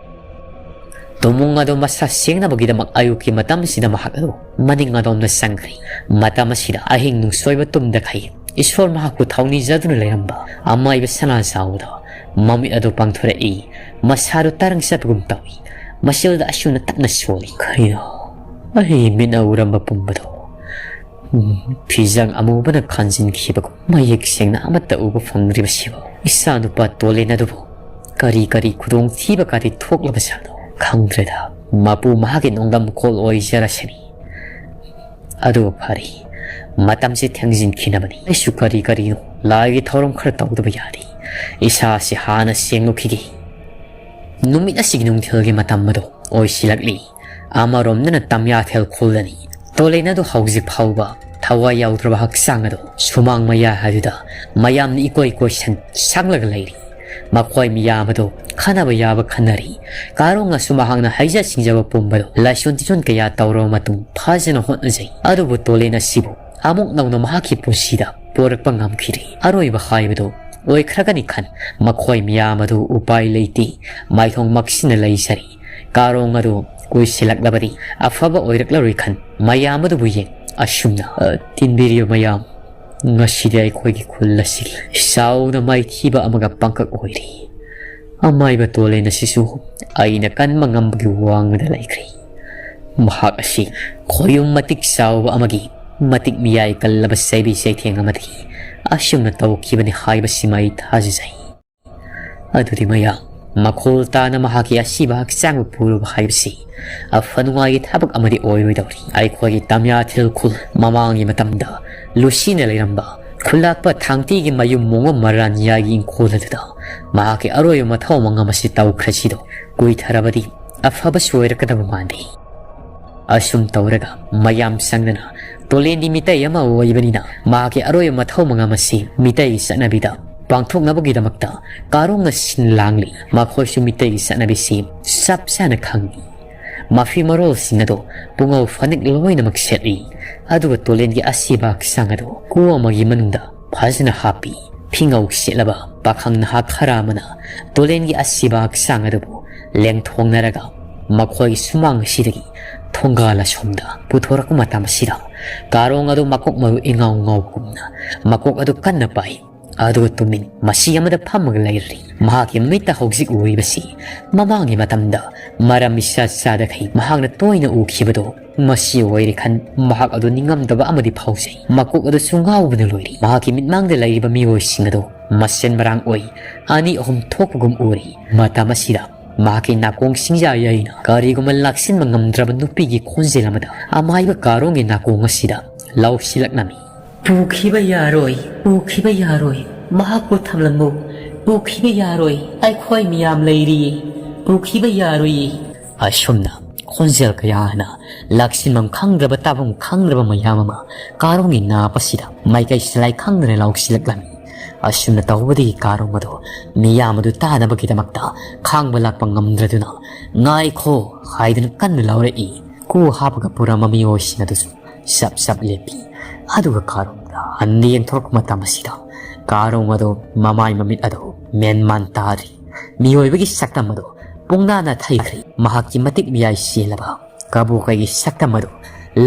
ꯇꯨꯃꯨꯡ ꯑꯗꯨ ꯃꯁꯥ ꯁꯦꯡꯅꯕꯒꯤꯗꯃꯛ ꯑꯌꯨꯛꯀꯤ ꯃꯇꯝꯁꯤꯗ ꯃꯍꯥꯛ ꯑꯗꯨ ꯃꯅꯤꯡ ꯑꯗꯣꯝꯗ ꯆꯪꯈ꯭ꯔꯦ꯫ ꯃꯇꯝ ꯑꯁꯤꯗ ꯑꯍꯤꯡ ꯅꯨꯡꯁꯣꯏꯕ ꯇꯨꯝꯗꯈꯩ ꯏꯁꯣꯔ ꯃꯍꯥꯛꯄꯨ ꯊꯧꯅꯤꯖꯗꯨꯅ ꯂꯩꯔꯝꯕ ꯑꯃꯥꯏꯕ ꯁꯅꯥꯖꯥꯎꯗ ꯃꯃꯤꯠ ꯑꯗꯨ ꯄꯥꯡꯊꯣꯔꯛꯏ꯫ ꯃꯁꯥꯗꯨ ꯇꯔꯪ ꯆꯠꯄꯒꯨꯝ ꯇꯧꯏ꯫ ꯃꯁꯤꯜꯗ ꯑꯁꯨꯝꯅ ꯇꯞꯅ ꯁꯣꯜꯂꯤ꯫ "ꯀꯩꯅꯣ? ꯑꯩ ꯃꯤꯠꯅ ꯎꯔꯝꯕ ꯄꯨꯝꯕꯗꯣ, ꯎꯝ, ꯐꯤꯖꯪ ꯑꯃꯨꯕꯅ ꯈꯟꯖꯤꯟꯈꯤꯕꯒꯨꯝ ꯃꯌꯦꯛ ꯁꯦꯡꯅ ꯑꯃꯠꯇ ꯎꯕ ꯐꯪꯗ꯭ꯔꯤꯕꯁꯤꯕꯨ? ꯏꯆꯥꯅꯨꯄꯥ ꯇꯣꯂꯦꯟ ꯑꯗꯨꯕꯨ ꯀꯔꯤ ꯀꯔꯤ ꯈꯨꯗꯣꯡꯊꯤꯕ ꯀꯥꯗꯤ ꯊꯣꯛꯂꯕꯖꯥꯠꯅꯣ? ꯈꯪꯗ꯭ꯔꯦꯗ, ꯃꯄꯨ ꯃꯍꯥꯛꯀꯤ ꯅꯣꯡꯗꯝ ꯈꯣꯜ ꯑꯣꯏꯖꯔꯁꯅꯤ꯫ ꯑꯗꯨ ꯐꯔꯦ, ꯃꯇꯝꯁꯤ ꯊꯦꯡꯖꯤꯟꯈꯤꯅꯕꯅꯤ꯫ ꯑꯩꯁꯨ ꯀꯔꯤ ꯀꯔꯤꯅꯣ ꯂꯥꯏꯒꯤ ꯊꯧꯔꯝ ꯈꯔ ꯇꯧꯗꯕ ꯌꯥꯗꯦ꯫ ꯏꯁꯥꯁꯤ ꯍꯥꯟꯅ ꯁꯦꯡꯗꯣꯛꯈꯤꯒꯦ꯫" ꯅꯨꯃꯤꯠ ꯑꯁꯤꯒꯤ ꯅꯨꯡꯊꯤꯜꯒꯤ ꯃꯇꯝ ꯑꯗꯨ ꯑꯣꯏꯁꯤꯜꯂꯛꯂꯤ꯫ ꯑꯃꯔꯣꯝꯗꯅ ꯇꯝꯌꯥꯊꯦꯜ ꯈꯨꯜꯂꯅꯤ꯫ ꯇꯣꯂꯦꯟ ꯑꯗꯨ ꯍꯧꯖꯤꯛ ꯐꯥꯎꯕ ꯊꯋꯥꯏ ꯌꯥꯎꯗ꯭ꯔꯕ ꯍꯛꯆꯥꯡ ꯑꯗꯨ ꯁꯨꯃꯥꯡ ꯃꯌꯥ ꯑꯗꯨꯗ ꯃꯌꯥꯝꯅ ꯏꯀꯣꯏ ꯀꯣꯏꯁꯟ ꯁꯪꯂꯒ ꯂꯩꯔꯤ꯫ ꯃꯈꯣꯏ ꯃꯤꯌꯥꯝ ꯑꯗꯨ ꯈꯟꯅꯕ ꯌꯥꯕ ꯈꯟꯅꯔꯤ꯫ ꯀꯥꯔꯣꯡꯅꯁꯨ ꯃꯍꯥꯛꯅ ꯍꯩꯖ ꯁꯤꯡꯖꯕ ꯄꯨꯝꯕꯗꯨ ꯂꯥꯏꯁꯣꯟ ꯇꯤꯁꯣꯟ ꯀꯌꯥ ꯇꯧꯔꯕ ꯃꯇꯨꯡ ꯐꯖꯅ ꯍꯣꯠꯅꯖꯩ꯫ ꯑꯗꯨꯕꯨ ꯇꯣꯂꯦꯟ ꯑꯁꯤꯕꯨ ꯑꯃꯨꯛ ꯅꯧꯅ ꯃꯍꯥꯛꯀꯤ ꯄꯨꯟꯁꯤꯗ ꯄꯣꯔꯛꯄ ꯉꯝꯈꯤꯗ꯭ꯔꯤ꯫ ꯑꯔꯣꯏꯕ ꯍꯥꯏꯕꯗꯨ ꯑꯣꯏꯈ꯭ꯔꯒꯅꯤ ꯈꯟ ꯃꯈꯣꯏ ꯃꯤꯌꯥꯝ ꯑꯗꯨ ꯎꯄꯥꯏ ꯂꯩꯇꯦ꯫ ꯃꯥꯏꯊꯣꯡ ꯃꯛꯁꯤꯟꯅ ꯂꯩꯖꯔꯤ꯫ ꯀꯥꯔꯣꯡ ꯑꯗꯨ ꯀꯨꯏꯁꯤꯜꯂꯛꯂꯕꯗꯤ ꯑꯐꯕ ꯑꯣꯏꯔꯛꯂꯔꯣꯏ ꯈꯟ ꯃꯌꯥꯝ ꯑꯗꯨꯕꯨ ꯌꯦꯡ ꯑꯁꯨꯝꯅ, "ꯑ, ꯇꯤꯟꯕꯤꯔꯤꯕ ꯃꯌꯥꯝ, ꯉꯁꯤꯗꯤ ꯑꯩꯈꯣꯏꯒꯤ ꯈꯨꯜ ꯑꯁꯤꯒꯤ ꯆꯥꯎꯅ ꯃꯥꯏꯊꯤꯕ ꯑꯃꯒ ꯄꯥꯡꯀꯛ ꯑꯣꯏꯔꯤ꯫ ꯑꯃꯥꯏꯕ ꯇꯣꯂꯦꯟ ꯑꯁꯤꯁꯨ ꯑꯩꯅ ꯀꯟꯕ ꯉꯝꯕꯒꯤ ꯋꯥꯡꯃꯗ ꯂꯩꯈ꯭ꯔꯦ꯫ ꯃꯍꯥꯛ ꯑꯁꯤ ꯈꯣꯌꯨꯝ ꯃꯇꯤꯛ ꯆꯥꯎꯕ ꯑꯃꯒꯤ ꯃꯇꯤꯛ ꯃꯤꯌꯥꯏ ꯀꯜꯂꯕ ꯆꯩꯕꯤ ꯆꯩꯊꯦꯡ ꯑꯃꯗꯒꯤ ꯑꯁꯨꯝꯅ ꯇꯧꯈꯤꯕꯅꯤ ꯍꯥꯏꯕꯁꯤꯃ ꯑꯩ ꯊꯥꯖꯖꯩ꯫ ꯑꯗꯨꯗꯤ ꯃꯌꯥꯝ, ꯃꯈꯣꯜ ꯇꯥꯅ ꯃꯍꯥꯛꯀꯤ ꯑꯁꯤꯕ ꯍꯛꯆꯥꯡꯕꯨ ꯄꯨꯔꯨꯕ ꯍꯥꯏꯕꯁꯤ ꯑꯐ ꯅꯨꯡꯉꯥꯏꯒꯤ ꯊꯕꯛ ꯑꯃꯗꯤ ꯑꯣꯏꯔꯣꯏꯗꯧꯔꯤ꯫ ꯑꯩꯈꯣꯏꯒꯤ ꯇꯝꯌꯥꯊꯦꯜ ꯈꯨꯜ ꯃꯃꯥꯡꯒꯤ ꯃꯇꯝꯗ ꯂꯨꯁꯤꯅ ꯂꯩꯔꯝꯕ ꯈꯨꯜꯂꯥꯛꯄ ꯊꯥꯡꯇꯤꯒꯤ ꯃꯌꯨꯝ ꯃꯣꯡꯕ ꯃꯔꯥꯟꯌꯥꯒꯤ ꯏꯪꯈꯣꯜ ꯑꯗꯨꯗ ꯃꯍꯥꯛꯀꯤ ꯑꯔꯣꯏꯕ ꯃꯊꯧ ꯃꯉꯝ ꯑꯁꯤ ꯇꯧꯈ꯭ꯔꯁꯤꯗꯣ ꯀꯨꯏꯊꯔꯕꯗꯤ ꯑꯐꯕꯁꯨ ꯑꯣꯏꯔꯛꯀꯗꯕ ꯃꯥꯟꯗꯦ꯫ ꯑꯁꯨꯝ ꯇꯧꯔꯒ ꯃꯌꯥꯝ ꯆꯪꯗꯅ ꯇꯣꯂꯦꯟꯗꯤ ꯃꯤꯇꯩ ꯑꯃ ꯑꯣꯏꯕꯅꯤꯅ ꯃꯍꯥꯛꯀꯤ ꯑꯔꯣꯏꯕ ꯃꯊꯧ ꯃꯉꯝ ꯑꯁꯤ ꯃꯤꯇꯩꯒꯤ ꯆꯠꯅꯕꯤꯗ ꯄꯥꯡꯊꯣꯛꯅꯕꯒꯤꯗꯃꯛꯇ ꯀꯥꯔꯣꯡꯅ ꯁꯤꯟ ꯂꯥꯡꯂꯤ꯫ ꯃꯈꯣꯏꯁꯨ ꯃꯤꯇꯩꯒꯤ ꯆꯠꯅꯕꯤꯁꯤ ꯆꯞ ꯆꯥꯅ ꯈꯪꯏ꯫ ꯃꯐꯤ ꯃꯔꯣꯜꯁꯤꯡ ꯑꯗꯨ ꯄꯨꯡꯉꯧ ꯐꯅꯦꯛ ꯂꯣꯏꯅꯃꯛ ꯁꯦꯠꯂꯤ꯫ ꯑꯗꯨꯒ ꯇꯣꯂꯦꯟꯒꯤ ꯑꯁꯤꯕ ꯍꯛꯆꯥꯡ ꯑꯗꯨ ꯀꯨ ꯑꯃꯒꯤ ꯃꯅꯨꯡꯗ ꯐꯖꯅ ꯍꯥꯞꯄꯤ꯫ ꯐꯤꯉꯧ ꯁꯦꯠꯂꯕ ꯄꯥꯈꯪ ꯅꯍꯥ ꯈꯔ ꯑꯃꯅ ꯇꯣꯂꯦꯟꯒꯤ ꯑꯁꯤꯕ ꯍꯛꯆꯥꯡ ꯑꯗꯨꯕꯨ ꯂꯦꯡꯊꯣꯡꯅꯔꯒ ꯃꯈꯣꯏꯒꯤ ꯁꯨꯃꯥꯡ ꯑꯁꯤꯗꯒꯤ ꯊꯣꯡꯒꯥꯜ ꯑꯁꯣꯝꯗ ꯄꯨꯊꯣꯔꯛꯄ ꯃꯇꯝ ꯑꯁꯤꯗ ꯀꯥꯔꯣꯡ ꯑꯗꯨ ꯃꯀꯣꯛ ꯃꯔꯨ ꯏꯉꯥꯎ ꯉꯥꯎꯒꯨꯝꯅ ꯃꯀꯣꯛ ꯑꯗꯨ ꯀꯟꯅ ꯄꯥꯏ꯫ ꯑꯗꯨꯒ ꯇꯨꯃꯤꯟ ꯃꯁꯤ ꯑꯃꯗ ꯐꯝꯃꯒ ꯂꯩꯔꯤ꯫ ꯃꯍꯥꯛꯀꯤ ꯃꯤꯠꯇ ꯍꯧꯖꯤꯛ ꯎꯔꯤꯕꯁꯤ ꯃꯃꯥꯡꯒꯤ ꯃꯇꯝꯗ ꯃꯔꯝ ꯏꯆꯥ ꯆꯥꯗꯈꯩ ꯃꯍꯥꯛꯅ ꯇꯣꯏꯅ ꯎꯈꯤꯕꯗꯣ ꯃꯁꯤ ꯑꯣꯏꯔꯦ ꯈꯟ ꯃꯍꯥꯛ ꯑꯗꯨ ꯅꯤꯡꯉꯝꯗꯕ ꯑꯃꯗꯤ ꯐꯥꯎꯖꯩ꯫ ꯃꯀꯣꯛ ꯑꯗꯨꯁꯨ ꯉꯥꯎꯕꯅ ꯂꯣꯏꯔꯤ꯫ ꯃꯍꯥꯛꯀꯤ ꯃꯤꯠꯃꯥꯡꯗ ꯂꯩꯔꯤꯕ ꯃꯤꯑꯣꯏꯁꯤꯡ ꯑꯗꯨ ꯃꯁꯦꯟ ꯃꯔꯥꯡ ꯑꯣꯏ ꯑꯅꯤ ꯑꯍꯨꯝ ꯊꯣꯛꯄꯒꯨꯝ ꯎꯔꯤ꯫ ꯃꯇꯝ ꯑꯁꯤꯗ ꯃꯍꯥꯛꯀꯤ ꯅꯥꯀꯣꯡ ꯁꯤꯡꯖꯥ ꯌꯩꯅ ꯀꯔꯤꯒꯨꯝꯕ ꯂꯥꯛꯁꯤꯟꯕ ꯉꯝꯗ꯭ꯔꯕ ꯅꯨꯄꯤꯒꯤ ꯈꯣꯟꯖꯦꯜ ꯑꯃꯗ ꯑꯃꯥꯏꯕ ꯀꯥꯔꯣꯡꯒꯤ ꯅꯥꯀꯣꯡ ꯑꯁꯤꯗ ꯂꯥꯎꯁꯤꯜꯂꯛꯂꯝꯃꯤ꯫ "ꯄꯨꯈꯤꯕ ꯌꯥꯔꯣꯏ, ꯄꯨꯈꯤꯕ ꯌꯥꯔꯣꯏ, ꯃꯍꯥꯛꯄꯨ ꯊꯝꯂꯝꯃꯨ, ꯄꯨꯈꯤꯕ ꯌꯥꯔꯣꯏ, ꯑꯩꯈꯣꯏ ꯃꯤꯌꯥꯝ ꯂꯩꯔꯤꯌꯦ, ꯄꯨꯈꯤꯕ ꯌꯥꯔꯣꯏꯌꯦ"꯫ ꯑꯁꯨꯝꯅ ꯈꯣꯟꯖꯦꯜ ꯀꯌꯥꯅ ꯂꯥꯛꯁꯤꯟꯐꯝ ꯈꯪꯗ꯭ꯔꯕ, ꯇꯥꯐꯝ ꯈꯪꯗ꯭ꯔꯕ ꯃꯌꯥꯝ ꯑꯃ ꯀꯥꯔꯣꯡꯒꯤ ꯅꯥꯞ ꯑꯁꯤꯗ ꯃꯥꯏꯀꯩ ꯁꯂꯥꯏ ꯈꯪꯗꯅ ꯂꯥꯎꯁꯤꯜꯂꯛꯂꯝꯃꯤ꯫ ꯑꯁꯨꯝꯅ ꯇꯧꯕꯗꯒꯤ ꯀꯥꯔꯣꯡ ꯑꯗꯣ ꯃꯤꯌꯥꯝ ꯑꯗꯨ ꯇꯥꯅꯕꯒꯤꯗꯃꯛꯇ ꯈꯥꯡꯕ ꯂꯥꯛꯄ ꯉꯝꯗ꯭ꯔꯗꯨꯅ "ꯉꯥꯏꯈꯣ" ꯍꯥꯏꯗꯨꯅ ꯀꯟꯅ ꯂꯥꯎꯔꯛꯏ꯫ ꯀꯨ ꯍꯥꯞꯄꯒ ꯄꯨꯔꯝꯕ ꯃꯤꯑꯣꯏꯁꯤꯡ ꯑꯗꯨꯁꯨ ꯆꯞ ꯆꯞ ꯂꯦꯞꯄꯤ꯫ ꯑꯗꯨꯒ ꯀꯥꯔꯣꯡꯗ ꯍꯟꯅ ꯌꯦꯡꯊꯣꯔꯛꯄ ꯃꯇꯝ ꯑꯁꯤꯗ ꯀꯥꯔꯣꯡ ꯑꯗꯣ ꯃꯃꯥꯏ ꯃꯃꯤꯠ ꯑꯗꯣ ꯃꯦꯟ ꯃꯥꯟ ꯇꯥꯗ꯭ꯔꯤ꯫ ꯃꯤꯑꯣꯏꯕꯒꯤ ꯁꯛꯇꯝ ꯑꯗꯣ ꯄꯨꯡꯅꯥ ꯅꯥꯊꯩꯈ꯭ꯔꯦ꯫ ꯃꯍꯥꯛꯀꯤ ꯃꯇꯤꯛ ꯃꯌꯥꯏ ꯆꯦꯜꯂꯕ ꯀꯕꯣꯀꯩꯒꯤ ꯁꯛꯇꯝ ꯑꯗꯨ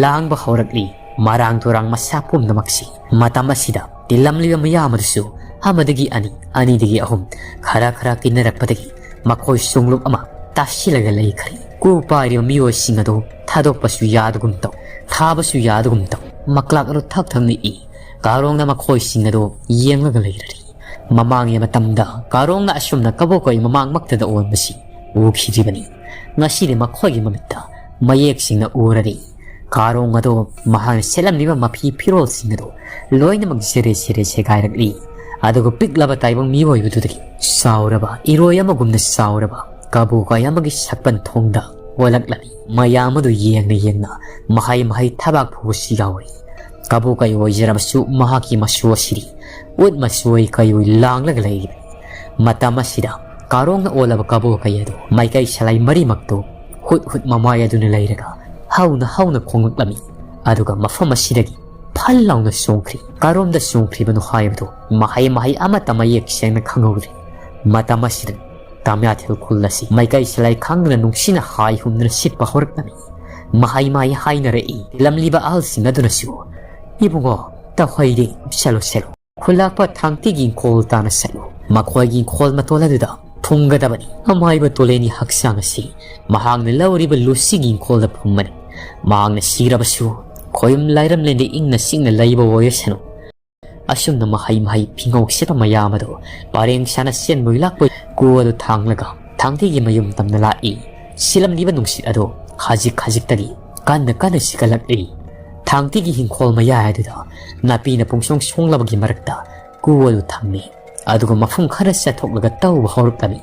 ꯂꯥꯡꯕ ꯍꯧꯔꯛꯂꯤ꯫ ꯃꯔꯥꯡ ꯇꯨꯔꯥꯡ ꯃꯁꯥ ꯄꯨꯝꯅꯃꯛꯁꯤ ꯃꯇꯝ ꯑꯁꯤꯗ ꯇꯤꯜꯂꯝꯂꯤꯕ ꯃꯤꯌꯥꯝ ꯑꯗꯨꯁꯨ ꯑꯃꯗꯒꯤ ꯑꯅꯤ, ꯑꯅꯤꯗꯒꯤ ꯑꯍꯨꯝ, ꯈꯔ ꯈꯔ ꯀꯤꯟꯅꯔꯛꯄꯗꯒꯤ ꯃꯈꯣꯏ ꯁꯨꯡꯂꯨꯞ ꯑꯃ ꯇꯥꯁꯤꯜꯂꯒ ꯂꯩꯈ꯭ꯔꯦ꯫ ꯀꯨ ꯄꯥꯏꯔꯤꯕ ꯃꯤꯑꯣꯏꯁꯤꯡ ꯑꯗꯨ ꯊꯥꯗꯣꯛꯄꯁꯨ ꯌꯥꯗꯒꯨꯝ ꯇꯧ, ꯊꯥꯕꯁꯨ ꯌꯥꯗꯒꯨꯝ ꯇꯧ꯫ ꯃꯀ꯭ꯂꯥꯛ ꯑꯗꯨ ꯊꯛ ꯊꯛ ꯅꯤꯛꯏ꯫ ꯀꯥꯔꯣꯡꯅ ꯃꯈꯣꯏꯁꯤꯡ ꯑꯗꯨ ꯌꯦꯡꯂꯒ ꯂꯩꯔꯔꯤ꯫ ꯃꯃꯥꯡꯒꯤ ꯃꯇꯝꯗ ꯀꯥꯔꯣꯡꯅ ꯑꯁꯨꯝꯅ ꯀꯕꯣꯀꯩ ꯃꯃꯥꯡꯃꯛꯇꯗ ꯑꯣꯟꯕꯁꯤ ꯎꯈꯤꯗ꯭ꯔꯤꯕꯅꯤ꯫ ꯉꯁꯤꯗꯤ ꯃꯈꯣꯏꯒꯤ ꯃꯃꯤꯠꯇ ꯃꯌꯦꯛ ꯁꯦꯡꯅ ꯎꯔꯔꯤ꯫ ꯀꯥꯔꯣꯡ ꯑꯗꯣ ꯃꯍꯥꯛꯅ ꯁꯦꯠꯂꯝꯂꯤꯕ ꯃꯐꯤ ꯐꯤꯔꯣꯜꯁꯤꯡ ꯑꯗꯣ ꯂꯣꯏꯅꯃꯛ ꯖꯦꯔꯦ ꯖꯦꯔꯦ ꯁꯦꯒꯥꯏꯔꯛꯂꯤ꯫ ꯑꯗꯨꯒ ꯄꯤꯛꯂꯕ ꯇꯥꯏꯕꯪ ꯃꯤꯑꯣꯏꯕꯗꯨꯗꯒꯤ ꯆꯥꯎꯔꯕ, ꯏꯔꯣꯏ ꯑꯃꯒꯨꯝꯅ ꯆꯥꯎꯔꯕ ꯀꯕꯣꯀꯩ ꯑꯃꯒꯤ ꯁꯛꯄꯟ ꯊꯣꯡꯗ ꯑꯣꯜꯂꯛꯂꯝꯃꯤ꯫ ꯃꯌꯥꯝ ꯑꯗꯨ ꯌꯦꯡꯅ ꯌꯦꯡꯅ ꯃꯍꯩ ꯃꯍꯩ ꯊꯕꯥꯛ ꯐꯨꯕꯁꯨ ꯌꯥꯎꯔꯤ꯫ ꯀꯕꯣꯀꯩ ꯑꯣꯏꯖꯔꯕꯁꯨ ꯃꯍꯥꯛꯀꯤ ꯃꯆꯨ ꯑꯁꯤꯗꯤ ꯎꯠ ꯃꯆꯨ ꯑꯣꯏ ꯀꯩ ꯑꯣꯏ ꯂꯥꯡꯂꯒ ꯂꯩꯔꯤꯕꯅꯤ꯫ ꯃꯇꯝ ꯑꯁꯤꯗ ꯀꯥꯔꯣꯡꯅ ꯑꯣꯜꯂꯕ ꯀꯕꯣꯀꯩ ꯑꯗꯨ ꯃꯥꯏꯀꯩ ꯁꯂꯥꯏ ꯃꯔꯤꯃꯛꯇꯨ ꯍꯨꯠ ꯍꯨꯠ ꯃꯃꯥꯏ ꯑꯗꯨꯅ ꯂꯩꯔꯒ ꯍꯧꯅ ꯍꯧꯅ ꯈꯣꯡꯂꯛꯂꯝꯃꯤ꯫ ꯑꯗꯨꯒ ꯃꯐꯝ ꯑꯁꯤꯗꯒꯤ ꯐꯜ ꯂꯥꯎꯅ ꯆꯣꯡꯈ꯭ꯔꯤ꯫ ꯀꯔꯣꯝꯗ ꯆꯣꯡꯈ꯭ꯔꯤꯕꯅꯣ ꯍꯥꯏꯕꯗꯨ ꯃꯍꯩ ꯃꯍꯩ ꯑꯃꯠꯇ ꯃꯌꯦꯛ ꯁꯦꯡꯅ ꯈꯪꯍꯧꯗ꯭ꯔꯤ꯫ ꯃꯇꯝ ꯑꯁꯤꯗ ꯇꯥꯃꯤꯌꯥꯊꯦꯜ ꯈꯨꯜ ꯑꯁꯤ ꯃꯥꯏꯀꯩ ꯁꯂꯥꯏ ꯈꯪꯗꯅ ꯅꯨꯡꯁꯤꯅ ꯍꯥꯏ ꯍꯨꯝꯗꯨꯅ ꯁꯤꯠꯄ ꯍꯧꯔꯛꯂꯝꯃꯤ꯫ ꯃꯍꯩ ꯃꯍꯩ ꯍꯥꯏꯅꯔꯛꯏ꯫ ꯇꯤꯜꯂꯝꯂꯤꯕ ꯑꯍꯜꯁꯤꯡ ꯑꯗꯨꯅꯁꯨ, "ꯏꯕꯨꯡꯉꯣ, ꯇꯧꯍꯩꯗꯦ, ꯆꯠꯂꯣ, ꯆꯠꯂꯣ꯫ ꯈꯨꯜꯂꯥꯛꯄ ꯊꯥꯡꯇꯤꯒꯤ ꯏꯪꯈꯣꯜ ꯇꯥꯅ ꯆꯠꯂꯨ꯫ ꯃꯈꯣꯏꯒꯤ ꯏꯪꯈꯣꯜ ꯃꯇꯣꯜ ꯑꯗꯨꯗ ꯐꯨꯝꯒꯗꯕꯅꯤ꯫ ꯑꯃꯥꯏꯕ ꯇꯣꯂꯦꯟꯒꯤ ꯍꯛꯆꯥꯡ ꯑꯁꯤ ꯃꯍꯥꯛꯅ ꯂꯧꯔꯤꯕ ꯂꯨꯁꯤꯒꯤ ꯏꯪꯈꯣꯜꯗ ꯐꯨꯝꯕꯅꯤ꯫ ꯃꯍꯥꯛꯅ ꯁꯤꯔꯕꯁꯨ ꯈꯣꯌꯨꯝ ꯂꯥꯏꯔꯝꯂꯦꯟꯗ ꯏꯪꯅ ꯆꯤꯛꯅ ꯂꯩꯕ ꯑꯣꯏꯔꯁꯅꯨ꯫" ꯑꯁꯨꯝꯅ ꯃꯍꯩ ꯃꯍꯩ ꯐꯤꯉꯧ ꯁꯦꯠꯄ ꯃꯌꯥꯝ ꯑꯗꯨ ꯄꯔꯦꯡ ꯁꯥꯅ ꯆꯦꯟꯕꯣꯏ ꯂꯥꯛꯄꯣꯏ ꯀꯨ ꯑꯗꯨ ꯊꯥꯡꯂꯒ ꯊꯥꯡꯇꯤꯒꯤ ꯃꯌꯨꯝ ꯇꯝꯅ ꯂꯥꯛꯏ꯫ ꯁꯤꯠꯂꯝꯂꯤꯕ ꯅꯨꯡꯁꯤꯠ ꯑꯗꯨ ꯈꯖꯤꯛ ꯈꯖꯤꯛꯇꯒꯤ ꯀꯟꯅ ꯀꯟꯅ ꯁꯤꯒꯠꯂꯛꯂꯤ꯫ ꯊꯥꯡꯇꯤꯒꯤ ꯍꯤꯡꯈꯣꯜ ꯃꯌꯥꯏ ꯑꯗꯨꯗ ꯅꯥꯄꯤꯅ ꯄꯨꯡꯁꯣꯡ ꯁꯣꯡꯂꯕꯒꯤ ꯃꯔꯛꯇ ꯀꯨ ꯑꯗꯨ ꯊꯝꯃꯤ꯫ ꯑꯗꯨꯒ ꯃꯐꯝ ꯈꯔ ꯆꯠꯊꯣꯛꯂꯒ ꯇꯧꯕ ꯍꯧꯔꯛꯂꯝꯃꯤ꯫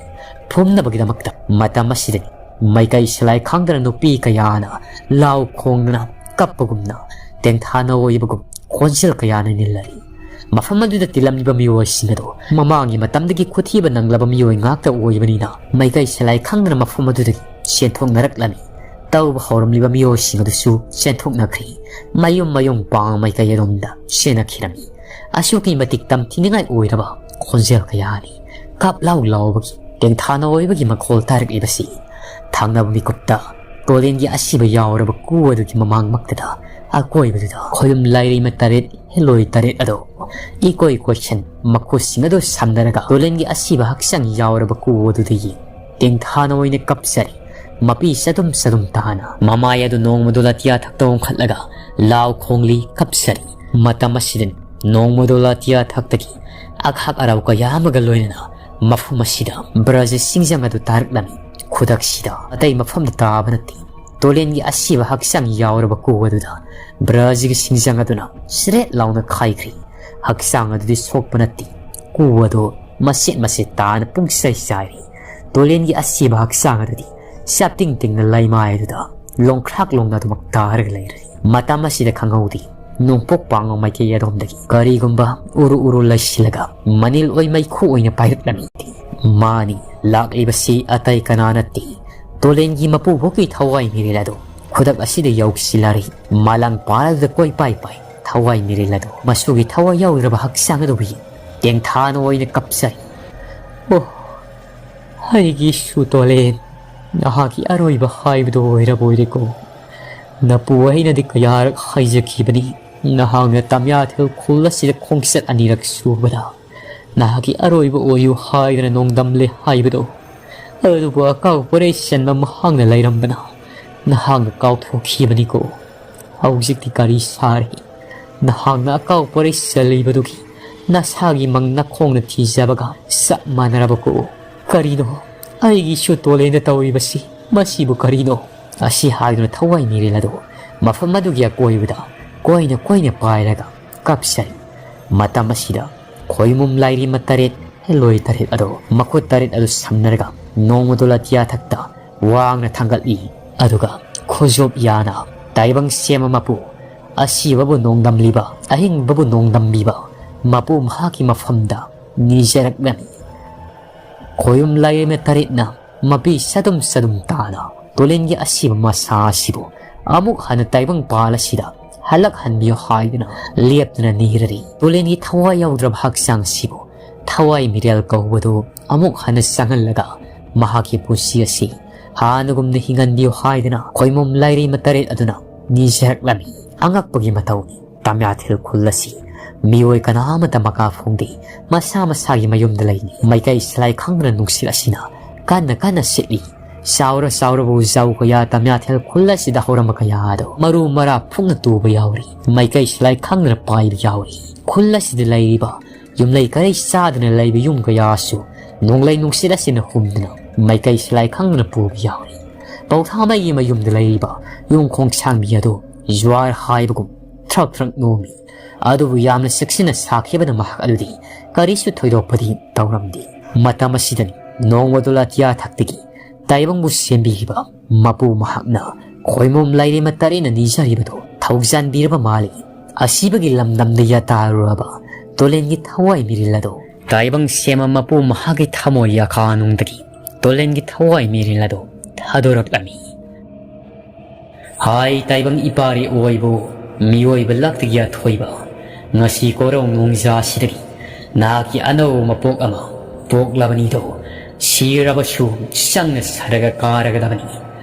ꯐꯨꯝꯅꯕꯒꯤꯗꯃꯛꯇ ꯃꯇꯝ ꯑꯁꯤꯗꯅꯤ ꯃꯥꯏꯀꯩ ꯁꯂꯥꯏ ꯈꯪꯗꯅ ꯅꯨꯄꯤ ꯀꯌꯥꯅ ꯂꯥꯎ ꯈꯣꯡꯗꯅ ꯀꯞꯄꯒꯨꯝꯅ ꯇꯦꯡꯊꯥꯅ ꯑꯣꯏꯕꯒꯨꯝ ꯈꯣꯟꯖꯦꯜ ꯀꯌꯥꯅ ꯅꯤꯜꯂꯔꯤ꯫ ꯃꯐꯝ ꯑꯗꯨꯗ ꯇꯤꯜꯂꯝꯂꯤꯕ ꯃꯤꯑꯣꯏꯁꯤꯡ ꯑꯗꯨ ꯃꯃꯥꯡꯒꯤ ꯃꯇꯝꯗꯒꯤ ꯈꯨꯊꯤꯕ ꯅꯪꯂꯕ ꯃꯤꯑꯣꯏ ꯉꯥꯛꯇ ꯑꯣꯏꯕꯅꯤꯅ ꯃꯥꯏꯀꯩ ꯁꯂꯥꯏ ꯈꯪꯗꯅ ꯃꯐꯝ ꯑꯗꯨꯗꯒꯤ ꯆꯦꯟꯊꯣꯛꯅꯔꯛꯂꯝꯃꯤ꯫ ꯇꯧꯕ ꯍꯧꯔꯝꯂꯤꯕ ꯃꯤꯑꯣꯏꯁꯤꯡ ꯑꯗꯨꯁꯨ ꯆꯦꯟꯊꯣꯛꯅꯈ꯭ꯔꯦ꯫ ꯃꯌꯨꯝ ꯃꯌꯨꯝ ꯄꯥꯡ ꯃꯥꯏꯀꯩ ꯑꯗꯣꯝꯗ ꯆꯦꯟꯅꯈꯤꯔꯝꯃꯤ꯫ ꯑꯁꯨꯛꯀꯤ ꯃꯇꯤꯛ ꯇꯝꯊꯤꯅꯤꯡꯉꯥꯏ ꯑꯣꯏꯔꯕ ꯈꯣꯟꯖꯦꯜ ꯀꯌꯥꯅꯤ ꯀꯥꯞ ꯂꯥꯎ ꯂꯥꯎꯕꯒꯤ ꯇꯦꯡꯊꯥꯅ ꯑꯣꯏꯕꯒꯤ ꯃꯈꯣꯜ ꯇꯥꯔꯛꯂꯤꯕꯁꯤ꯫ ꯊꯪꯅꯕ ꯃꯤꯀꯨꯞꯇ ꯇꯣꯂꯦꯟꯒꯤ ꯑꯁꯤꯕ ꯌꯥꯎꯔꯕ ꯀꯨ ꯑꯗꯨꯒꯤ ꯃꯃꯥꯡꯃꯛꯇꯗ ꯑꯀꯣꯏꯕꯗꯨꯗ ꯈꯣꯏꯔꯨꯝ ꯂꯥꯏꯔꯩꯃ ꯇꯔꯦꯠ ꯍꯦꯂꯣꯏ ꯇꯔꯦꯠ ꯑꯗꯣ ꯏꯀꯣꯏ ꯀꯣꯏꯁꯟ ꯃꯈꯨꯠꯁꯤꯡ ꯑꯗꯨ ꯁꯝꯅꯔꯒ ꯇꯣꯂꯦꯟꯒꯤ ꯑꯁꯤꯕ ꯍꯛꯆꯥꯡ ꯌꯥꯎꯔꯕ ꯀꯨ ꯑꯗꯨꯗꯒꯤ ꯇꯦꯡꯊꯥꯅ ꯑꯣꯏꯅ ꯀꯞꯆꯔꯤ꯫ ꯃꯄꯤ ꯆꯗꯨꯝ ꯆꯗꯨꯝ ꯇꯥꯅ ꯃꯃꯥꯏ ꯑꯗꯨ ꯅꯣꯡꯃꯗꯣ ꯂꯥꯇꯤꯌꯥ ꯊꯛꯇ ꯑꯣꯟꯈꯠꯂꯒ ꯂꯥꯎ ꯈꯣꯡꯂꯤ ꯀꯞꯆꯔꯤ꯫ ꯃꯇꯝ ꯑꯁꯤꯗ ꯅꯣꯡꯃꯗꯣ ꯂꯥꯇꯤꯌꯥ ꯊꯛꯇꯒꯤ ꯑꯈꯥꯛ ꯑꯔꯥꯎ ꯀꯌꯥ ꯑꯃꯒ ꯂꯣꯏꯅꯅ ꯃꯐꯝ ꯑꯁꯤꯗ ꯕ꯭ꯔꯖ ꯁꯤꯡꯖꯪ ꯑꯗꯨ ꯇꯥꯔꯛꯂꯝꯃꯤ꯫ ꯈꯨꯗꯛꯁꯤꯗ ꯑꯇꯩ ꯃꯐꯝꯗ ꯇꯥꯕ ꯅꯠꯇꯦ꯫ ꯇꯣꯂꯦꯟꯒꯤ ꯑꯁꯤꯕ ꯍꯛꯆꯥꯡ ꯌꯥꯎꯔꯕ ꯀꯨ ꯑꯗꯨꯗ ꯕ꯭ꯔꯖꯒꯤ ꯁꯤꯡꯖꯪ ꯑꯗꯨꯅ ꯁ꯭ꯔꯦꯠ ꯂꯥꯎꯅ ꯈꯥꯏꯈ꯭ꯔꯤ꯫ ꯍꯛꯆꯥꯡ ꯑꯗꯨꯗꯤ ꯁꯣꯛꯄ ꯅꯠꯇꯦ꯫ ꯀꯨ ꯑꯗꯨ ꯃꯆꯦꯠ ꯃꯆꯦꯠ ꯇꯥꯅ ꯄꯨꯡꯆꯥꯏ ꯆꯥꯏꯔꯤ꯫ ꯇꯣꯂꯦꯟꯒꯤ ꯑꯁꯤꯕ ꯍꯛꯆꯥꯡ ꯑꯗꯨꯗꯤ ꯆꯞꯇꯤꯡ ꯇꯤꯡꯅ ꯂꯩꯃꯥꯏ ꯑꯗꯨꯗ ꯂꯣꯡꯈ꯭ꯔꯥꯛ ꯂꯣꯡꯅ ꯑꯗꯨꯃꯛ ꯇꯥꯔꯒ ꯂꯩꯔꯤ꯫ ꯃꯇꯝ ꯑꯁꯤꯗ ꯈꯪꯍꯧꯗꯦ꯫ ꯅꯣꯡꯄꯣꯛ ꯄꯥꯡꯕ ꯃꯥꯏꯀꯩ ꯑꯗꯣꯝꯗꯒꯤ ꯀꯔꯤꯒꯨꯝꯕ ꯎꯔꯨ ꯎꯔꯨ ꯂꯩꯁꯤꯜꯂꯒ ꯃꯅꯤꯜ ꯑꯣꯏ ꯃꯩꯈꯨ ꯑꯣꯏꯅ ꯄꯥꯏꯔꯛꯂꯝꯃꯤ꯫ ꯃꯥꯅꯤ, ꯂꯥꯛꯂꯤꯕꯁꯤ ꯑꯇꯩ ꯀꯅꯥ ꯅꯠꯇꯦ, ꯇꯣꯂꯦꯟꯒꯤ ꯃꯄꯨꯕꯣꯛꯀꯤ ꯊꯋꯥꯏ ꯃꯤꯔꯦꯜ ꯑꯗꯨ ꯈꯨꯗꯛ ꯑꯁꯤꯗ ꯌꯧꯁꯤꯜꯂꯔꯤ꯫ ꯃꯥꯂꯪ ꯄꯥꯔꯗ ꯀꯣꯏ ꯄꯥꯏ ꯄꯥꯏ ꯊꯋꯥꯏ ꯃꯤꯔꯦꯜ ꯑꯗꯨ ꯃꯆꯨꯒꯤ ꯊꯋꯥꯏ ꯌꯥꯎꯗ꯭ꯔꯕ ꯍꯛꯆꯥꯡ ꯑꯗꯨꯕꯨ ꯌꯦꯡ ꯇꯦꯡꯊꯥꯅ ꯑꯣꯏꯅ ꯀꯞꯆꯔꯤ꯫ ꯑꯣ, ꯑꯩꯒꯤ ꯁꯨꯇꯣꯂꯦꯟ, ꯅꯍꯥꯛꯀꯤ ꯑꯔꯣꯏꯕ ꯍꯥꯏꯕꯗꯨ ꯑꯣꯏꯔꯕꯣꯏꯔꯦꯀꯣ꯫ ꯅꯄꯨ ꯑꯩꯅꯗꯤ ꯀꯌꯥꯔꯛ ꯍꯥꯏꯖꯈꯤꯕꯅꯤ, ꯅꯍꯥꯛꯅ ꯇꯝꯌꯥꯊꯦꯜ ꯈꯨꯜ ꯑꯁꯤꯗ ꯈꯣꯡꯆꯠ ꯑꯅꯤꯔꯛ ꯁꯨꯕꯗ ꯅꯍꯥꯛꯀꯤ ꯑꯔꯣꯏꯕ ꯑꯣꯏꯌꯨ ꯍꯥꯏꯗꯅ ꯅꯣꯡꯗꯝꯂꯦ ꯍꯥꯏꯕꯗꯣ꯫ ꯑꯗꯨꯕꯨ ꯑꯀꯥꯎ ꯄꯣꯔꯩ ꯆꯟꯕ ꯃꯍꯥꯛꯅ ꯂꯩꯔꯝꯕꯅ ꯅꯍꯥꯛꯅ ꯀꯥꯎꯊꯣꯛꯈꯤꯕꯅꯤꯀꯣ꯫ ꯍꯧꯖꯤꯛꯇꯤ ꯀꯔꯤ ꯁꯥꯔꯤ? ꯅꯍꯥꯛꯅ ꯑꯀꯥꯎ ꯄꯣꯔꯩ ꯆꯜꯂꯤꯕꯗꯨꯒꯤ ꯅꯁꯥꯒꯤ ꯃꯪ ꯅꯈꯣꯡꯅ ꯊꯤꯖꯕꯒ ꯆꯞ ꯃꯥꯟꯅꯔꯕꯀꯣ꯫ ꯀꯔꯤꯅꯣ ꯑꯩꯒꯤ ꯁꯨꯇꯣꯂꯦꯟꯗ ꯇꯧꯔꯤꯕꯁꯤ? ꯃꯁꯤꯕꯨ ꯀꯔꯤꯅꯣ? ꯑꯁꯤ ꯍꯥꯏꯗꯨꯅ ꯊꯋꯥꯏ ꯃꯤꯔꯦꯜ ꯑꯗꯨ ꯃꯐꯝ ꯑꯗꯨꯒꯤ ꯑꯀꯣꯏꯕꯗ ꯀꯣꯏꯅ ꯀꯣꯏꯅ ꯄꯥꯏꯔꯒ ꯀꯞꯆꯔꯤ꯫ ꯃꯇꯝ ꯑꯁꯤꯗ ꯈꯣꯏꯃꯨꯝ ꯂꯥꯏꯔꯤ ꯃꯇꯔꯦꯠ ꯍꯦꯂꯣꯏ ꯇꯔꯦꯠ ꯑꯗꯨ ꯃꯈꯨꯠ ꯇꯔꯦꯠ ꯑꯗꯨ ꯁꯝꯅꯔꯒ ꯅꯣꯡꯃꯗꯣ ꯂꯥꯇꯤꯌꯥ ꯊꯛꯇ ꯋꯥꯡꯅ ꯊꯥꯡꯒꯠꯂꯤ꯫ ꯑꯗꯨꯒ ꯈꯨꯖꯣꯞ ꯌꯥꯅ ꯇꯥꯏꯕꯪ ꯁꯦꯝꯕ ꯃꯄꯨ, ꯑꯁꯤꯕꯕꯨ ꯅꯣꯡꯗꯝꯂꯤꯕ, ꯑꯍꯤꯡꯕꯕꯨ ꯅꯣꯡꯗꯝꯕꯤꯕ ꯃꯄꯨ ꯃꯍꯥꯛꯀꯤ ꯃꯐꯝꯗ ꯅꯤꯖꯔꯛꯂꯝꯃꯤ꯫ ꯈꯣꯌꯨꯝ ꯂꯥꯏꯔꯦꯝꯕꯤ ꯇꯔꯦꯠꯅ ꯃꯄꯤ ꯆꯗꯨꯝ ꯆꯗꯨꯝ ꯇꯥꯅ ꯇꯣꯂꯦꯟꯒꯤ ꯑꯁꯤꯕ ꯃꯁꯥ ꯑꯁꯤꯕꯨ ꯑꯃꯨꯛ ꯍꯟꯅ ꯇꯥꯏꯕꯪ ꯄꯥꯜ ꯑꯁꯤꯗ ꯍꯜꯂꯛꯍꯟꯕꯤꯌꯨ ꯍꯥꯏꯗꯨꯅ ꯂꯦꯞꯇꯅ ꯅꯤꯔꯔꯤ꯫ ꯇꯣꯂꯦꯟꯒꯤ ꯊꯋꯥꯏ ꯌꯥꯎꯗ꯭ꯔꯕ ꯍꯛꯆꯥꯡ ꯑꯁꯤꯕꯨ ꯊꯋꯥꯏ ꯃꯤꯔꯦꯜ ꯀꯧꯕꯗꯨ ꯑꯃꯨꯛ ꯍꯟꯅ ꯆꯪꯍꯜꯂꯒ ꯃꯍꯥꯛꯀꯤ ꯄꯨꯟꯁꯤ ꯑꯁꯤ ꯍꯥꯟꯅꯒꯨꯝꯅ ꯍꯤꯡꯍꯟꯕꯤꯌꯨ ꯍꯥꯏꯗꯨꯅ ꯈꯣꯏꯃꯣꯝ ꯂꯥꯏꯔꯦꯝꯕꯤ ꯇꯔꯦꯠ ꯑꯗꯨꯅ ꯅꯤꯖꯔꯛꯂꯝꯃꯤ꯫ ꯑꯉꯛꯄꯒꯤ ꯃꯇꯧꯅꯤ꯫ ꯇꯥꯃꯤꯌꯥꯊꯦꯜ ꯈꯨꯜ ꯑꯁꯤ ꯃꯤꯑꯣꯏ ꯀꯅꯥ ꯑꯃꯠꯇ ꯃꯀꯥ ꯐꯣꯡꯗꯦ꯫ ꯃꯁꯥ ꯃꯁꯥꯒꯤ ꯃꯌꯨꯝꯗ ꯂꯩꯅꯤ꯫ ꯃꯥꯏꯀꯩ ꯁꯂꯥꯏ ꯈꯪꯗꯅ ꯅꯨꯡꯁꯤꯠ ꯑꯁꯤꯅ ꯀꯟꯅ ꯀꯟꯅ ꯁꯤꯠꯂꯤ꯫ ꯆꯥꯎꯔ ꯆꯥꯎꯔꯕ ꯎꯖꯥꯎ ꯀꯌꯥ ꯇꯥꯃꯤꯌꯥꯊꯦꯜ ꯈꯨꯜ ꯑꯁꯤꯗ ꯍꯧꯔꯝꯕ ꯀꯌꯥ ꯑꯗꯨ ꯃꯔꯨ ꯃꯔꯥ ꯐꯨꯛꯅ ꯇꯨꯕ ꯌꯥꯎꯔꯤ꯫ ꯃꯥꯏꯀꯩ ꯁꯂꯥꯏ ꯈꯪꯗꯅ ꯄꯥꯏꯕ ꯌꯥꯎꯔꯤ꯫ ꯈꯨꯜ ꯑꯁꯤꯗ ꯂꯩꯔꯤꯕ ꯌꯨꯝꯂꯩ ꯀꯔꯩ ꯆꯥꯗꯅ ꯂꯩꯕ ꯌꯨꯝ ꯀꯌꯥꯁꯨ ꯅꯣꯡꯂꯩ ꯅꯨꯡꯁꯤꯠ ꯑꯁꯤꯅ ꯍꯨꯝꯗꯨꯅ ꯃꯥꯏꯀꯩ ꯁꯂꯥꯏ ꯈꯪꯗꯅ ꯄꯨꯕ ꯌꯥꯎꯔꯤ꯫ ꯄꯧꯊꯥꯃꯩꯒꯤ ꯃꯌꯨꯝꯗ ꯂꯩꯔꯤꯕ ꯌꯨꯝ ꯈꯣꯡꯁꯥꯡꯕꯤ ꯑꯗꯨ ꯖ꯭ꯋꯥꯔ ꯍꯥꯏꯕꯒꯨꯝ ꯊ꯭ꯔꯛ ꯊ꯭ꯔꯛ ꯅꯣꯝꯃꯤ꯫ ꯑꯗꯨꯕꯨ ꯌꯥꯝꯅ ꯆꯦꯛꯁꯤꯟꯅ ꯁꯥꯈꯤꯕꯅ ꯃꯍꯥꯛ ꯑꯗꯨꯗꯤ ꯀꯔꯤꯁꯨ ꯊꯣꯏꯗꯣꯛꯄꯗꯤ ꯇꯧꯔꯝꯗꯦ꯫ ꯃꯇꯝ ꯑꯁꯤꯗꯅꯤ ꯅꯣꯡꯃꯗꯣ ꯑꯇꯤꯌꯥ ꯊꯛꯇꯒꯤ ꯇꯥꯏꯕꯪꯕꯨ ꯁꯦꯝꯕꯤꯈꯤꯕ ꯃꯄꯨ ꯃꯍꯥꯛꯅ ꯈꯣꯏꯃꯣꯝ ꯂꯥꯏꯔꯦꯝꯕꯤ ꯇꯔꯦꯠꯅ ꯅꯤꯖꯔꯤꯕꯗꯨ ꯊꯧꯖꯥꯟꯕꯤꯔꯕ ꯃꯥꯜꯂꯤ꯫ ꯑꯁꯤꯕꯒꯤ ꯂꯝꯗꯝꯗ ꯌꯥꯇꯥꯔꯨꯔꯕ ꯇꯣꯂꯦꯟꯒꯤ ꯊꯋꯥꯏ ꯃꯤꯔꯤꯜ ꯑꯗꯨ ꯇꯥꯏꯕꯪ ꯁꯦꯝꯕ ꯃꯄꯨ ꯃꯍꯥꯛꯀꯤ ꯊꯃꯣꯏ ꯌꯥꯈꯥꯅꯨꯡꯗꯒꯤ ꯇꯣꯂꯦꯟꯒꯤ ꯊꯋꯥꯏ ꯃꯤꯔꯤꯜ ꯑꯗꯨ ꯊꯥꯗꯣꯔꯛꯂꯝꯃꯤ꯫ ꯍꯥꯏ ꯇꯥꯏꯕꯪ ꯏꯄꯥꯔꯤ ꯑꯣꯏꯕꯨ, ꯃꯤꯑꯣꯏꯕ ꯂꯛꯇꯒꯤ ꯑꯊꯣꯏꯕ, ꯉꯁꯤ ꯀꯣꯔꯧ ꯅꯣꯡꯖꯥꯁꯤꯗꯒꯤ ꯅꯍꯥꯛꯀꯤ ꯑꯅꯧꯕ ꯃꯄꯣꯛ ꯑꯃ ꯄꯣꯛꯂꯕꯅꯤꯗꯣ, ꯁꯤꯔꯕꯁꯨ ꯆꯪꯅ ꯁꯔꯒ ꯀꯥꯔꯒꯗꯕꯅꯤ꯫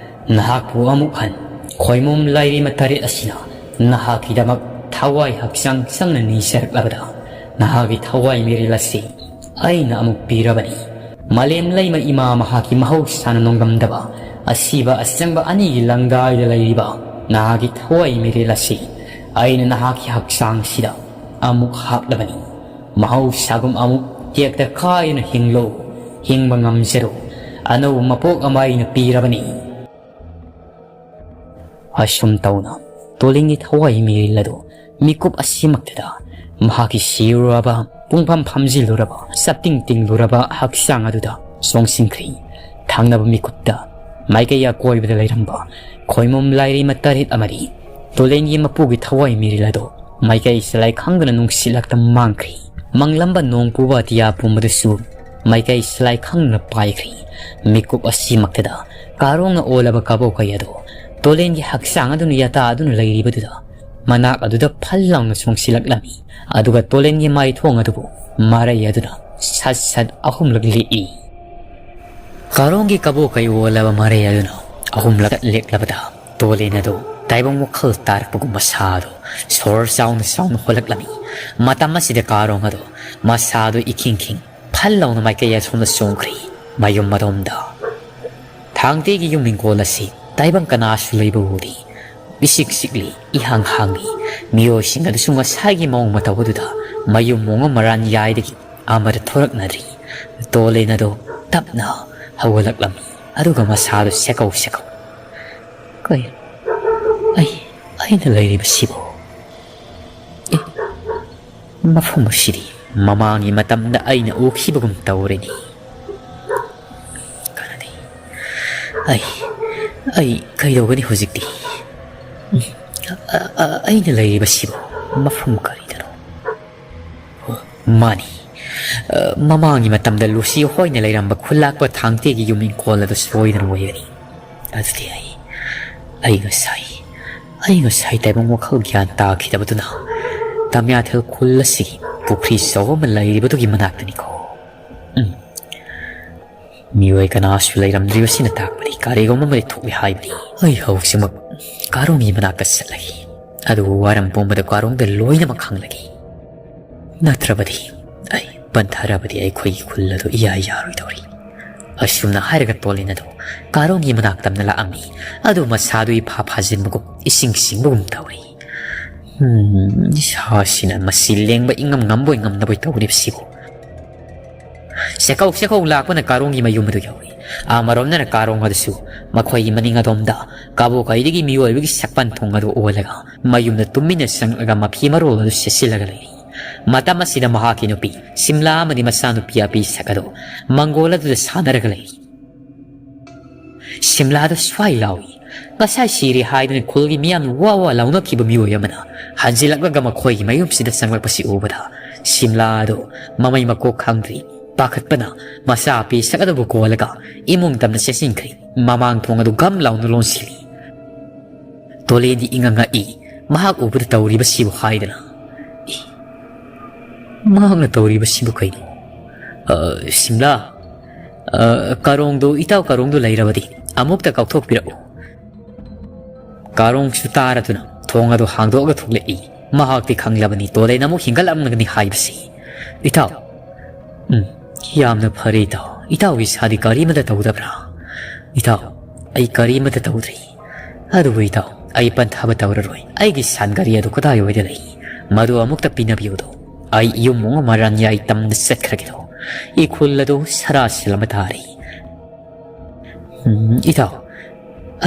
ꯅꯍꯥꯛꯄꯨ ꯑꯃꯨꯛ ꯍꯟ ꯈꯣꯏꯃꯣꯝ ꯂꯥꯏꯔꯦꯝꯕꯤ ꯇꯔꯦꯠ ꯑꯁꯤꯅ ꯅꯍꯥꯛꯀꯤꯗꯃꯛ ꯊꯋꯥꯏ ꯍꯛꯆꯥꯡ ꯆꯪꯅ ꯅꯤꯖꯔꯛꯂꯕꯗ, ꯅꯍꯥꯛꯀꯤ ꯊꯋꯥꯏ ꯃꯤꯔꯤꯜ ꯑꯁꯤ ꯑꯩꯅ ꯑꯃꯨꯛ ꯄꯤꯔꯕꯅꯤ꯫ ꯃꯥꯂꯦꯝ ꯂꯩꯃ ꯏꯃꯥ ꯃꯍꯥꯛꯀꯤ ꯃꯍꯧꯁꯥꯅ ꯅꯣꯡꯗꯝꯗꯕ ꯑꯁꯤꯕ ꯑꯆꯪꯕ ꯑꯅꯤꯒꯤ ꯂꯪꯗꯥꯏꯗ ꯂꯩꯔꯤꯕ ꯅꯍꯥꯛꯀꯤ ꯊꯋꯥꯏ ꯃꯤꯔꯤꯜ ꯑꯁꯤ ꯑꯩꯅ ꯅꯍꯥꯛꯀꯤ ꯍꯛꯆꯥꯡꯁꯤꯗ ꯑꯃꯨꯛ ꯍꯥꯞꯂꯕꯅꯤ꯫ ꯃꯍꯧꯁꯥꯒꯨꯝ ꯑꯃꯨꯛ ꯇꯦꯛꯇ ꯀꯥꯏꯗꯅ ꯍꯤꯡꯂꯣ, ꯍꯤꯡꯕ ꯉꯝꯖꯔꯣ꯫ ꯑꯅꯧꯕ ꯃꯄꯣꯛ ꯑꯃ ꯑꯩꯅ ꯄꯤꯔꯕꯅꯤ꯫ ꯑꯁꯨꯝ ꯇꯧꯅ ꯇꯣꯂꯤꯡꯒꯤ ꯊꯋꯥꯏ ꯃꯤꯔꯤꯜ ꯑꯗꯨ ꯃꯤꯀꯨꯞ ꯑꯁꯤꯃꯛꯇꯗ ꯃꯍꯥꯛꯀꯤ ꯁꯤꯔꯨꯔꯕ, ꯄꯨꯡꯐꯝ ꯐꯝꯖꯤꯜꯂꯨꯔꯕ, ꯆꯞꯇꯤꯡ ꯇꯤꯡꯂꯨꯔꯕ ꯍꯛꯆꯥꯡ ꯑꯗꯨꯗ ꯆꯣꯡꯁꯤꯟꯈ꯭ꯔꯤ꯫ ꯊꯪꯅꯕ ꯃꯤꯀꯨꯞꯇ ꯃꯥꯏꯀꯩ ꯑꯀꯣꯏꯕꯗ ꯂꯩꯔꯝꯕ ꯈꯣꯏꯃꯨꯝ ꯂꯥꯏꯔꯩꯃ ꯇꯔꯦꯠ ꯑꯃꯗꯤ ꯇꯣꯂꯦꯟꯒꯤ ꯃꯄꯨꯒꯤ ꯊꯋꯥꯏ ꯃꯤꯔꯤꯜ ꯑꯗꯨ ꯃꯥꯏꯀꯩ ꯁꯂꯥꯏ ꯈꯪꯗꯅ ꯅꯨꯡꯁꯤꯠꯂꯛꯇ ꯃꯥꯡꯈ꯭ꯔꯤ꯫ ꯃꯪꯂꯝꯕ ꯅꯣꯡ ꯄꯨꯕ ꯑꯇꯤꯌꯥ ꯄꯨꯝꯕꯗꯨꯁꯨ ꯃꯥꯏꯀꯩ ꯁꯂꯥꯏ ꯈꯪꯗꯅ ꯄꯥꯏꯈ꯭ꯔꯤ꯫ ꯃꯤꯀꯨꯞ ꯑꯁꯤꯃꯛꯇꯗ ꯀꯥꯔꯣꯡꯅ ꯑꯣꯜꯂꯕ ꯀꯕꯣꯛꯀꯩ ꯑꯗꯨ ꯇꯣꯂꯦꯟꯒꯤ ꯍꯛꯆꯥꯡ ꯑꯗꯨꯅ ꯌꯥꯇꯥꯗꯨꯅ ꯂꯩꯔꯤꯕꯗꯨꯗ ꯃꯅꯥꯛ ꯑꯗꯨꯗ ꯐꯜ ꯂꯥꯎꯅ ꯆꯣꯡꯁꯤꯜꯂꯛꯂꯝꯃꯤ꯫ ꯑꯗꯨꯒ ꯇꯣꯂꯦꯟꯒꯤ ꯃꯥꯏꯊꯣꯡ ꯑꯗꯨꯕꯨ ꯃꯔꯩ ꯑꯗꯨꯅ ꯁꯠ ꯁꯠ ꯑꯍꯨꯝꯂꯛ ꯂꯦꯛꯏ꯫ ꯀꯥꯔꯣꯡꯒꯤ ꯀꯕꯣꯛꯀꯩ ꯑꯣꯜꯂꯕ ꯃꯔꯩ ꯑꯗꯨꯅ ꯑꯍꯨꯝꯂꯛ ꯂꯦꯛꯂꯕꯗ ꯇꯣꯂꯦꯟ ꯑꯗꯨ ꯇꯥꯏꯕꯪ ꯋꯥꯈꯜ ꯇꯥꯔꯛꯄꯒꯨꯝ ꯃꯁꯥꯗꯨ ꯁꯣꯔ ꯆꯥꯎꯅ ꯆꯥꯎꯅ ꯍꯣꯜꯂꯛꯂꯝꯃꯤ꯫ ꯃꯇꯝ ꯑꯁꯤꯗ ꯀꯥꯔꯣꯡ ꯑꯗꯨ ꯃꯁꯥꯗꯨ ꯏꯈꯤꯡ ꯈꯤꯡ ꯐꯜ ꯂꯥꯎꯅ ꯃꯥꯏꯀꯩ ꯑꯁꯣꯝꯗ ꯆꯣꯡꯈ꯭ꯔꯤ꯫ ꯃꯌꯨꯝ ꯑꯗꯣꯝꯗ꯫ ꯊꯥꯡꯇꯦꯒꯤ ꯌꯨꯝ ꯏꯪꯀꯣꯜ ꯑꯁꯤ ꯇꯥꯏꯕꯪ ꯀꯅꯥꯁꯨ ꯂꯩꯕ ꯎꯗꯦ꯫ ꯏꯆꯤꯛ ꯆꯤꯛꯂꯤ, ꯏꯍꯥꯡ ꯍꯥꯡꯂꯤ꯫ ꯃꯤꯑꯣꯏꯁꯤꯡ ꯑꯗꯨꯁꯨ ꯉꯁꯥꯏꯒꯤ ꯃꯑꯣꯡ ꯃꯇꯧ ꯑꯗꯨꯗ ꯃꯌꯨꯝ ꯃꯣꯡꯉ ꯃꯔꯥꯟ ꯌꯥꯏꯗꯒꯤ ꯑꯃꯗ ꯊꯣꯔꯛꯅꯗ꯭ꯔꯤ꯫ ꯇꯣꯂꯦꯟ ꯑꯗꯣ ꯇꯞꯅ ꯍꯧꯒꯠꯂꯛꯂꯝꯃꯤ, ꯑꯗꯨꯒ ꯃꯁꯥꯗꯨ ꯁꯦꯀꯧ ꯁꯦꯀꯧ꯫ "ꯀꯩ? ꯑꯩ, ꯑꯩꯅ ꯂꯩꯔꯤꯕꯁꯤꯕꯨ? ꯑꯦ, ꯃꯐꯝ ꯑꯁꯤꯗꯤ ꯃꯃꯥꯡꯒꯤ ꯃꯇꯝꯗ ꯑꯩꯅ ꯎꯈꯤꯕꯒꯨꯝ ꯇꯧꯔꯦꯅꯦ꯫ ꯀꯥꯟꯅꯗꯦ꯫ ꯑꯩ, ꯑꯩ ꯀꯩꯗꯧꯒꯅꯤ ꯍꯧꯖꯤꯛꯇꯤ? ꯎꯝ, ꯑ, ꯑ, ꯑꯩꯅ ꯂꯩꯔꯤꯕꯁꯤꯕꯨ ꯃꯐꯝ ꯀꯔꯤꯗꯅꯣ? ꯑꯣ, ꯃꯥꯅꯤ꯫ ꯑ, ꯃꯃꯥꯡꯒꯤ ꯃꯇꯝꯗ ꯂꯨꯁꯤ ꯍꯣꯏꯅ ꯂꯩꯔꯝꯕ ꯈꯨꯜꯂꯥꯛꯄ ꯊꯥꯡꯇꯦꯒꯤ ꯌꯨꯝ ꯏꯪꯈꯣꯜ ꯑꯗꯨ ꯁꯣꯏꯗꯅ ꯑꯣꯏꯒꯅꯤ꯫ ꯑꯗꯨꯗꯤ ꯑꯩ, ꯑꯩ ꯉꯁꯥꯏ, ꯑꯩ ꯉꯁꯥꯏ ꯇꯥꯏꯕꯪ ꯋꯥꯈꯜ ꯒ꯭ꯌꯥꯟ ꯇꯥꯈꯤꯗꯕꯗꯨꯅ ꯇꯝꯌꯥꯊꯦꯜ ꯈꯨꯜ ꯑꯁꯤꯒꯤ ꯄꯨꯈ꯭ꯔꯤ ꯆꯥꯎꯕ ꯑꯃ ꯂꯩꯔꯤꯕꯗꯨꯒꯤ ꯃꯅꯥꯛꯇꯅꯤꯀꯣ꯫ ꯎꯝ꯫ ꯃꯤꯑꯣꯏ ꯀꯅꯥꯁꯨ ꯂꯩꯔꯝꯗ꯭ꯔꯤꯕꯁꯤꯅ ꯇꯥꯛꯄꯗꯤ ꯀꯔꯤꯒꯨꯝꯕ ꯑꯃꯗꯤ ꯊꯣꯛꯂꯦ ꯍꯥꯏꯕꯅꯤ꯫ ꯑꯩ ꯍꯧꯖꯤꯛꯃꯛ ꯀꯥꯔꯣꯡꯒꯤ ꯃꯅꯥꯛꯇ ꯆꯠꯂꯒꯦ꯫ ꯑꯗꯨꯕꯨ ꯋꯥꯔꯝ ꯄꯨꯝꯕꯗꯨ ꯀꯥꯔꯣꯡꯗ ꯂꯣꯏꯅꯃꯛ ꯈꯪꯂꯒꯦ꯫ ꯅꯠꯇ꯭ꯔꯕꯗꯤ ꯑꯩ ꯄꯟꯊꯔꯕꯗꯤ ꯑꯩꯈꯣꯏꯒꯤ ꯈꯨꯜ ꯑꯗꯨ ꯏꯌꯥ ꯌꯥꯔꯣꯏꯗꯧꯔꯤ꯫" ꯑꯁꯨꯝꯅ ꯍꯥꯏꯔꯒ ꯇꯣꯂꯤꯟ ꯑꯗꯨ ꯀꯥꯔꯣꯡꯒꯤ ꯃꯅꯥꯛ ꯇꯝꯅ ꯂꯥꯛꯑꯝꯃꯤ꯫ ꯑꯗꯨ ꯃꯁꯥꯗꯨ ꯏꯐꯥ ꯐꯥꯖꯤꯟꯕꯒꯨꯝ ꯏꯁꯤꯡ ꯁꯤꯡꯕꯒꯨꯝ ꯇꯧꯔꯤ꯫ "ꯍꯝ, ꯏꯁꯥꯁꯤꯅ ꯃꯁꯤ ꯂꯦꯡꯕ ꯏꯉꯝ ꯉꯝꯕꯣꯏ ꯉꯝꯗꯕꯣꯏ ꯇꯧꯔꯤꯕꯁꯤꯕꯨ?" ꯁꯦꯀꯧ ꯁꯦꯀꯧ ꯂꯥꯛꯄꯅ ꯀꯥꯔꯣꯡꯒꯤ ꯃꯌꯨꯝ ꯑꯗꯨ ꯌꯧꯔꯤ꯫ ꯑꯃꯔꯣꯝꯗꯅ ꯀꯥꯔꯣꯡ ꯑꯗꯨꯁꯨ ꯃꯈꯣꯏꯒꯤ ꯃꯅꯤꯡ ꯑꯗꯣꯝꯗ ꯀꯥꯕꯣꯛ ꯀꯩꯗꯒꯤ ꯃꯤꯑꯣꯏꯕꯒꯤ ꯁꯛꯄꯟ ꯊꯣꯡ ꯑꯗꯨ ꯑꯣꯜꯂꯒ ꯃꯌꯨꯝꯗ ꯇꯨꯃꯤꯟꯅ ꯆꯪꯂꯒ ꯃꯐꯤ ꯃꯔꯣꯜ ꯑꯗꯨ ꯁꯦꯠꯆꯤꯜꯂꯒ ꯂꯩꯔꯤ꯫ ꯃꯇꯝ ꯑꯁꯤꯗ ꯃꯍꯥꯛꯀꯤ ꯅꯨꯄꯤ ꯁꯤꯝꯂꯥ ꯑꯃꯗꯤ ꯃꯆꯥꯅꯨꯄꯤ ꯑꯄꯤ ꯁꯛ ꯑꯗꯨ ꯃꯪꯒꯣꯜ ꯑꯗꯨꯗ ꯁꯥꯟꯅꯔꯒ ꯂꯩꯔꯤ꯫ ꯁꯤꯝꯂꯥꯗ ꯁ꯭ꯋꯥꯏ ꯂꯥꯎꯏ꯫ ꯉꯁꯥꯏ ꯁꯤꯔꯦ ꯍꯥꯏꯗꯨꯅ ꯈꯨꯜꯒꯤ ꯃꯤꯌꯥꯝꯅ ꯋꯥ ꯋꯥ ꯂꯥꯎꯅꯈꯤꯕ ꯃꯤꯑꯣꯏ ꯑꯃꯅ ꯍꯟꯖꯤꯜꯂꯛꯂꯒ ꯃꯈꯣꯏꯒꯤ ꯃꯌꯨꯝꯁꯤꯗ ꯆꯪꯂꯛꯄꯁꯤ ꯎꯕꯗ, ꯁꯤꯝꯂꯥꯗꯨ ꯃꯃꯩ ꯃꯀꯣꯛ ꯈꯪꯗ꯭ꯔꯤ ꯄꯥꯈꯠꯄꯅ ꯃꯆꯥ ꯄꯦꯁꯛ ꯑꯗꯨꯕꯨ ꯀꯣꯜꯂꯒ ꯏꯃꯨꯡ ꯇꯝꯅ ꯆꯦꯟꯁꯤꯟꯈ꯭ꯔꯦ꯫ ꯃꯃꯥꯡ ꯊꯣꯡ ꯑꯗꯨ ꯒꯝ ꯂꯥꯎꯅ ꯂꯣꯟꯁꯤꯜꯂꯤ꯫ ꯇꯣꯂꯦꯟꯗꯤ ꯏꯉꯛ ꯉꯛꯏ꯫ ꯃꯍꯥꯛ ꯎꯕꯗ ꯇꯧꯔꯤꯕꯁꯤꯕꯨ ꯍꯥꯏꯗꯅ, "ꯏ, ꯃꯍꯥꯛꯅ ꯇꯧꯔꯤꯕꯁꯤꯕꯨ ꯀꯩꯅꯣ? ꯑ, ꯁꯤꯝꯂꯥ, ꯑ, ꯀꯥꯔꯣꯡꯗꯨ, ꯏꯇꯥꯎ ꯀꯥꯔꯣꯡꯗꯨ ꯂꯩꯔꯕꯗꯤ ꯑꯃꯨꯛꯇ ꯀꯥꯎꯊꯣꯛꯄꯤꯔꯛꯎ꯫" ꯀꯥꯔꯣꯡꯁꯨ ꯇꯥꯔꯗꯨꯅ ꯊꯣꯡ ꯑꯗꯨ ꯍꯥꯡꯗꯣꯛꯑꯒ ꯊꯣꯛꯂꯛꯏ꯫ ꯃꯍꯥꯛꯇꯤ ꯈꯪꯂꯕꯅꯤ ꯇꯣꯂꯦꯟ ꯑꯃꯨꯛ ꯍꯤꯡꯒꯠꯂꯝꯂꯒꯅꯤ ꯍꯥꯏꯕꯁꯤ꯫ "ꯏꯇꯥꯎ, ꯎꯝ, ꯌꯥꯝꯅ ꯐꯔꯦ ꯏꯇꯥꯎ꯫ ꯏꯇꯥꯎꯒꯤ ꯏꯁꯥꯗꯤ ꯀꯔꯤꯃꯇ ꯇꯧꯗꯕ꯭ꯔꯥ?" "ꯏꯇꯥꯎ, ꯑꯩ ꯀꯔꯤꯃꯇ ꯇꯧꯗ꯭ꯔꯤ꯫ ꯑꯗꯨꯕꯨ ꯏꯇꯥꯎ, ꯑꯩ ꯄꯟꯊꯥꯕ ꯇꯧꯔꯔꯣꯏ꯫ ꯑꯩꯒꯤ ꯁꯟ ꯒꯥꯔꯤ ꯑꯗꯨ ꯀꯗꯥꯏꯋꯥꯏꯗ ꯂꯩ? ꯃꯗꯨ ꯑꯃꯨꯛꯇ ꯄꯤꯅꯕꯤꯌꯨꯗꯣ꯫ ꯑꯩ ꯌꯨꯝ ꯑꯃ ꯃꯔꯥꯟꯌꯥꯏ ꯇꯝꯗ ꯆꯠꯈ꯭ꯔꯒꯦꯗꯣ꯫ ꯏꯈꯨꯜ ꯑꯗꯨ ꯁꯔꯥꯁꯤꯜ ꯑꯃ ꯇꯥꯔꯦ꯫" "ꯎꯝ, ꯏꯇꯥꯎ,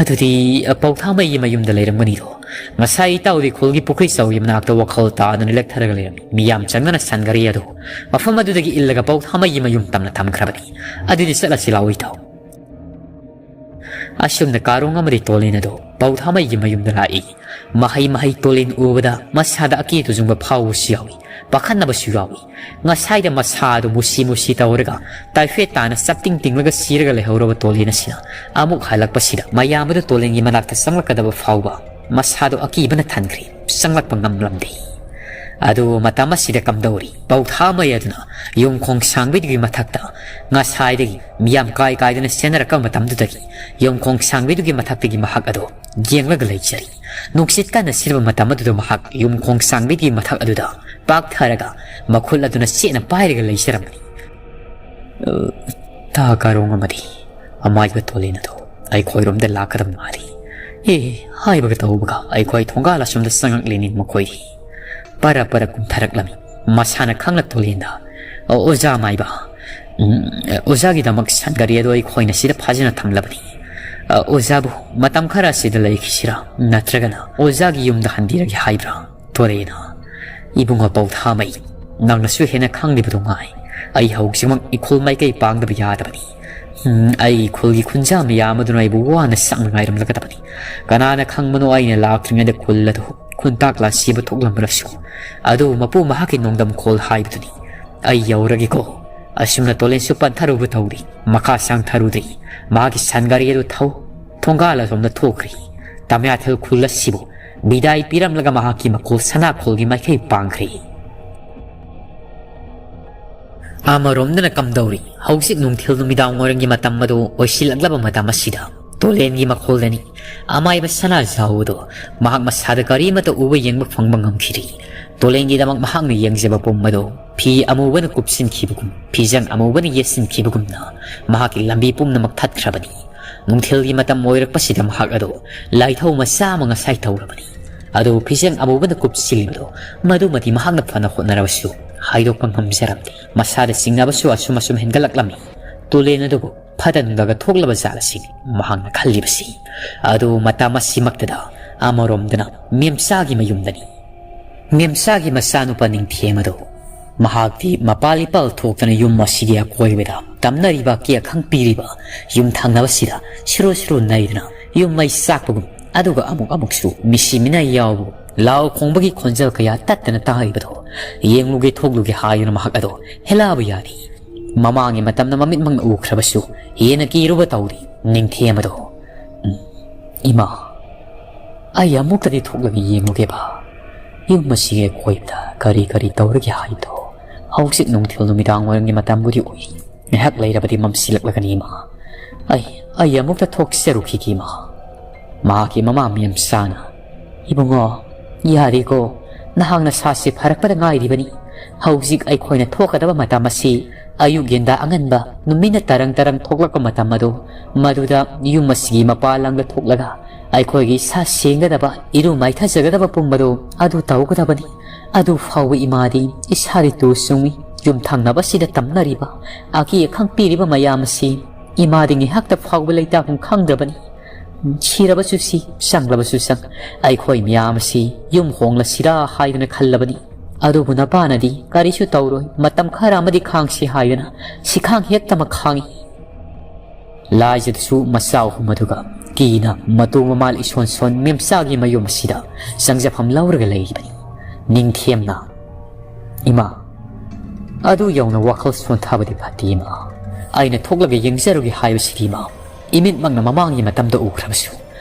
ꯑꯗꯨꯗꯤ, ꯑ, ꯄꯧꯊꯥꯃꯩꯒꯤ ꯃꯌꯨꯝꯗ ꯂꯩꯔꯝꯒꯅꯤꯗꯣ꯫ ꯉꯁꯥꯏ ꯏꯇꯥꯎꯗꯤ ꯈꯨꯜꯒꯤ ꯄꯨꯈ꯭ꯔꯤ ꯆꯥꯎꯒꯤ ꯃꯅꯥꯛꯇ ꯋꯥꯈꯜ ꯇꯥꯗꯅ ꯂꯦꯛꯊꯔꯒ ꯂꯩꯔꯝꯃꯤ꯫ ꯃꯤꯌꯥꯝ ꯆꯪꯗꯅ ꯁꯟ ꯒꯥꯔꯤ ꯑꯗꯨ ꯃꯐꯝ ꯑꯗꯨꯗꯒꯤ ꯏꯜꯂꯒ ꯄꯧꯊꯥꯃꯩꯒꯤ ꯃꯌꯨꯝ ꯇꯝꯅ ꯊꯝꯈ꯭ꯔꯕꯅꯤ꯫ ꯑꯗꯨꯗꯤ ꯆꯠꯂꯁꯤ ꯂꯥꯛꯑꯣ ꯏꯇꯥꯎ꯫" ꯑꯁꯨꯝꯅ ꯀꯥꯔꯣꯡ ꯑꯃꯗꯤ ꯇꯣꯂꯦꯟ ꯑꯗꯨ ꯄꯧꯊꯥꯃꯩꯒꯤ ꯃꯌꯨꯝꯗ ꯂꯥꯛꯏ꯫ ꯃꯍꯩ ꯃꯍꯩ ꯇꯣꯂꯦꯟ ꯎꯕꯗ ꯃꯁꯥꯗ ꯑꯀꯤ ꯇꯨꯖꯨꯡꯕ ꯐꯥꯎꯕꯁꯨ ꯌꯥꯎꯏ, ꯄꯥꯈꯠꯅꯕꯁꯨ ꯌꯥꯎꯏ꯫ ꯉꯁꯥꯏꯗ ꯃꯁꯥ ꯑꯗꯨ ꯃꯨꯁꯤ ꯃꯨꯁꯤ ꯇꯧꯔꯒ ꯇꯥꯏꯐꯦꯠ ꯇꯥꯅ ꯆꯞꯇꯤꯡ ꯇꯤꯡꯂꯒ ꯁꯤꯔꯒ ꯂꯩꯍꯧꯔꯕ ꯇꯣꯂꯦꯟ ꯑꯁꯤꯅ ꯑꯃꯨꯛ ꯍꯜꯂꯛꯄꯁꯤꯗ ꯃꯌꯥꯝ ꯑꯗꯨ ꯇꯣꯂꯦꯟꯒꯤ ꯃꯅꯥꯛꯇ ꯆꯪꯂꯛꯀꯗꯕ ꯐꯥꯎꯕ ꯃꯁꯥꯗꯣ ꯑꯀꯤꯕꯅ ꯊꯟꯈ꯭ꯔꯦ, ꯆꯪꯂꯛꯄ ꯉꯝꯂꯝꯗꯦ꯫ ꯑꯗꯨꯕꯨ ꯃꯇꯝ ꯑꯁꯤꯗ ꯀꯝꯗꯧꯔꯤ? ꯄꯧꯊꯥꯃꯩ ꯑꯗꯨꯅ ꯌꯨꯝꯈꯣꯡ ꯁꯥꯡꯕꯤꯗꯨꯒꯤ ꯃꯊꯛꯇ ꯉꯁꯥꯏꯗꯒꯤ ꯃꯤꯌꯥꯝ ꯀꯥꯏ ꯀꯥꯏꯗꯨꯅ ꯆꯦꯟꯅꯔꯛꯄ ꯃꯇꯝꯗꯨꯗꯒꯤ ꯌꯨꯝꯈꯣꯡ ꯁꯥꯡꯕꯤꯗꯨꯒꯤ ꯃꯊꯛꯇꯒꯤ ꯃꯍꯥꯛ ꯑꯗꯣ ꯌꯦꯡꯂꯒ ꯂꯩꯖꯔꯤ꯫ ꯅꯨꯡꯁꯤꯠ ꯀꯟꯅ ꯁꯤꯠꯄ ꯃꯇꯝ ꯑꯗꯨꯗ ꯃꯍꯥꯛ ꯌꯨꯝꯈꯣꯡ ꯁꯥꯡꯕꯤꯗꯨꯒꯤ ꯃꯊꯛ ꯑꯗꯨꯗ ꯄꯥꯛꯊꯔꯒ ꯃꯈꯨꯜ ꯑꯗꯨꯅ ꯆꯦꯠꯅ ꯄꯥꯏꯔꯒ ꯂꯩꯖꯔꯝꯕꯅꯤ꯫ ꯑ, ꯇꯥ ꯀꯥꯔꯣꯡ ꯑꯃꯗꯤ ꯑꯃꯥꯏꯕ ꯇꯣꯂꯦꯟ ꯑꯗꯣ ꯑꯩꯈꯣꯏꯔꯣꯝꯗ ꯂꯥꯛꯀꯗꯕ ꯃꯥꯜꯂꯤ꯫ ꯑꯦ, ꯍꯥꯏꯕꯒ ꯇꯧꯕꯒ ꯑꯩꯈꯣꯏ ꯊꯣꯡꯒꯥꯜ ꯑꯁꯣꯝꯗ ꯆꯪꯉꯛꯂꯤꯅꯤ ꯃꯈꯣꯏꯗꯤ꯫ ꯄꯔ ꯄꯔ ꯀꯨꯝꯊꯔꯛꯂꯝꯃꯤ꯫ ꯃꯁꯥꯅ ꯈꯪꯂꯛ ꯇꯣꯂꯦꯟꯗ, "ꯑ, ꯑꯣꯖꯥ ꯃꯥꯏꯕ, ꯎꯝ, ꯑꯣꯖꯥꯒꯤꯗꯃꯛ ꯁꯟ ꯒꯥꯔꯤ ꯑꯗꯣ ꯑꯩꯈꯣꯏꯅ ꯁꯤꯗ ꯐꯥꯖꯅ ꯊꯝꯂꯕꯅꯤ꯫ ꯑ, ꯑꯣꯖꯥꯕꯨ ꯃꯇꯝ ꯈꯔ ꯑꯁꯤꯗ ꯂꯩꯈꯤꯁꯤꯔꯥ? ꯅꯠꯇ꯭ꯔꯒꯅ ꯑꯣꯖꯥꯒꯤ ꯌꯨꯝꯗ ꯍꯟꯕꯤꯔꯒꯦ ꯍꯥꯏꯕ꯭ꯔꯥ?" ꯇꯣꯂꯦꯟꯅ, "ꯏꯕꯨꯡꯉꯣ ꯄꯧꯊꯥꯃꯩ, ꯅꯪꯅꯁꯨ ꯍꯦꯟꯅ ꯈꯪꯂꯤꯕꯗꯨ ꯉꯥꯏ꯫ ꯑꯩ ꯍꯧꯖꯤꯛꯃꯛ ꯏꯈꯨꯜ ꯃꯥꯏꯀꯩ ꯄꯥꯡꯗꯕ ꯌꯥꯗꯕꯅꯤ꯫ ꯎꯝ, ꯑꯩ ꯈꯨꯜꯒꯤ ꯈꯨꯟꯖꯥ ꯃꯌꯥꯝ ꯑꯗꯨꯅ ꯑꯩꯕꯨ ꯋꯥꯅ ꯁꯛꯅ ꯉꯥꯏꯔꯝꯂꯒꯗꯕꯅꯤ꯫ ꯀꯅꯥꯅ ꯈꯪꯕꯅꯣ, ꯑꯩꯅ ꯂꯥꯛꯇ꯭ꯔꯤꯉꯩꯗ ꯈꯨꯜ ꯑꯗꯨ ꯈꯨꯟꯇꯥꯛ ꯂꯥꯟꯁꯤꯕ ꯊꯣꯛꯂꯝꯂꯕꯁꯨ꯫ ꯑꯗꯨ ꯃꯄꯨ ꯃꯍꯥꯛꯀꯤ ꯅꯣꯡꯗꯝꯈꯣꯜ ꯍꯥꯏꯕꯗꯨꯅꯤ꯫ ꯑꯩ ꯌꯧꯔꯒꯦꯀꯣ꯫ ꯑꯁꯨꯝꯅ ꯇꯣꯂꯦꯟꯁꯨ ꯄꯟꯊꯔꯨꯕ ꯇꯧꯗꯦ꯫ ꯃꯈꯥ ꯁꯥꯡꯊꯔꯨꯗ꯭ꯔꯤ꯫ ꯃꯍꯥꯛꯀꯤ ꯁꯟꯒꯥꯔꯤ ꯑꯗꯨ ꯊꯧ ꯊꯣꯡꯒꯥꯜ ꯑꯁꯣꯝꯗ ꯊꯣꯛꯈ꯭ꯔꯦ꯫ ꯇꯃꯌꯥꯊꯦꯜ ꯈꯨꯜ ꯑꯁꯤꯕꯨ ꯕꯤꯗꯥꯏ ꯄꯤꯔꯝꯂꯒ ꯃꯍꯥꯛꯀꯤ ꯃꯀꯣꯜ ꯁꯅꯥꯈꯣꯜꯒꯤ ꯃꯥꯏꯀꯩ ꯄꯥꯡꯈ꯭ꯔꯦ꯫ ꯑꯃꯔꯣꯝꯗꯅ ꯀꯝꯗꯧꯔꯤ? ꯍꯧꯖꯤꯛ ꯅꯨꯡꯊꯤꯜ ꯅꯨꯃꯤꯗꯥꯡ ꯋꯥꯏꯔꯝꯒꯤ ꯃꯇꯝ ꯑꯗꯨ ꯑꯣꯏꯁꯤꯜꯂꯛꯂꯕ ꯃꯇꯝ ꯑꯁꯤꯗ ꯇꯣꯂꯦꯟꯒꯤ ꯃꯈꯣꯜꯗꯅꯤ꯫ ꯑꯃꯥꯏꯕ ꯁꯅꯥꯖꯥꯎ ꯑꯗꯨ ꯃꯍꯥꯛ ꯃꯁꯥꯗ ꯀꯔꯤꯃꯠꯇ ꯎꯕ ꯌꯦꯡꯕ ꯐꯪꯕ ꯉꯝꯈꯤꯗ꯭ꯔꯤ꯫ ꯇꯣꯂꯦꯟꯒꯤꯗꯃꯛ ꯃꯍꯥꯛꯅ ꯌꯦꯡꯖꯕ ꯄꯨꯝ ꯑꯗꯨ ꯐꯤ ꯑꯃꯨꯕꯅ ꯀꯨꯞꯁꯤꯟꯈꯤꯕꯒꯨꯝ, ꯐꯤꯖꯪ ꯑꯃꯨꯕꯅ ꯌꯦꯠꯁꯤꯟꯈꯤꯕꯒꯨꯝꯅ ꯃꯍꯥꯛꯀꯤ ꯂꯝꯕꯤ ꯄꯨꯝꯅꯃꯛ ꯊꯠꯈ꯭ꯔꯕꯅꯤ꯫ ꯅꯨꯡꯊꯤꯜꯒꯤ ꯃꯇꯝ ꯑꯣꯏꯔꯛꯄꯁꯤꯗ ꯃꯍꯥꯛ ꯑꯗꯨ ꯂꯥꯏꯊꯧ ꯃꯆꯥ ꯑꯃ ꯉꯁꯥꯏ ꯇꯧꯔꯕꯅꯤ꯫ ꯑꯗꯨꯕꯨ ꯐꯤꯖꯪ ꯑꯃꯨꯕꯅ ꯀꯨꯞꯁꯤꯜꯂꯤꯕꯗꯨ ꯃꯗꯨꯃꯗꯤ ꯃꯍꯥꯛꯅ ꯐꯅ ꯍꯣꯠꯅꯔꯕꯁꯨ ꯍꯥꯏꯗꯣꯛꯄ ꯉꯝꯖꯔꯝꯗꯦ꯫ ꯃꯁꯥꯗ ꯆꯤꯡꯅꯕꯁꯨ ꯑꯁꯨꯝ ꯑꯁꯨꯝ ꯍꯦꯟꯒꯠꯂꯛꯂꯝꯃꯤ꯫ ꯇꯨꯂꯦꯟ ꯑꯗꯨꯕꯨ ꯐꯠꯇ ꯅꯨꯡꯗꯒ ꯊꯣꯛꯂꯕ ꯖꯥꯠꯂꯁꯤ ꯃꯍꯥꯛꯅ ꯈꯜꯂꯤꯕꯁꯤ꯫ ꯑꯗꯨ ꯃꯇꯝ ꯑꯁꯤꯃꯛꯇꯗ ꯑꯃꯔꯣꯝꯗꯅ ꯃꯦꯝꯆꯥꯒꯤ ꯃꯌꯨꯝꯗꯅꯤ꯫ ꯃꯦꯝꯆꯥꯒꯤ ꯃꯆꯥꯅꯨꯄꯥ ꯅꯤꯡꯊꯦꯝ ꯑꯗꯨ ꯃꯍꯥꯛꯇꯤ ꯃꯄꯥꯜ ꯏꯄꯥꯜ ꯊꯣꯛꯇꯅ ꯌꯨꯝ ꯑꯁꯤꯒꯤ ꯑꯀꯣꯏꯕꯗ ꯇꯝꯅꯔꯤꯕ ꯑꯀꯦ ꯑꯈꯪ ꯄꯤꯔꯤꯕ ꯌꯨꯝ ꯊꯪꯅꯕꯁꯤꯗ ꯁꯤꯔꯣ ꯁꯤꯔꯣ ꯅꯩꯗꯨꯅ ꯌꯨꯝ ꯃꯩ ꯆꯥꯛꯄꯒꯨꯝ, ꯑꯗꯨꯒ ꯑꯃꯨꯛ ꯑꯃꯨꯛꯁꯨ ꯃꯤꯁꯤ ꯃꯤꯅꯥꯏ ꯌꯥꯎꯕꯒꯨꯝ ꯂꯥꯎ ꯈꯣꯡꯕꯒꯤ ꯈꯣꯟꯖꯦꯜ ꯀꯌꯥ ꯇꯠꯇꯅ ꯇꯥꯔꯤꯕꯗꯣ ꯌꯦꯡꯂꯨꯒꯦ ꯊꯣꯛꯂꯨꯒꯦ ꯍꯥꯏꯗꯨꯅ ꯃꯍꯥꯛ ꯑꯗꯣ ꯍꯦꯂꯥꯕ ꯌꯥꯔꯤ꯫ ꯃꯃꯥꯡꯒꯤ ꯃꯇꯝꯗ ꯃꯃꯤꯠꯃꯛꯅ ꯎꯈ꯭ꯔꯕꯁꯨ ꯍꯦꯟꯅ ꯀꯤꯔꯨꯕ ꯇꯧꯔꯤ ꯅꯤꯡꯊꯦꯝ ꯑꯗꯣ꯫ ꯎꯝ, ꯏꯃꯥ, ꯑꯩ ꯑꯃꯨꯛꯇꯗꯤ ꯊꯣꯛꯂꯒ ꯌꯦꯡꯂꯨꯒꯦꯕ꯫ ꯌꯨꯝ ꯑꯁꯤꯒꯤ ꯑꯀꯣꯏꯕꯗ ꯀꯔꯤ ꯀꯔꯤ ꯇꯧꯔꯒꯦ ꯍꯥꯏꯕꯗꯣ꯫ ꯍꯧꯖꯤꯛ ꯅꯨꯡꯊꯤꯜ ꯅꯨꯃꯤꯗꯥꯡ ꯋꯥꯏꯔꯝꯒꯤ ꯃꯇꯝꯕꯨꯗꯤ ꯑꯣꯏꯔꯤ꯫ ꯉꯥꯏꯍꯥꯛ ꯂꯩꯔꯕꯗꯤ ꯃꯝꯁꯤꯜꯂꯛꯂꯒꯅꯤ, ꯏꯃꯥ꯫ ꯑꯩ, ꯑꯩ ꯑꯃꯨꯛꯇ ꯊꯣꯛꯆꯔꯨꯈꯤꯒꯦ, ꯏꯃꯥ꯫ ꯃꯍꯥꯛꯀꯤ ꯃꯃꯥ ꯃꯦꯝꯆꯥꯅ, "ꯏꯕꯨꯡꯉꯣ, ꯌꯥꯔꯦꯀꯣ, ꯅꯍꯥꯛ ꯅꯁꯥꯁꯤ ꯐꯔꯛꯄꯗ ꯉꯥꯏꯔꯤꯕꯅꯤ꯫ ꯍꯧꯖꯤꯛ ꯑꯩꯈꯣꯏꯅ ꯊꯣꯛꯀꯗꯕ ꯃꯇꯝ ꯑꯁꯤ ꯑꯌꯨꯛ ꯌꯦꯟꯗꯥ ꯑꯉꯟꯕ ꯅꯨꯃꯤꯠꯅ ꯇꯔꯪ ꯇꯔꯪ ꯊꯣꯛꯂꯛꯄ ꯃꯇꯝ ꯑꯗꯨ, ꯃꯗꯨꯗ ꯌꯨꯝ ꯑꯁꯤꯒꯤ ꯃꯄꯥꯜ ꯂꯝꯗ ꯊꯣꯛꯂꯒ ꯑꯩꯈꯣꯏꯒꯤ ꯏꯁꯥ ꯁꯦꯡꯒꯗꯕ, ꯏꯔꯨ ꯃꯥꯏꯊꯖꯒꯗꯕ ꯄꯨꯝꯕꯗꯨ ꯑꯗꯨ ꯇꯧꯒꯗꯕꯅꯤ꯫ ꯑꯗꯨ ꯐꯥꯎꯕ ꯏꯃꯥꯗꯤ ꯏꯁꯥꯗꯤ ꯇꯨ ꯆꯨꯡꯏ꯫ ꯌꯨꯝ ꯊꯪꯅꯕꯁꯤꯗ ꯇꯝꯅꯔꯤꯕ, ꯑꯀꯤ ꯑꯈꯪ ꯄꯤꯔꯤꯕ ꯃꯌꯥꯝ ꯑꯁꯤ ꯏꯃꯥꯗꯤ ꯉꯥꯏꯍꯥꯛꯇ ꯐꯥꯎꯕ ꯂꯩꯇꯥꯐꯝ ꯈꯪꯗ꯭ꯔꯕꯅꯤ꯫ ꯁꯤꯔꯕꯁꯨ ꯁꯤ, ꯆꯪꯂꯕꯁꯨ ꯆꯪ, ꯑꯩꯈꯣꯏ ꯃꯌꯥꯝ ꯑꯁꯤ ꯌꯨꯝ ꯍꯣꯡꯂꯁꯤꯔꯥ ꯍꯥꯏꯗꯨꯅ ꯈꯜꯂꯕꯅꯤ꯫ ꯑꯗꯨꯕꯨ ꯅꯄꯥꯅꯗꯤ ꯀꯔꯤꯁꯨ ꯇꯧꯔꯣꯏ, ꯃꯇꯝ ꯈꯔ ꯑꯃꯗꯤ ꯈꯥꯡꯁꯤ ꯍꯥꯏꯗꯨꯅ ꯁꯤꯈꯥꯡ ꯍꯦꯛꯇꯃꯛ ꯈꯥꯡꯏ꯫ ꯂꯥꯏꯖꯗꯨꯁꯨ ꯃꯆꯥ ꯑꯍꯨꯝ ꯑꯗꯨꯒ ꯀꯤꯅ ꯃꯇꯨ ꯃꯃꯥꯜ ꯏꯁꯣꯟ ꯁꯣꯟ ꯃꯦꯝꯆꯥꯒꯤ ꯃꯌꯨꯝ ꯑꯁꯤꯗ ꯆꯪꯖꯐꯝ ꯂꯧꯔꯒ ꯂꯩꯔꯤꯕꯅꯤ꯫ ꯅꯤꯡꯊꯦꯝꯅ, "ꯏꯃꯥ, ꯑꯗꯨ ꯌꯧꯅ ꯋꯥꯈꯜ ꯁꯣꯟꯊꯕꯗꯤ ꯐꯠꯇꯦ ꯏꯃꯥ꯫ ꯑꯩꯅ ꯊꯣꯛꯂꯒ ꯌꯦꯡꯖꯔꯨꯒꯦ ꯍꯥꯏꯕꯁꯤꯗꯤ ꯏꯃꯥ, ꯏꯃꯤꯠꯃꯛꯅ ꯃꯃꯥꯡꯒꯤ ꯃꯇꯝꯗ ꯎꯈ꯭ꯔꯕꯁꯨ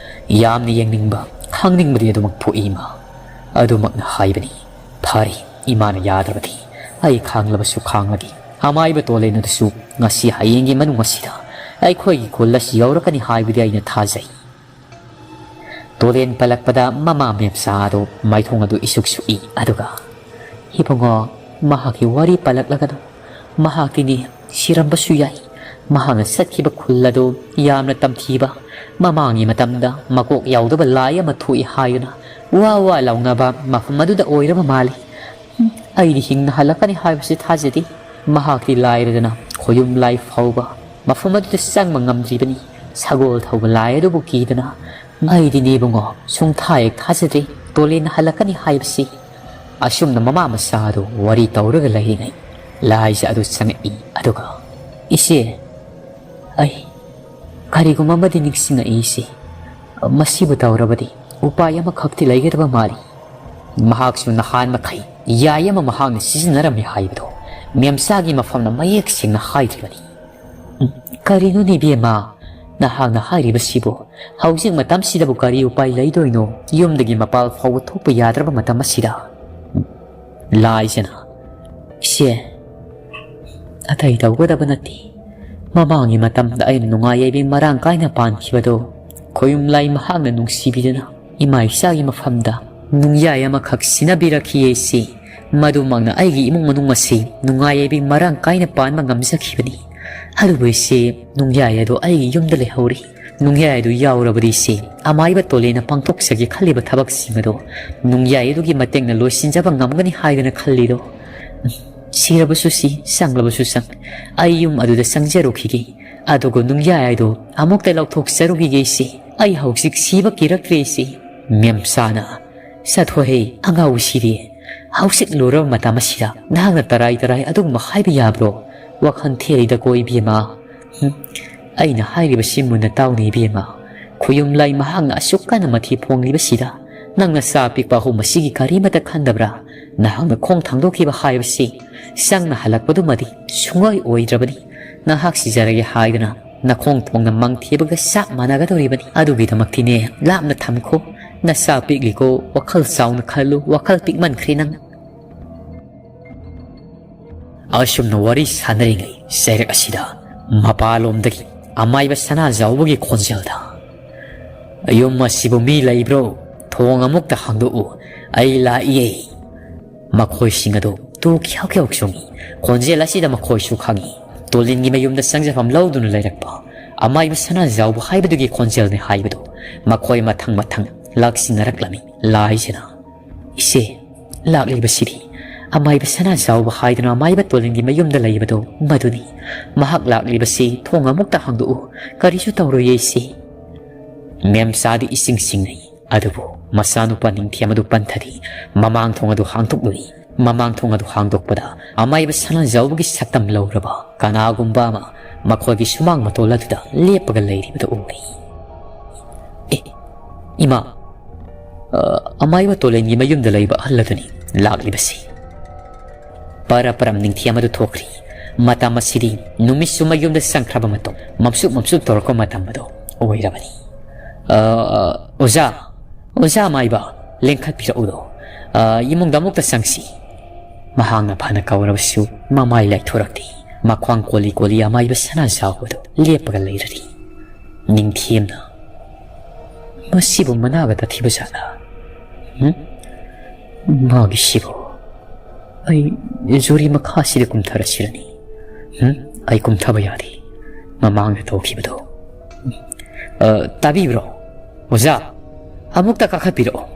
ꯌꯥꯝꯅ ꯌꯦꯡꯅꯤꯡꯕ, ꯈꯪꯅꯤꯡꯕꯗꯤ ꯑꯗꯨꯃꯛ ꯄꯣꯛꯏ ꯏꯃꯥ꯫ ꯑꯗꯨꯃꯛꯅ ꯍꯥꯏꯕꯅꯤ꯫ ꯐꯔꯦ, ꯏꯃꯥꯅ ꯌꯥꯗ꯭ꯔꯕꯗꯤ ꯑꯩ ꯈꯥꯡꯂꯕꯁꯨ ꯈꯥꯡꯂꯒꯦ꯫ ꯑꯃꯥꯏꯕ ꯇꯣꯂꯦꯟ ꯑꯗꯨꯁꯨ ꯉꯁꯤ ꯍꯌꯦꯡꯒꯤ ꯃꯅꯨꯡ ꯑꯁꯤꯗ ꯑꯩꯈꯣꯏꯒꯤ ꯈꯨꯜ ꯑꯁꯤ ꯌꯧꯔꯛꯀꯅꯤ ꯍꯥꯏꯕꯗꯤ ꯑꯩꯅ ꯊꯥꯖꯩ"꯫ ꯇꯣꯂꯦꯟ ꯄꯜꯂꯛꯄꯗ ꯃꯃꯥ ꯃꯦꯝꯆꯥ ꯑꯗꯨ ꯃꯥꯏꯊꯣꯡ ꯑꯗꯨ ꯏꯁꯨꯛ ꯁꯨꯛꯏ꯫ ꯑꯗꯨꯒ, "ꯏꯕꯨꯡꯉꯣ, ꯃꯍꯥꯛꯀꯤ ꯋꯥꯔꯤ ꯄꯜꯂꯛꯂꯒꯅꯨ꯫ ꯃꯍꯥꯛꯇꯤꯅꯦ ꯁꯤꯔꯝꯕꯁꯨ ꯌꯥꯏ꯫ ꯃꯍꯥꯛꯅ ꯆꯠꯈꯤꯕ ꯈꯨꯜ ꯑꯗꯨ ꯌꯥꯝꯅ ꯇꯝꯊꯤꯕ, ꯃꯃꯥꯡꯒꯤ ꯃꯇꯝꯗ ꯃꯀꯣꯛ ꯌꯥꯎꯗꯕ ꯂꯥꯏ ꯑꯃ ꯊꯣꯛꯏ ꯍꯥꯏꯗꯨꯅ ꯋꯥ ꯋꯥ ꯂꯥꯎꯅꯕ ꯃꯐꯝ ꯑꯗꯨꯗ ꯑꯣꯏꯔꯕ ꯃꯥꯜꯂꯤ꯫ ꯑꯩꯗꯤ ꯍꯤꯡꯅ ꯍꯜꯂꯛꯀꯅꯤ ꯍꯥꯏꯕꯁꯤ ꯊꯥꯖꯗꯦ꯫ ꯃꯍꯥꯛꯇꯤ ꯂꯥꯏꯔꯗꯅ ꯈꯣꯌꯨꯝ ꯂꯥꯏ ꯐꯥꯎꯕ ꯃꯐꯝ ꯑꯗꯨꯗ ꯆꯪꯕ ꯉꯝꯗ꯭ꯔꯤꯕꯅꯤ꯫ ꯁꯒꯣꯜ ꯊꯧꯕ ꯂꯥꯏ ꯑꯗꯨꯕꯨ ꯀꯤꯗꯅ꯫ ꯑꯩꯗꯤꯅꯦ ꯏꯕꯨꯡꯉꯣ, ꯁꯨꯡꯊꯥ ꯍꯦꯛ ꯊꯥꯖꯗ꯭ꯔꯦ ꯇꯣꯂꯦꯟꯅ ꯍꯜꯂꯛꯀꯅꯤ ꯍꯥꯏꯕꯁꯤ"꯫ ꯑꯁꯨꯝꯅ ꯃꯃꯥ ꯃꯆꯥ ꯑꯗꯨ ꯋꯥꯔꯤ ꯇꯧꯔꯒ ꯂꯩꯔꯤꯉꯩ ꯂꯥꯏꯖ ꯑꯗꯨ ꯆꯪꯉꯛꯏ꯫ ꯑꯗꯨꯒ, "ꯏꯆꯦ, ꯑꯩ ꯀꯔꯤꯒꯨꯝꯕ ꯑꯃꯗꯤ ꯅꯤꯡꯁꯤꯡꯉꯛꯏ ꯏꯆꯦ꯫ ꯃꯁꯤꯕꯨ ꯇꯧꯔꯕꯗꯤ ꯎꯄꯥꯏ ꯑꯃꯈꯛꯇꯤ ꯂꯩꯒꯗꯕ ꯃꯥꯜꯂꯤ꯫ ꯃꯍꯥꯛꯁꯨ ꯅꯍꯥꯟ ꯃꯈꯩ ꯌꯥꯏ ꯑꯃ ꯃꯍꯥꯛꯅ ꯁꯤꯖꯤꯟꯅꯔꯝꯃꯤ ꯍꯥꯏꯕꯗꯣ ꯃꯦꯝꯆꯥꯒꯤ ꯃꯐꯝꯅ ꯃꯌꯦꯛ ꯁꯦꯡꯅ ꯍꯥꯏꯗ꯭ꯔꯤꯕꯅꯤ"꯫ "ꯎꯝ, ꯀꯔꯤꯅꯣꯅꯦ ꯏꯕꯦꯝꯃ, ꯅꯍꯥꯛꯅ ꯍꯥꯏꯔꯤꯕꯁꯤꯕꯨ? ꯍꯧꯖꯤꯛ ꯃꯇꯝꯁꯤꯗꯕꯨ ꯀꯔꯤ ꯎꯄꯥꯏ ꯂꯩꯗꯣꯏꯅꯣ? ꯌꯨꯝꯗꯒꯤ ꯃꯄꯥꯜ ꯐꯥꯎꯕ ꯊꯣꯛꯄ ꯌꯥꯗ꯭ꯔꯕ ꯃꯇꯝ ꯑꯁꯤꯗ"꯫ ꯂꯥꯏꯖꯅ, "ꯏꯆꯦ, ꯑꯇꯩ ꯇꯧꯒꯗꯕ ꯅꯠꯇꯦ꯫ ꯃꯃꯥꯡꯒꯤ ꯃꯇꯝꯗ ꯑꯩꯅ ꯅꯨꯡꯉꯥꯏ ꯌꯥꯏꯕꯤ ꯃꯔꯥꯡ ꯀꯥꯏꯅ ꯄꯥꯟꯈꯤꯕꯗꯣ ꯈꯣꯌꯨꯝ ꯂꯥꯏ ꯃꯍꯥꯛꯅ ꯅꯨꯡꯁꯤꯕꯤꯗꯨꯅ ꯏꯃꯥ ꯏꯆꯥꯒꯤ ꯃꯐꯝꯗ ꯅꯨꯡꯌꯥꯏ ꯑꯃꯈꯛ ꯁꯤꯟꯅꯕꯤꯔꯛꯈꯤ ꯏꯆꯦ꯫ ꯃꯗꯨꯃꯛꯅ ꯑꯩꯒꯤ ꯏꯃꯨꯡ ꯃꯅꯨꯡ ꯑꯁꯤ ꯅꯨꯡꯉꯥꯏ ꯌꯥꯏꯕꯤ ꯃꯔꯥꯡ ꯀꯥꯏꯅ ꯄꯥꯟꯕ ꯉꯝꯖꯈꯤꯕꯅꯤ꯫ ꯑꯗꯨꯕꯨ ꯏꯆꯦ, ꯅꯨꯡꯌꯥꯏ ꯑꯗꯣ ꯑꯩꯒꯤ ꯌꯨꯝꯗ ꯂꯩꯍꯧꯔꯤ꯫ ꯅꯨꯡꯌꯥꯏ ꯑꯗꯨ ꯌꯥꯎꯔꯕꯗꯤ ꯏꯆꯦ, ꯑꯃꯥꯏꯕ ꯇꯣꯂꯦꯅ ꯄꯥꯡꯊꯣꯛꯆꯒꯦ ꯈꯜꯂꯤꯕ ꯊꯕꯛꯁꯤꯡ ꯑꯗꯣ ꯅꯨꯡꯌꯥꯏ ꯑꯗꯨꯒꯤ ꯃꯇꯦꯡꯅ ꯂꯣꯏꯁꯤꯟꯖꯕ ꯉꯝꯒꯅꯤ ꯍꯥꯏꯗꯅ ꯈꯜꯂꯤꯗꯣ꯫ ꯁꯤꯔꯕꯁꯨ ꯁꯤ, ꯆꯪꯂꯕꯁꯨ ꯆꯪ, ꯑꯩ ꯌꯨꯝ ꯑꯗꯨꯗ ꯆꯪꯖꯔꯨꯈꯤꯒꯦ꯫ ꯑꯗꯨꯒ ꯅꯨꯡꯌꯥꯏ ꯑꯗꯨ ꯑꯃꯨꯛꯇ ꯂꯧꯊꯣꯛꯆꯔꯨꯈꯤꯒꯦ ꯏꯆꯦ꯫ ꯑꯩ ꯍꯧꯖꯤꯛ ꯁꯤꯕ ꯀꯤꯔꯛꯇ꯭ꯔꯦ ꯏꯆꯦ"꯫ ꯃꯦꯝꯆꯥꯅ, "ꯆꯠꯊꯣꯛꯍꯦ ꯑꯉꯥꯎꯕꯤ ꯁꯤꯔꯤ꯫ ꯍꯧꯖꯤꯛ ꯂꯨꯔꯕ ꯃꯇꯝ ꯑꯁꯤꯗ ꯅꯍꯥꯛꯅ ꯇꯔꯥꯏ ꯇꯔꯥꯏ ꯑꯗꯨꯒꯨꯝꯕ ꯍꯥꯏꯕ ꯌꯥꯕ꯭ꯔꯣ? ꯋꯥꯈꯜ ꯊꯦꯜꯂꯤꯗꯀꯣ ꯏꯕꯦꯝꯃ"꯫ ꯍꯨꯝ꯫ ꯑꯩꯅ ꯍꯥꯏꯔꯤꯕꯁꯤ ꯃꯨꯟꯅ ꯇꯥꯎꯅꯦ ꯏꯕꯦꯝꯃ꯫ ꯈꯨꯌꯨꯝ ꯂꯥꯏ ꯃꯍꯥꯛꯅ ꯑꯁꯨꯛ ꯀꯟꯅ ꯃꯊꯤ ꯐꯣꯡꯂꯤꯕꯁꯤꯗ ꯅꯪꯅ ꯆꯥ ꯄꯤꯛꯄ ꯑꯍꯨꯝ ꯑꯁꯤꯒꯤ ꯀꯔꯤꯃꯠꯇ ꯈꯟꯗꯕ꯭ꯔꯥ? ꯅꯍꯥꯛꯅ ꯈꯣꯡ ꯊꯥꯡꯗꯣꯛꯈꯤꯕ ꯍꯥꯏꯕꯁꯤ ꯆꯪꯅ ꯍꯜꯂꯛꯄꯗꯨꯃꯗꯤ ꯁꯨꯡꯑꯣꯏ ꯑꯣꯏꯗ꯭ꯔꯕꯅꯤ꯫ ꯅꯍꯥꯛ ꯁꯤꯖꯔꯒꯦ ꯍꯥꯏꯗꯨꯅ ꯅꯈꯣꯡ ꯊꯣꯡꯅ ꯃꯪ ꯊꯤꯕꯒ ꯆꯞ ꯃꯥꯟꯅꯒꯗꯧꯔꯤꯕꯅꯤ꯫ ꯑꯗꯨꯒꯤꯗꯃꯛꯇꯤꯅꯦ ꯂꯥꯞꯅ ꯊꯝꯈꯣ꯫ ꯅꯆꯥ ꯄꯤꯛꯂꯤꯀꯣ, ꯋꯥꯈꯜ ꯆꯥꯎꯅ ꯈꯜꯂꯨ, ꯋꯥꯈꯜ ꯄꯤꯛꯃꯟꯈ꯭ꯔꯦ ꯅꯪ꯫ ꯑꯁꯨꯝꯅ ꯋꯥꯔꯤ ꯁꯥꯟꯅꯔꯤꯉꯩ ꯆꯩꯔꯛ ꯑꯁꯤꯗ ꯃꯄꯥꯂꯣꯝꯗꯒꯤ ꯑꯃꯥꯏꯕ ꯁꯅꯥꯖꯥꯎꯕꯒꯤ ꯈꯣꯟꯖꯦꯜꯗ, "ꯌꯨꯝ ꯑꯁꯤꯕꯨ ꯃꯤ ꯂꯩꯕ꯭ꯔꯣ? ꯊꯣꯡ ꯑꯃꯨꯛꯇ ꯍꯥꯡꯗꯣꯛꯎ, ꯑꯩ ꯂꯥꯛꯏꯌꯦ꯫" ꯃꯈꯣꯏꯁꯤꯡ ꯑꯗꯨ ꯇꯨ ꯈ꯭ꯌꯥꯎ ꯈ꯭ꯌꯥꯎ ꯆꯣꯡꯏ꯫ ꯈꯣꯟꯖꯦꯜ ꯑꯁꯤꯗ ꯃꯈꯣꯏꯁꯨ ꯈꯪꯏ꯫ ꯇꯣꯂꯤꯟꯒꯤ ꯃꯌꯨꯝꯗ ꯆꯪꯖꯐꯝ ꯂꯧꯗꯨꯅ ꯂꯩꯔꯛꯄ ꯑꯃꯥꯏꯕ ꯁꯅꯥꯖꯥꯎꯕ ꯍꯥꯏꯕꯗꯨꯒꯤ ꯈꯣꯟꯖꯦꯜꯅꯤ ꯍꯥꯏꯕꯗꯨ ꯃꯈꯣꯏ ꯃꯊꯪ ꯃꯊꯪ ꯂꯥꯛꯁꯤꯟꯅꯔꯛꯂꯝꯃꯤ꯫ ꯂꯥꯏꯁꯤꯅ, "ꯏꯆꯦ, ꯂꯥꯛꯂꯤꯕꯁꯤꯗꯤ ꯑꯃꯥꯏꯕ ꯁꯅꯥꯖꯥꯎꯕ ꯍꯥꯏꯗꯨꯅ ꯑꯃꯥꯏꯕ ꯇꯣꯂꯤꯟꯒꯤ ꯃꯌꯨꯝꯗ ꯂꯩꯕꯗꯣ ꯃꯗꯨꯅꯤ꯫ ꯃꯍꯥꯛ ꯂꯥꯛꯂꯤꯕꯁꯤ ꯊꯣꯡ ꯑꯃꯨꯛꯇ ꯍꯥꯡꯗꯣꯛꯎ, ꯀꯔꯤꯁꯨ ꯇꯧꯔꯣꯏꯌꯦ ꯏꯆꯦ꯫" ꯃꯦꯝꯆꯥꯗꯤ ꯏꯁꯤꯡ ꯁꯤꯡꯅꯩ꯫ ꯑꯗꯨꯕꯨ ꯃꯆꯥꯅꯨꯄꯥ ꯅꯤꯡꯊꯦꯝ ꯑꯗꯨ ꯄꯟꯊꯗꯤ ꯃꯃꯥꯡ ꯊꯣꯡ ꯑꯗꯨ ꯍꯥꯡꯗꯣꯛꯂꯨꯏ꯫ ꯃꯃꯥꯡ ꯊꯣꯡ ꯑꯗꯨ ꯍꯥꯡꯗꯣꯛꯄꯗ ꯑꯃꯥꯏꯕ ꯁꯅꯥꯖꯥꯎꯕꯒꯤ ꯁꯛꯇꯝ ꯂꯧꯔꯕ ꯀꯅꯥꯒꯨꯝꯕ ꯑꯃ ꯃꯈꯣꯏꯒꯤ ꯁꯨꯃꯥꯡ ꯃꯇꯣꯜ ꯑꯗꯨꯗ ꯂꯦꯞꯄꯒ ꯂꯩꯔꯤꯕꯗꯨ ꯎꯔꯦ꯫ "ꯑꯦ, ꯏꯃꯥ, ꯑ, ꯑꯃꯥꯏꯕ ꯇꯣꯂꯦꯟꯒꯤ ꯃꯌꯨꯝꯗ ꯂꯩꯕ ꯑꯍꯜ ꯑꯗꯨꯅꯤ ꯂꯥꯛꯂꯤꯕꯁꯤ꯫" ꯄꯔ ꯄꯔꯝ ꯅꯤꯡꯊꯦꯝ ꯑꯗꯨ ꯊꯣꯛꯈ꯭ꯔꯤ꯫ ꯃꯇꯝ ꯑꯁꯤꯗꯤ ꯅꯨꯃꯤꯠꯁꯨ ꯃꯌꯨꯝꯗ ꯆꯪꯈ꯭ꯔꯕ ꯃꯇꯝ, ꯃꯝꯁꯨꯞ ꯃꯝꯁꯨꯞ ꯇꯧꯔꯛꯄ ꯃꯇꯝ ꯑꯗꯨ ꯑꯣꯏꯔꯕꯅꯤ꯫ "ꯑ, ꯑꯣꯖꯥ, ꯑꯣꯖꯥ ꯑꯃꯥꯏꯕ, ꯂꯦꯡꯈꯠꯄꯤꯔꯛꯎꯗꯣ꯫ ꯑ, ꯏꯃꯨꯡꯗ ꯑꯃꯨꯛꯇ ꯆꯪꯁꯤ꯫" ꯃꯍꯥꯛꯅ ꯐꯅ ꯀꯧꯔꯕꯁꯨ ꯃꯃꯥꯏ ꯂꯩꯊꯣꯔꯛꯇꯦ꯫ ꯃꯈ꯭ꯋꯥꯡ ꯀꯣꯜꯂꯤ ꯀꯣꯜꯂꯤ ꯑꯃꯥꯏꯕ ꯁꯅꯥꯖꯥꯎꯕꯗꯨ ꯂꯦꯞꯄꯒ ꯂꯩꯔꯔꯤ꯫ ꯅꯤꯡꯊꯦꯝꯅ, "ꯃꯁꯤꯕꯨ ꯃꯅꯥꯒ ꯇꯥꯊꯤꯕ ꯖꯥꯠꯂ? ꯍꯨꯝ? ꯃꯥꯒꯤꯁꯤꯕꯨ? ꯑꯩ ꯖꯨꯔꯤ ꯃꯈꯥꯁꯤꯗ ꯀꯨꯝꯊꯔꯁꯤꯔꯅꯤ? ꯍꯨꯝ? ꯑꯩ ꯀꯨꯝꯊꯕ ꯌꯥꯗꯦ꯫ ꯃꯃꯥꯡꯗ ꯇꯧꯈꯤꯕꯗꯣ꯫" "ꯑ, ꯇꯥꯕꯤꯕ꯭ꯔꯣ? ꯑꯣꯖꯥ, ꯑꯃꯨꯛꯇ ꯀꯥꯈꯠꯄꯤꯔꯛꯑꯣ꯫"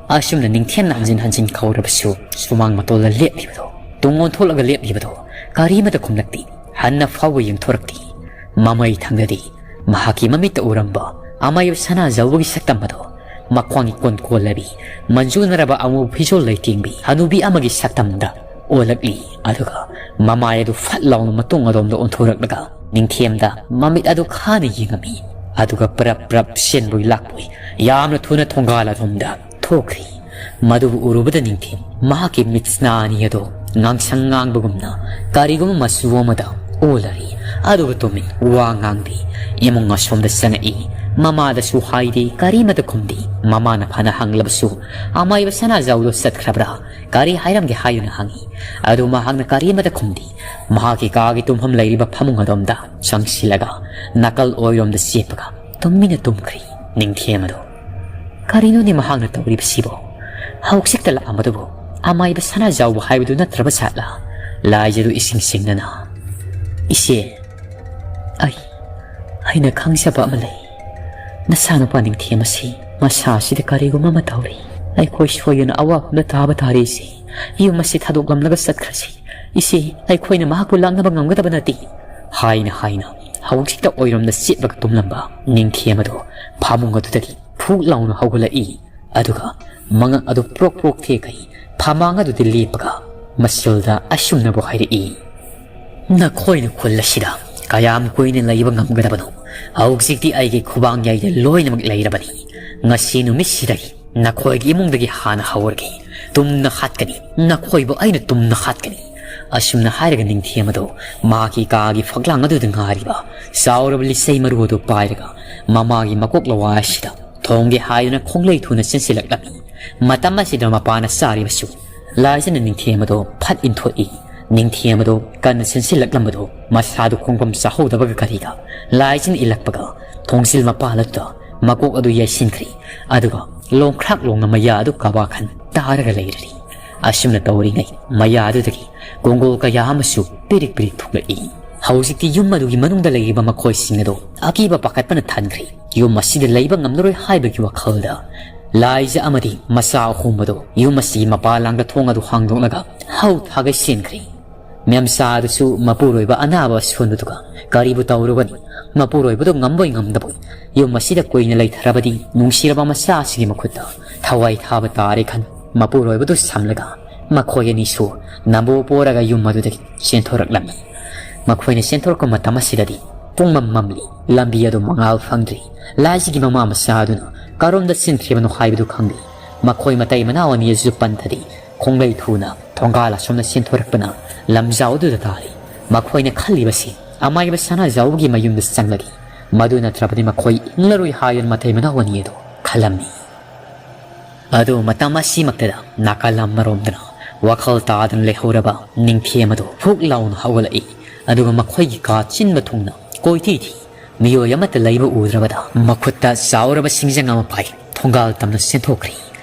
ꯑꯁꯨꯝꯅ ꯅꯤꯡꯊꯦꯝꯅ ꯍꯟꯖꯤꯟ ꯍꯟꯖꯤꯟ ꯀꯧꯔꯕꯁꯨ ꯁꯨꯃꯥꯡ ꯃꯇꯣꯜꯗ ꯂꯦꯞꯂꯤꯕꯗꯣ, ꯇꯨꯡ ꯑꯣꯟꯊꯣꯛꯂꯒ ꯂꯦꯞꯂꯤꯕꯗꯣ, ꯀꯔꯤꯃꯠꯇ ꯈꯨꯝꯂꯛꯇꯦ꯫ ꯍꯟꯅ ꯐꯥꯎꯕ ꯌꯦꯡꯊꯣꯔꯛꯇꯦ꯫ ꯃꯃꯩ ꯊꯪꯗꯗꯤ ꯃꯍꯥꯛꯀꯤ ꯃꯃꯤꯠꯇ ꯎꯔꯝꯕ ꯑꯃꯥꯏꯕ ꯁꯅꯥꯖꯥꯎꯕꯒꯤ ꯁꯛꯇꯝ ꯑꯗꯣ ꯃꯈ꯭ꯋꯥꯡꯒꯤ ꯀꯣꯟ ꯀꯣꯜꯂꯕꯤ, ꯃꯟꯖꯨꯅꯔꯕ ꯑꯃꯨꯕ ꯐꯤꯖꯣꯜ ꯂꯩꯇꯦꯡꯕꯤ ꯍꯅꯨꯕꯤ ꯑꯃꯒꯤ ꯁꯛꯇꯝꯗ ꯑꯣꯜꯂꯛꯂꯤ꯫ ꯑꯗꯨꯒ ꯃꯃꯥꯏ ꯑꯗꯨ ꯐꯠ ꯂꯥꯎꯅ ꯃꯇꯨꯡ ꯑꯗꯣꯝꯗ ꯑꯣꯟꯊꯣꯔꯛꯂꯒ ꯅꯤꯡꯊꯦꯝꯗ ꯃꯃꯤꯠ ꯑꯗꯨ ꯈꯥꯅ ꯌꯦꯡꯉꯝꯃꯤ꯫ ꯑꯗꯨꯒ ꯄ꯭ꯔꯞ ꯄ꯭ꯔꯞ ꯆꯦꯟꯕꯣꯏ ꯂꯥꯛꯄꯣꯏ ꯌꯥꯝꯅ ꯊꯨꯅ ꯊꯣꯡꯒꯥꯜ ꯑꯗꯣꯝꯗ ꯊꯣꯛꯈ꯭ꯔꯤ꯫ ꯃꯗꯨꯕꯨ ꯎꯔꯨꯕꯗ ꯅꯤꯡꯊꯦꯝ ꯃꯍꯥꯛꯀꯤ ꯃꯤꯠꯁꯅꯥ ꯑꯅꯤ ꯑꯗꯨ ꯉꯥꯡꯁꯪ ꯉꯥꯡꯕꯒꯨꯝꯅ ꯀꯔꯤꯒꯨꯝꯕ ꯃꯆꯨ ꯑꯃꯗ ꯑꯣꯜꯂꯔꯤ꯫ ꯑꯗꯨꯒ ꯇꯨꯃꯤꯟ ꯋꯥ ꯉꯥꯡꯗꯦ꯫ ꯏꯃꯨꯡ ꯑꯁꯣꯝꯗ ꯆꯪꯉꯛꯏ꯫ ꯃꯃꯥꯗꯁꯨ ꯍꯥꯏꯗꯦ, ꯀꯔꯤꯃꯇ ꯈꯨꯝꯗꯦ꯫ ꯃꯃꯥꯅ ꯐꯅ ꯍꯪꯂꯕꯁꯨ ꯑꯃꯥꯏꯕ ꯁꯅꯥꯖꯥꯎꯗꯣ ꯆꯠꯈ꯭ꯔꯕ꯭ꯔꯥ, ꯀꯔꯤ ꯍꯥꯏꯔꯝꯒꯦ ꯍꯥꯏꯗꯨꯅ ꯍꯪꯉꯤ꯫ ꯑꯗꯨ ꯃꯍꯥꯛꯅ ꯀꯔꯤꯃꯇ ꯈꯨꯝꯗꯦ꯫ ꯃꯍꯥꯛꯀꯤ ꯀꯥꯒꯤ ꯇꯨꯝꯐꯝ ꯂꯩꯔꯤꯕ ꯐꯃꯨꯡ ꯑꯗꯣꯝꯗ ꯆꯪꯁꯤꯜꯂꯒ ꯅꯥꯀꯜ ꯑꯣꯏꯔꯣꯝꯗ ꯆꯦꯞꯄꯒ ꯇꯨꯃꯤꯟꯅ ꯇꯨꯝꯈ꯭ꯔꯤ꯫ ꯅꯤꯡꯊꯦꯝ ꯑꯗꯨ ꯀꯔꯤꯅꯣꯅꯦ ꯃꯍꯥꯛꯅ ꯇꯧꯔꯤꯕꯁꯤꯕꯣ? ꯍꯧꯖꯤꯛꯇ ꯂꯥꯛꯑꯝꯕꯗꯨꯕꯨ ꯑꯃꯥꯏꯕ ꯁꯅꯥꯖꯥꯎꯕ ꯍꯥꯏꯕꯗꯨ ꯅꯠꯇ꯭ꯔꯕ ꯖꯥꯠꯂꯥ? ꯂꯥꯏꯖꯗꯨ ꯏꯁꯤꯡ ꯁꯤꯡꯅꯅ, "ꯏꯆꯦ, ꯑꯩ, ꯑꯩꯅ ꯈꯪꯖꯕ ꯑꯃ ꯂꯩ꯫ ꯅꯆꯥꯅꯨꯄꯥ ꯅꯤꯡꯊꯦꯝ ꯑꯁꯤ ꯃꯁꯥ ꯑꯁꯤꯗ ꯀꯔꯤꯒꯨꯝꯕ ꯑꯃ ꯇꯧꯔꯤ꯫ ꯑꯩꯈꯣꯏ ꯁꯣꯏꯗꯅ ꯑꯋꯥꯐꯝꯗ ꯇꯥꯕ ꯇꯥꯔꯦ ꯏꯆꯦ꯫ ꯌꯨꯝ ꯑꯁꯤ ꯊꯥꯗꯣꯛꯂꯝꯂꯒ ꯆꯠꯈ꯭ꯔꯁꯤ꯫ ꯏꯆꯦ, ꯑꯩꯈꯣꯏꯅ ꯃꯍꯥꯛꯄꯨ ꯂꯥꯛꯅꯕ ꯉꯝꯒꯗꯕ ꯅꯠꯇꯦ", ꯍꯥꯏꯅ ꯍꯥꯏꯅ ꯍꯧꯖꯤꯛꯇ ꯑꯣꯏꯔꯣꯝꯗ ꯆꯦꯠꯂꯒ ꯇꯨꯝꯂꯝꯕ ꯅꯤꯡꯊꯦꯝ ꯑꯗꯨ ꯐꯃꯨꯡ ꯑꯗꯨꯗꯒꯤ ꯐꯨꯛ ꯂꯥꯎꯅ ꯍꯧꯒꯠꯂꯛꯏ꯫ ꯑꯗꯨꯒ ꯃꯉꯛ ꯑꯗꯨ ꯄ꯭ꯔꯣꯛ ꯄ꯭ꯔꯣꯛ ꯊꯦꯛꯈꯩ ꯐꯃꯥꯡ ꯑꯗꯨꯗ ꯂꯦꯞꯄꯒ ꯃꯁꯤꯜꯗ ꯑꯁꯨꯝꯅꯕꯨ ꯍꯥꯏꯔꯛꯏ, "ꯅꯈꯣꯏꯅ ꯈꯨꯜ ꯑꯁꯤꯗ ꯀꯌꯥꯝ ꯀꯨꯏꯅ ꯂꯩꯕ ꯉꯝꯒꯗꯕꯅꯣ? ꯍꯧꯖꯤꯛꯇꯤ ꯑꯩꯒꯤ ꯈꯨꯕꯥꯡ ꯌꯥꯏꯗ ꯂꯣꯏꯅꯃꯛ ꯂꯩꯔꯕꯅꯤ꯫ ꯉꯁꯤ ꯅꯨꯃꯤꯠꯁꯤꯗꯒꯤ ꯅꯈꯣꯏꯒꯤ ꯏꯃꯨꯡꯗꯒꯤ ꯍꯥꯟꯅ ꯍꯧꯔꯒꯦ꯫ ꯇꯨꯝꯅ ꯍꯥꯠꯀꯅꯤ, ꯅꯈꯣꯏꯕꯨ ꯑꯩꯅ ꯇꯨꯝꯅ ꯍꯥꯠꯀꯅꯤ"꯫ ꯑꯁꯨꯝꯅ ꯍꯥꯏꯔꯒ ꯅꯤꯡꯊꯦꯝ ꯑꯗꯨ ꯃꯍꯥꯛꯀꯤ ꯀꯥꯒꯤ ꯐꯛꯂꯥꯡ ꯑꯗꯨꯗ ꯉꯥꯔꯤꯕ ꯆꯥꯎꯔꯕ ꯂꯤꯆꯩ ꯃꯔꯨ ꯑꯗꯨ ꯄꯥꯏꯔꯒ ꯃꯃꯥꯒꯤ ꯃꯀꯣꯛ ꯂꯋꯥꯏ ꯑꯁꯤꯗ ꯊꯣꯡꯒꯦ ꯍꯥꯏꯗꯨꯅ ꯈꯣꯡꯂꯩ ꯊꯨꯅ ꯆꯦꯟꯁꯤꯜꯂꯛꯂꯝꯃꯤ꯫ ꯃꯇꯝ ꯑꯁꯤꯗ ꯃꯄꯥꯅ ꯆꯥꯔꯤꯕꯁꯨ ꯂꯥꯏꯖꯅ ꯅꯤꯡꯊꯦꯝ ꯑꯗꯨ ꯐꯠ ꯏꯟꯊꯣꯛꯏ꯫ ꯅꯤꯡꯊꯦꯝ ꯑꯗꯨ ꯀꯟꯅ ꯆꯦꯟꯁꯤꯜꯂꯛꯂꯝꯕꯗꯨ ꯃꯁꯥꯗꯨ ꯈꯣꯡꯐꯝ ꯆꯥꯍꯧꯗꯕꯒ ꯀꯔꯤꯒ ꯂꯥꯏꯖꯅ ꯏꯜꯂꯛꯄꯒ ꯊꯣꯡꯖꯤꯜ ꯃꯄꯥꯟ ꯑꯗꯨꯗ ꯃꯀꯣꯛ ꯑꯗꯨ ꯌꯩꯁꯤꯟꯈ꯭ꯔꯤ꯫ ꯑꯗꯨꯒ ꯂꯣꯡꯈ꯭ꯔꯥꯛ ꯂꯣꯡꯅ ꯃꯌꯥ ꯑꯗꯨ ꯀꯥꯕꯥꯈꯟ ꯇꯥꯔꯒ ꯂꯩꯔꯔꯤ꯫ ꯑꯁꯨꯝꯅ ꯇꯧꯔꯤꯉꯩ ꯃꯌꯥ ꯑꯗꯨꯗꯒꯤ ꯀꯣꯡꯒꯣꯜ ꯀꯌꯥ ꯑꯃꯁꯨ ꯄꯤꯔꯤꯛ ꯄꯤꯔꯤꯛ ꯊꯣꯛꯂꯛꯏ꯫ ꯍꯧꯖꯤꯛꯇꯤ ꯌꯨꯝ ꯑꯗꯨꯒꯤ ꯃꯅꯨꯡꯗ ꯂꯩꯔꯤꯕ ꯃꯈꯣꯏꯁꯤꯡ ꯑꯗꯨ ꯑꯀꯤꯕ ꯄꯥꯈꯠꯄꯅ ꯊꯟꯈ꯭ꯔꯦ꯫ ꯌꯨꯝ ꯑꯁꯤꯗ ꯂꯩꯕ ꯉꯝꯂꯔꯣꯏ ꯍꯥꯏꯕꯒꯤ ꯋꯥꯈꯜꯗ ꯂꯥꯏꯖ ꯑꯃꯗꯤ ꯃꯆꯥ ꯑꯍꯣꯡꯕꯗꯨ ꯌꯨꯝ ꯑꯁꯤꯒꯤ ꯃꯄꯥ ꯂꯥꯡꯗ ꯊꯣꯡ ꯑꯗꯨ ꯍꯥꯡꯗꯣꯛꯂꯒ ꯍꯧ ꯊꯥꯒꯩ ꯆꯦꯟꯈ꯭ꯔꯦ꯫ ꯃꯦꯝꯆꯥ ꯑꯗꯨꯁꯨ ꯃꯄꯨꯔꯣꯏꯕ ꯑꯅꯥꯕ ꯑꯁꯣꯟꯕꯗꯨꯒ ꯀꯔꯤꯕꯨ ꯇꯧꯔꯨꯒꯅꯤ? ꯃꯄꯨꯔꯣꯏꯕꯗꯨ ꯉꯝꯕꯣꯏ ꯉꯝꯗꯕꯣꯏ ꯌꯨꯝ ꯑꯁꯤꯗ ꯀꯨꯏꯅ ꯂꯩꯊꯔꯕꯗꯤ ꯅꯨꯡꯁꯤꯔꯕ ꯃꯆꯥ ꯑꯁꯤꯒꯤ ꯃꯈꯨꯠꯇ ꯊꯋꯥꯏ ꯊꯥꯕ ꯇꯥꯔꯦ ꯈꯟ ꯃꯄꯨꯔꯣꯏꯕꯗꯨ ꯁꯝꯂꯒ ꯃꯈꯣꯏ ꯑꯅꯤꯁꯨ ꯅꯝꯕꯣ ꯄꯣꯔꯒ ꯌꯨꯝ ꯑꯗꯨꯗꯒꯤ ꯆꯦꯟꯊꯣꯔꯛꯂꯝꯃꯤ꯫ ꯃꯈꯣꯏꯅ ꯆꯦꯟꯊꯣꯔꯛꯄ ꯃꯇꯝ ꯑꯁꯤꯗꯗꯤ ꯄꯨꯡꯃꯝ ꯃꯝꯂꯤ, ꯂꯝꯕꯤ ꯑꯗꯨ ꯃꯉꯥꯜ ꯐꯪꯗ꯭ꯔꯤ꯫ ꯂꯥꯏꯖꯒꯤ ꯃꯃꯥ ꯃꯆꯥ ꯑꯗꯨꯅ ꯀꯔꯣꯝꯗ ꯆꯦꯟꯈ꯭ꯔꯤꯕꯅꯣ ꯍꯥꯏꯕꯗꯨ ꯈꯪꯗꯦ꯫ ꯃꯈꯣꯏ ꯃꯇꯩ ꯃꯅꯥꯎ ꯑꯅꯤ ꯑꯁꯤꯁꯨ ꯄꯟꯊꯗꯦ꯫ ꯈꯣꯡꯂꯩ ꯊꯨꯅ ꯊꯣꯡꯒꯥꯜ ꯑꯁꯣꯝꯗ ꯆꯦꯟꯊꯣꯔꯛꯄꯅ ꯂꯝꯖꯥꯎ ꯑꯗꯨꯗ ꯇꯥꯔꯤ꯫ ꯃꯈꯣꯏꯅ ꯈꯜꯂꯤꯕꯁꯤ ꯑꯃꯥꯏꯕ ꯁꯅꯥꯖꯥꯎꯒꯤ ꯃꯌꯨꯝꯗ ꯆꯪꯂꯗꯤ, ꯃꯗꯨ ꯅꯠꯇ꯭ꯔꯕꯗꯤ ꯃꯈꯣꯏ ꯍꯤꯡꯂꯔꯣꯏ ꯍꯥꯏꯗꯨꯅ ꯃꯇꯩ ꯃꯅꯥꯎ ꯑꯅꯤ ꯑꯗꯨ ꯈꯜꯂꯝꯃꯤ꯫ ꯑꯗꯨ ꯃꯇꯝ ꯑꯁꯤꯃꯛꯇꯗ ꯅꯥꯀꯜ ꯑꯃꯔꯣꯝꯗꯅ ꯋꯥꯈꯜ ꯇꯥꯗꯅ ꯂꯩꯍꯧꯔꯕ ꯅꯤꯡꯊꯦꯝ ꯑꯗꯨ ꯐꯨꯛ ꯂꯥꯎꯅ ꯍꯧꯒꯠꯂꯛꯏ꯫ ꯑꯗꯨꯒ ꯃꯈꯣꯏꯒꯤ ꯀꯥ ꯆꯤꯟꯕ ꯊꯨꯡꯅ ꯀꯣꯏꯊꯤ ꯊꯤ꯫ ꯃꯤꯑꯣꯏ ꯑꯃꯠꯇ ꯂꯩꯕ ꯎꯗ꯭ꯔꯕꯗ ꯃꯈꯨꯠꯇ ꯆꯥꯎꯔꯕ ꯁꯤꯡꯖꯪ ꯑꯃ ꯄꯥꯏ ꯊꯣꯡꯒꯥꯜ ꯇꯝꯅ ꯆꯦꯟꯊꯣꯛꯈ꯭ꯔꯤ꯫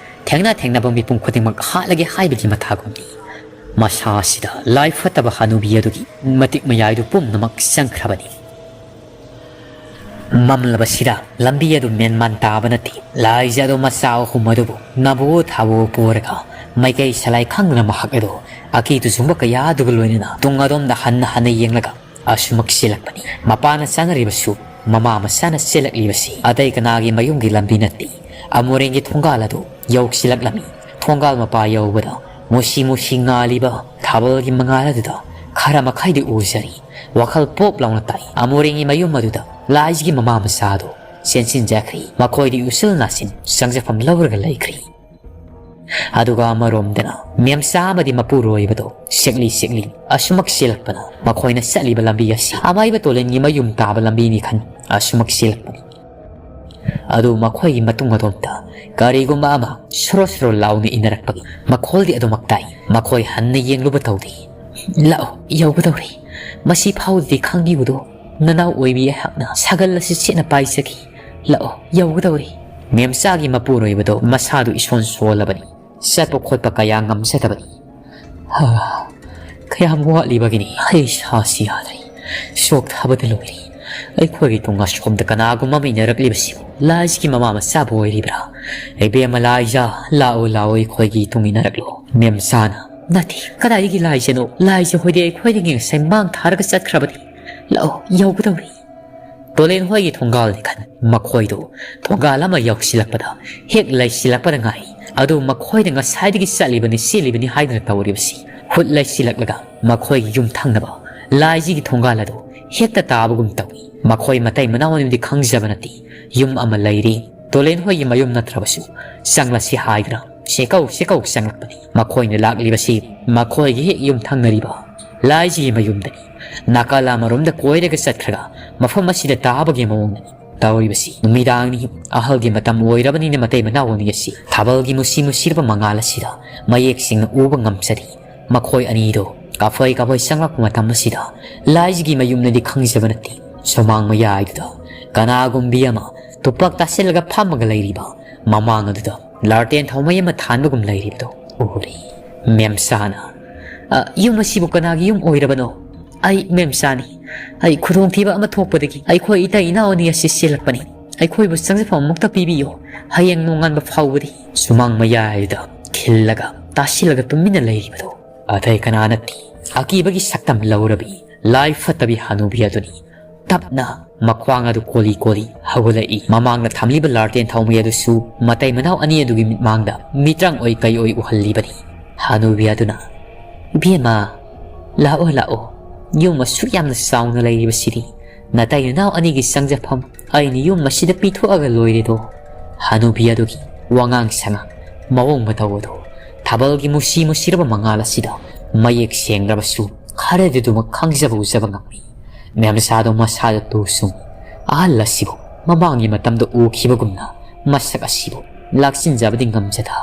ꯊꯦꯡꯅ ꯊꯦꯡꯅꯕ ꯃꯤꯄꯨꯝ ꯈꯨꯗꯤꯡꯃꯛ ꯍꯥꯠꯂꯒꯦ ꯍꯥꯏꯕꯒꯤ ꯃꯊꯥꯒꯨꯝꯅꯤ꯫ ꯃꯁꯥ ꯑꯁꯤꯗ ꯂꯥꯏ ꯐꯠꯇꯕ ꯍꯅꯨꯕꯤ ꯑꯗꯨꯒꯤ ꯃꯇꯤꯛ ꯃꯌꯥꯏꯗꯨ ꯄꯨꯝꯅꯃꯛ ꯆꯪꯈ꯭ꯔꯕꯅꯤ꯫ ꯃꯝꯂꯕꯁꯤꯗ ꯂꯝꯕꯤ ꯑꯗꯨ ꯃꯦꯟꯃꯥꯟ ꯇꯥꯕ ꯅꯠꯇꯦ꯫ ꯂꯥꯏꯖ ꯑꯗꯨ ꯃꯆꯥ ꯑꯍꯨꯝ ꯑꯗꯨꯕꯨ ꯅꯥꯕꯨ ꯊꯥꯕꯨ ꯄꯨꯔꯒ ꯃꯥꯏꯀꯩ ꯁꯂꯥꯏ ꯈꯪꯗꯅ ꯃꯍꯥꯛ ꯑꯗꯨ ꯑꯀꯤ ꯇꯨꯖꯨꯡꯕ ꯀꯌꯥ ꯑꯗꯨꯒ ꯂꯣꯏꯅꯅ ꯇꯨꯡ ꯑꯗꯣꯝꯗ ꯍꯟꯅ ꯍꯟꯅ ꯌꯦꯡꯂꯒ ꯑꯁꯨꯃꯛ ꯆꯦꯜꯂꯛꯄꯅꯤ꯫ ꯃꯄꯥꯅ ꯆꯥꯅꯔꯤꯕꯁꯨ ꯃꯃꯥ ꯃꯆꯥꯅ ꯆꯦꯜꯂꯛꯂꯤꯕꯁꯤ ꯑꯇꯩ ꯀꯅꯥꯒꯤ ꯃꯌꯨꯝꯒꯤ ꯂꯝꯕꯤ ꯅꯠꯇꯦ꯫ ꯑꯃꯣꯔꯦꯡꯒꯤ ꯊꯣꯡꯒꯥꯜ ꯑꯗꯨ ꯌꯧꯁꯤꯜꯂꯛꯂꯝꯃꯤ꯫ ꯊꯣꯡꯒꯥꯜ ꯃꯄꯥ ꯌꯧꯕꯗ ꯃꯨꯁꯤ ꯃꯨꯁꯤ ꯉꯥꯜꯂꯤꯕ ꯊꯥꯕꯜꯒꯤ ꯃꯉꯥꯜ ꯑꯗꯨꯗ ꯈꯔ ꯃꯈꯩꯗꯤ ꯎꯖꯔꯤ꯫ ꯋꯥꯈꯜ ꯄꯣꯞ ꯂꯥꯎꯅ ꯇꯥꯏ꯫ ꯑꯃꯣꯔꯦꯡꯒꯤ ꯃꯌꯨꯝ ꯑꯗꯨꯗ ꯂꯥꯏꯖꯒꯤ ꯃꯃꯥ ꯃꯆꯥ ꯑꯗꯨ ꯆꯦꯟꯁꯤꯟꯖꯈ꯭ꯔꯤ꯫ ꯃꯈꯣꯏꯗꯤ ꯎꯆꯤꯜ ꯅꯥꯆꯤꯟ ꯆꯪꯖꯐꯝ ꯂꯧꯔꯒ ꯂꯩꯈ꯭ꯔꯤ꯫ ꯑꯗꯨꯒ ꯑꯃꯔꯣꯝꯗꯅ ꯃꯦꯝꯆꯥ ꯑꯃꯗꯤ ꯃꯄꯨꯔꯣꯏꯕꯗꯣ ꯁꯦꯛꯂꯤ ꯁꯦꯛꯂꯤ ꯑꯁꯨꯃꯛ ꯆꯦꯜꯂꯛꯄꯅ ꯃꯈꯣꯏꯅ ꯆꯠꯂꯤꯕ ꯂꯝꯕꯤ ꯑꯁꯤ ꯑꯃꯥꯏꯕ ꯇꯣꯂꯦꯟꯒꯤ ꯃꯌꯨꯝ ꯇꯥꯕ ꯂꯝꯕꯤꯅꯤ ꯈꯟ ꯑꯁꯨꯃꯛ ꯆꯦꯜꯂꯛꯄꯅꯤ꯫ ꯑꯗꯨ ꯃꯈꯣꯏꯒꯤ ꯃꯇꯨꯡ ꯑꯗꯣꯝꯗ ꯀꯔꯤꯒꯨꯝꯕ ꯑꯃ ꯁꯣꯔꯣ ꯁꯣꯔꯣ ꯂꯥꯎꯅ ꯏꯟꯅꯔꯛꯄꯒꯤ ꯃꯈꯣꯜꯗꯤ ꯑꯗꯨꯃꯛ ꯇꯥꯏ꯫ ꯃꯈꯣꯏ ꯍꯟꯅ ꯌꯦꯡꯂꯨꯕ ꯇꯧꯗꯦ꯫ "ꯂꯥꯛꯑꯣ, ꯌꯧꯒꯗꯧꯔꯦ꯫ ꯃꯁꯤ ꯐꯥꯎꯗꯗꯤ ꯈꯪꯕꯤꯌꯨꯗꯣ꯫ ꯅꯅꯥꯎ ꯑꯣꯏꯕꯤ ꯑꯩꯍꯥꯛꯅ ꯁꯥꯒꯜ ꯑꯁꯤ ꯆꯦꯠꯅ ꯄꯥꯏꯖꯈꯤ꯫ ꯂꯥꯛꯑꯣ, ꯌꯧꯒꯗꯧꯔꯦ꯫" ꯃꯦꯝꯆꯥꯒꯤ ꯃꯄꯨꯔꯣꯏꯕꯗꯣ ꯃꯁꯥꯗꯨ ꯏꯁꯣꯟ ꯁꯣꯜꯂꯕꯅꯤ꯫ ꯆꯠꯄ ꯈꯣꯠꯄ ꯀꯌꯥ ꯉꯝꯖꯗꯕꯅꯤ꯫ ꯍꯥ, ꯀꯌꯥꯝ ꯋꯥꯠꯂꯤꯕꯒꯤꯅꯤ? ꯑꯩ ꯁꯥꯁꯤ ꯌꯥꯗ꯭ꯔꯦ꯫ ꯆꯣꯛꯊꯕꯗ ꯂꯣꯏꯔꯦ꯫ ꯑꯩꯈꯣꯏꯒꯤ ꯇꯨꯡ ꯑꯁꯣꯝꯗ ꯀꯅꯥꯒꯨꯝꯕ ꯑꯃ ꯏꯟꯅꯔꯛꯂꯤꯕꯁꯤꯕꯨ ꯂꯥꯏꯖꯒꯤ ꯃꯃꯥ ꯃꯆꯥꯕꯨ ꯑꯣꯏꯔꯤꯕ꯭ꯔꯥ? ꯏꯕꯦꯝꯃ ꯂꯥꯏꯖ, ꯂꯥꯛꯑꯣ, ꯂꯥꯛꯑꯣ, ꯑꯩꯈꯣꯏꯒꯤ ꯇꯨꯡ ꯏꯟꯅꯔꯛꯂꯣ꯫ ꯃꯦꯝꯆꯥꯅ, "ꯅꯠꯇꯦ, ꯀꯗꯥꯏꯗꯒꯤ ꯂꯥꯏꯖꯅꯣ? ꯂꯥꯏꯖ ꯍꯣꯏꯗꯤ ꯑꯩꯈꯣꯏꯗꯒꯤ ꯉꯁꯥꯏ ꯃꯥꯡ ꯊꯥꯔꯒ ꯆꯠꯈ꯭ꯔꯕꯅꯤ꯫ ꯂꯥꯛꯑꯣ, ꯌꯧꯒꯗꯧꯔꯦ꯫" ꯇꯣꯂꯦꯟ ꯍꯣꯏꯒꯤ ꯊꯣꯡꯒꯥꯜꯅꯤ ꯈꯟ ꯃꯈꯣꯏꯗꯨ ꯊꯣꯡꯒꯥꯜ ꯑꯃ ꯌꯧꯁꯤꯜꯂꯛꯄꯗ ꯍꯦꯛ ꯂꯩꯁꯤꯜꯂꯛꯄꯗ ꯉꯥꯏ ꯑꯗꯨ ꯃꯈꯣꯏꯅ ꯉꯁꯥꯏꯗꯒꯤ ꯆꯠꯂꯤꯕꯅꯤ, ꯆꯦꯜꯂꯤꯕꯅꯤ ꯍꯥꯏꯗꯨꯅ ꯇꯧꯔꯤꯕꯁꯤ꯫ ꯍꯨꯠ ꯂꯩꯁꯤꯜꯂꯛꯂꯒ ꯃꯈꯣꯏꯒꯤ ꯌꯨꯝ ꯊꯪꯅꯕ ꯂꯥꯏꯖꯤꯒꯤ ꯊꯣꯡꯒꯥꯜ ꯑꯗꯨ ꯍꯦꯛꯇ ꯇꯥꯕꯒꯨꯝ ꯇꯧꯏ꯫ ꯃꯈꯣꯏ ꯃꯇꯩ ꯃꯅꯥꯎ ꯑꯅꯤꯗꯤ ꯈꯪꯖꯕ ꯅꯠꯇꯦ꯫ ꯌꯨꯝ ꯑꯃ ꯂꯩꯔꯤ, ꯇꯣꯂꯦꯟ ꯍꯣꯏꯒꯤ ꯃꯌꯨꯝ ꯅꯠꯇ꯭ꯔꯕꯁꯨ ꯆꯪꯂꯁꯤ ꯍꯥꯏꯗꯨꯅ ꯁꯦꯀꯧ ꯁꯦꯀꯧ ꯆꯪꯂꯛꯄꯅꯤ꯫ ꯃꯈꯣꯏꯅ ꯂꯥꯛꯂꯤꯕꯁꯤ ꯃꯈꯣꯏꯒꯤ ꯍꯦꯛ ꯌꯨꯝ ꯊꯪꯅꯔꯤꯕ ꯂꯥꯏꯖꯤꯒꯤ ꯃꯌꯨꯝꯗꯅꯤ꯫ ꯅꯥꯀꯜ ꯑꯃꯔꯣꯝꯗ ꯀꯣꯏꯔꯒ ꯆꯠꯈ꯭ꯔꯒ ꯃꯐꯝ ꯑꯁꯤꯗ ꯇꯥꯕꯒꯤ ꯃꯑꯣꯡꯗꯅꯤ ꯇꯧꯔꯤꯕꯁꯤ꯫ ꯅꯨꯃꯤꯗꯥꯡꯅꯤ, ꯑꯍꯜꯒꯤ ꯃꯇꯝ ꯑꯣꯏꯔꯕꯅꯤꯅ ꯃꯇꯩ ꯃꯅꯥꯎ ꯑꯅꯤ ꯑꯁꯤ ꯊꯥꯕꯜꯒꯤ ꯃꯨꯁꯤ ꯃꯨꯁꯤꯔꯕ ꯃꯉꯥꯜ ꯑꯁꯤꯗ ꯃꯌꯦꯛ ꯁꯦꯡꯅ ꯎꯕ ꯉꯝꯖꯔꯤ꯫ ꯃꯈꯣꯏ ꯑꯅꯤꯗꯣ ꯀꯥꯐꯩ ꯀꯥꯐꯩ ꯆꯪꯂꯛꯄ ꯃꯇꯝ ꯑꯁꯤꯗ ꯂꯥꯏꯖꯤꯒꯤ ꯃꯌꯨꯝꯅꯗꯤ ꯈꯪꯖꯕ ꯅꯠꯇꯦ꯫ ꯁꯨꯃꯥꯡ ꯃꯌꯥꯏꯗꯨꯗ ꯀꯅꯥꯒꯨꯝꯕꯤ ꯑꯃ ꯇꯨꯄꯥꯛ ꯇꯥꯁꯤꯜꯂꯒ ꯐꯝꯃꯒ ꯂꯩꯔꯤꯕ ꯃꯃꯥꯡ ꯑꯗꯨꯗ ꯂꯥꯔꯇꯦꯟ ꯊꯥꯎꯃꯩ ꯑꯃ ꯊꯥꯟꯕꯒꯨꯝ ꯂꯩꯔꯤꯕꯗꯣ ꯎꯔꯦ꯫ ꯃꯦꯝꯁꯥꯅ, "ꯑ, ꯌꯨꯝ ꯑꯁꯤꯕꯨ ꯀꯅꯥꯒꯤ ꯌꯨꯝ ꯑꯣꯏꯔꯕꯅꯣ?" "ꯑꯩ ꯃꯦꯝꯁꯥꯅꯤ꯫ ꯑꯩ ꯈꯨꯗꯣꯡꯊꯤꯕ ꯑꯃ ꯊꯣꯛꯄꯗꯒꯤ ꯑꯩꯈꯣꯏ ꯏꯇꯩ ꯏꯅꯥꯎ ꯑꯅꯤ ꯑꯁꯤ ꯆꯦꯜꯂꯛꯄꯅꯤ꯫ ꯑꯩꯈꯣꯏꯕꯨ ꯆꯪꯖꯐꯝ ꯑꯃꯨꯛꯇ ꯄꯤꯕꯤꯌꯨ꯫ ꯍꯌꯦꯡ ꯅꯣꯡꯉꯥꯟꯕ ꯐꯥꯎꯕꯗꯤ꯫" ꯁꯨꯃꯥꯡ ꯃꯌꯥꯏꯗ ꯈꯤꯜꯂꯒ ꯇꯥꯁꯤꯜꯂꯒ ꯇꯨꯃꯤꯟꯅ ꯂꯩꯔꯤꯕꯗꯣ ꯑꯇꯩ ꯀꯅꯥ ꯅꯠꯇꯦ, ꯑꯀꯤꯕꯒꯤ ꯁꯛꯇꯝ ꯂꯧꯔꯕꯤ ꯂꯥꯏ ꯐꯠꯇꯕꯤ ꯍꯅꯨꯕꯤ ꯑꯗꯨꯅꯤ꯫ ꯇꯞꯅ ꯃꯈ꯭ꯋꯥꯡ ꯑꯗꯨ ꯀꯣꯜꯂꯤ ꯀꯣꯜꯂꯤ ꯍꯧꯒꯠꯂꯛꯏ꯫ ꯃꯃꯥꯡꯗ ꯊꯝꯂꯤꯕ ꯂꯥꯔꯇꯦꯟ ꯊꯥꯎꯃꯩ ꯑꯗꯨꯁꯨ ꯃꯇꯩ ꯃꯅꯥꯎ ꯑꯅꯤ ꯑꯗꯨꯒꯤ ꯃꯤꯠꯃꯥꯡꯗ ꯃꯤꯇ꯭ꯔꯪ ꯑꯣꯏ ꯀꯩ ꯑꯣꯏ ꯎꯍꯜꯂꯤꯕꯅꯤ꯫ ꯍꯅꯨꯕꯤ ꯑꯗꯨꯅ, "ꯏꯕꯦꯝꯃ, ꯂꯥꯛꯑꯣ, ꯂꯥꯛꯑꯣ꯫ ꯌꯨꯝ ꯑꯁꯨꯛ ꯌꯥꯝꯅ ꯆꯥꯎꯅ ꯂꯩꯔꯤꯕꯁꯤꯗꯤ ꯅꯇꯩ ꯅꯅꯥꯎ ꯑꯅꯤꯒꯤ ꯆꯪꯖꯐꯝ ꯑꯩꯅ ꯌꯨꯝ ꯑꯁꯤꯗ ꯄꯤꯊꯣꯛꯑꯒ ꯂꯣꯏꯔꯦꯗꯣ꯫" ꯍꯅꯨꯕꯤ ꯑꯗꯨꯒꯤ ꯋꯥꯉꯥꯡ ꯁꯉꯥꯡ, ꯃꯑꯣꯡ ꯃꯇꯧ ꯑꯗꯨ ꯊꯥꯕꯜꯒꯤ ꯃꯨꯁꯤ ꯃꯨꯁꯤꯔꯕ ꯃꯉꯥꯜ ꯑꯁꯤꯗ ꯃꯌꯦꯛ ꯁꯦꯡꯂꯕꯁꯨ ꯈꯔꯗꯤ ꯑꯗꯨꯃꯛ ꯈꯪꯖꯕ ꯎꯖꯕ ꯉꯝꯃꯤ꯫ ꯃꯦꯝꯆꯥꯗꯣ ꯃꯁꯥꯗ ꯇꯨ ꯁꯨꯝ, ꯑꯍꯜ ꯑꯁꯤꯕꯨ ꯃꯃꯥꯡꯒꯤ ꯃꯇꯝꯗ ꯎꯈꯤꯕꯒꯨꯝꯅ ꯃꯁꯛ ꯑꯁꯤꯕꯨ ꯂꯥꯛꯁꯤꯟꯖꯕꯗꯤ ꯉꯝꯖꯗ,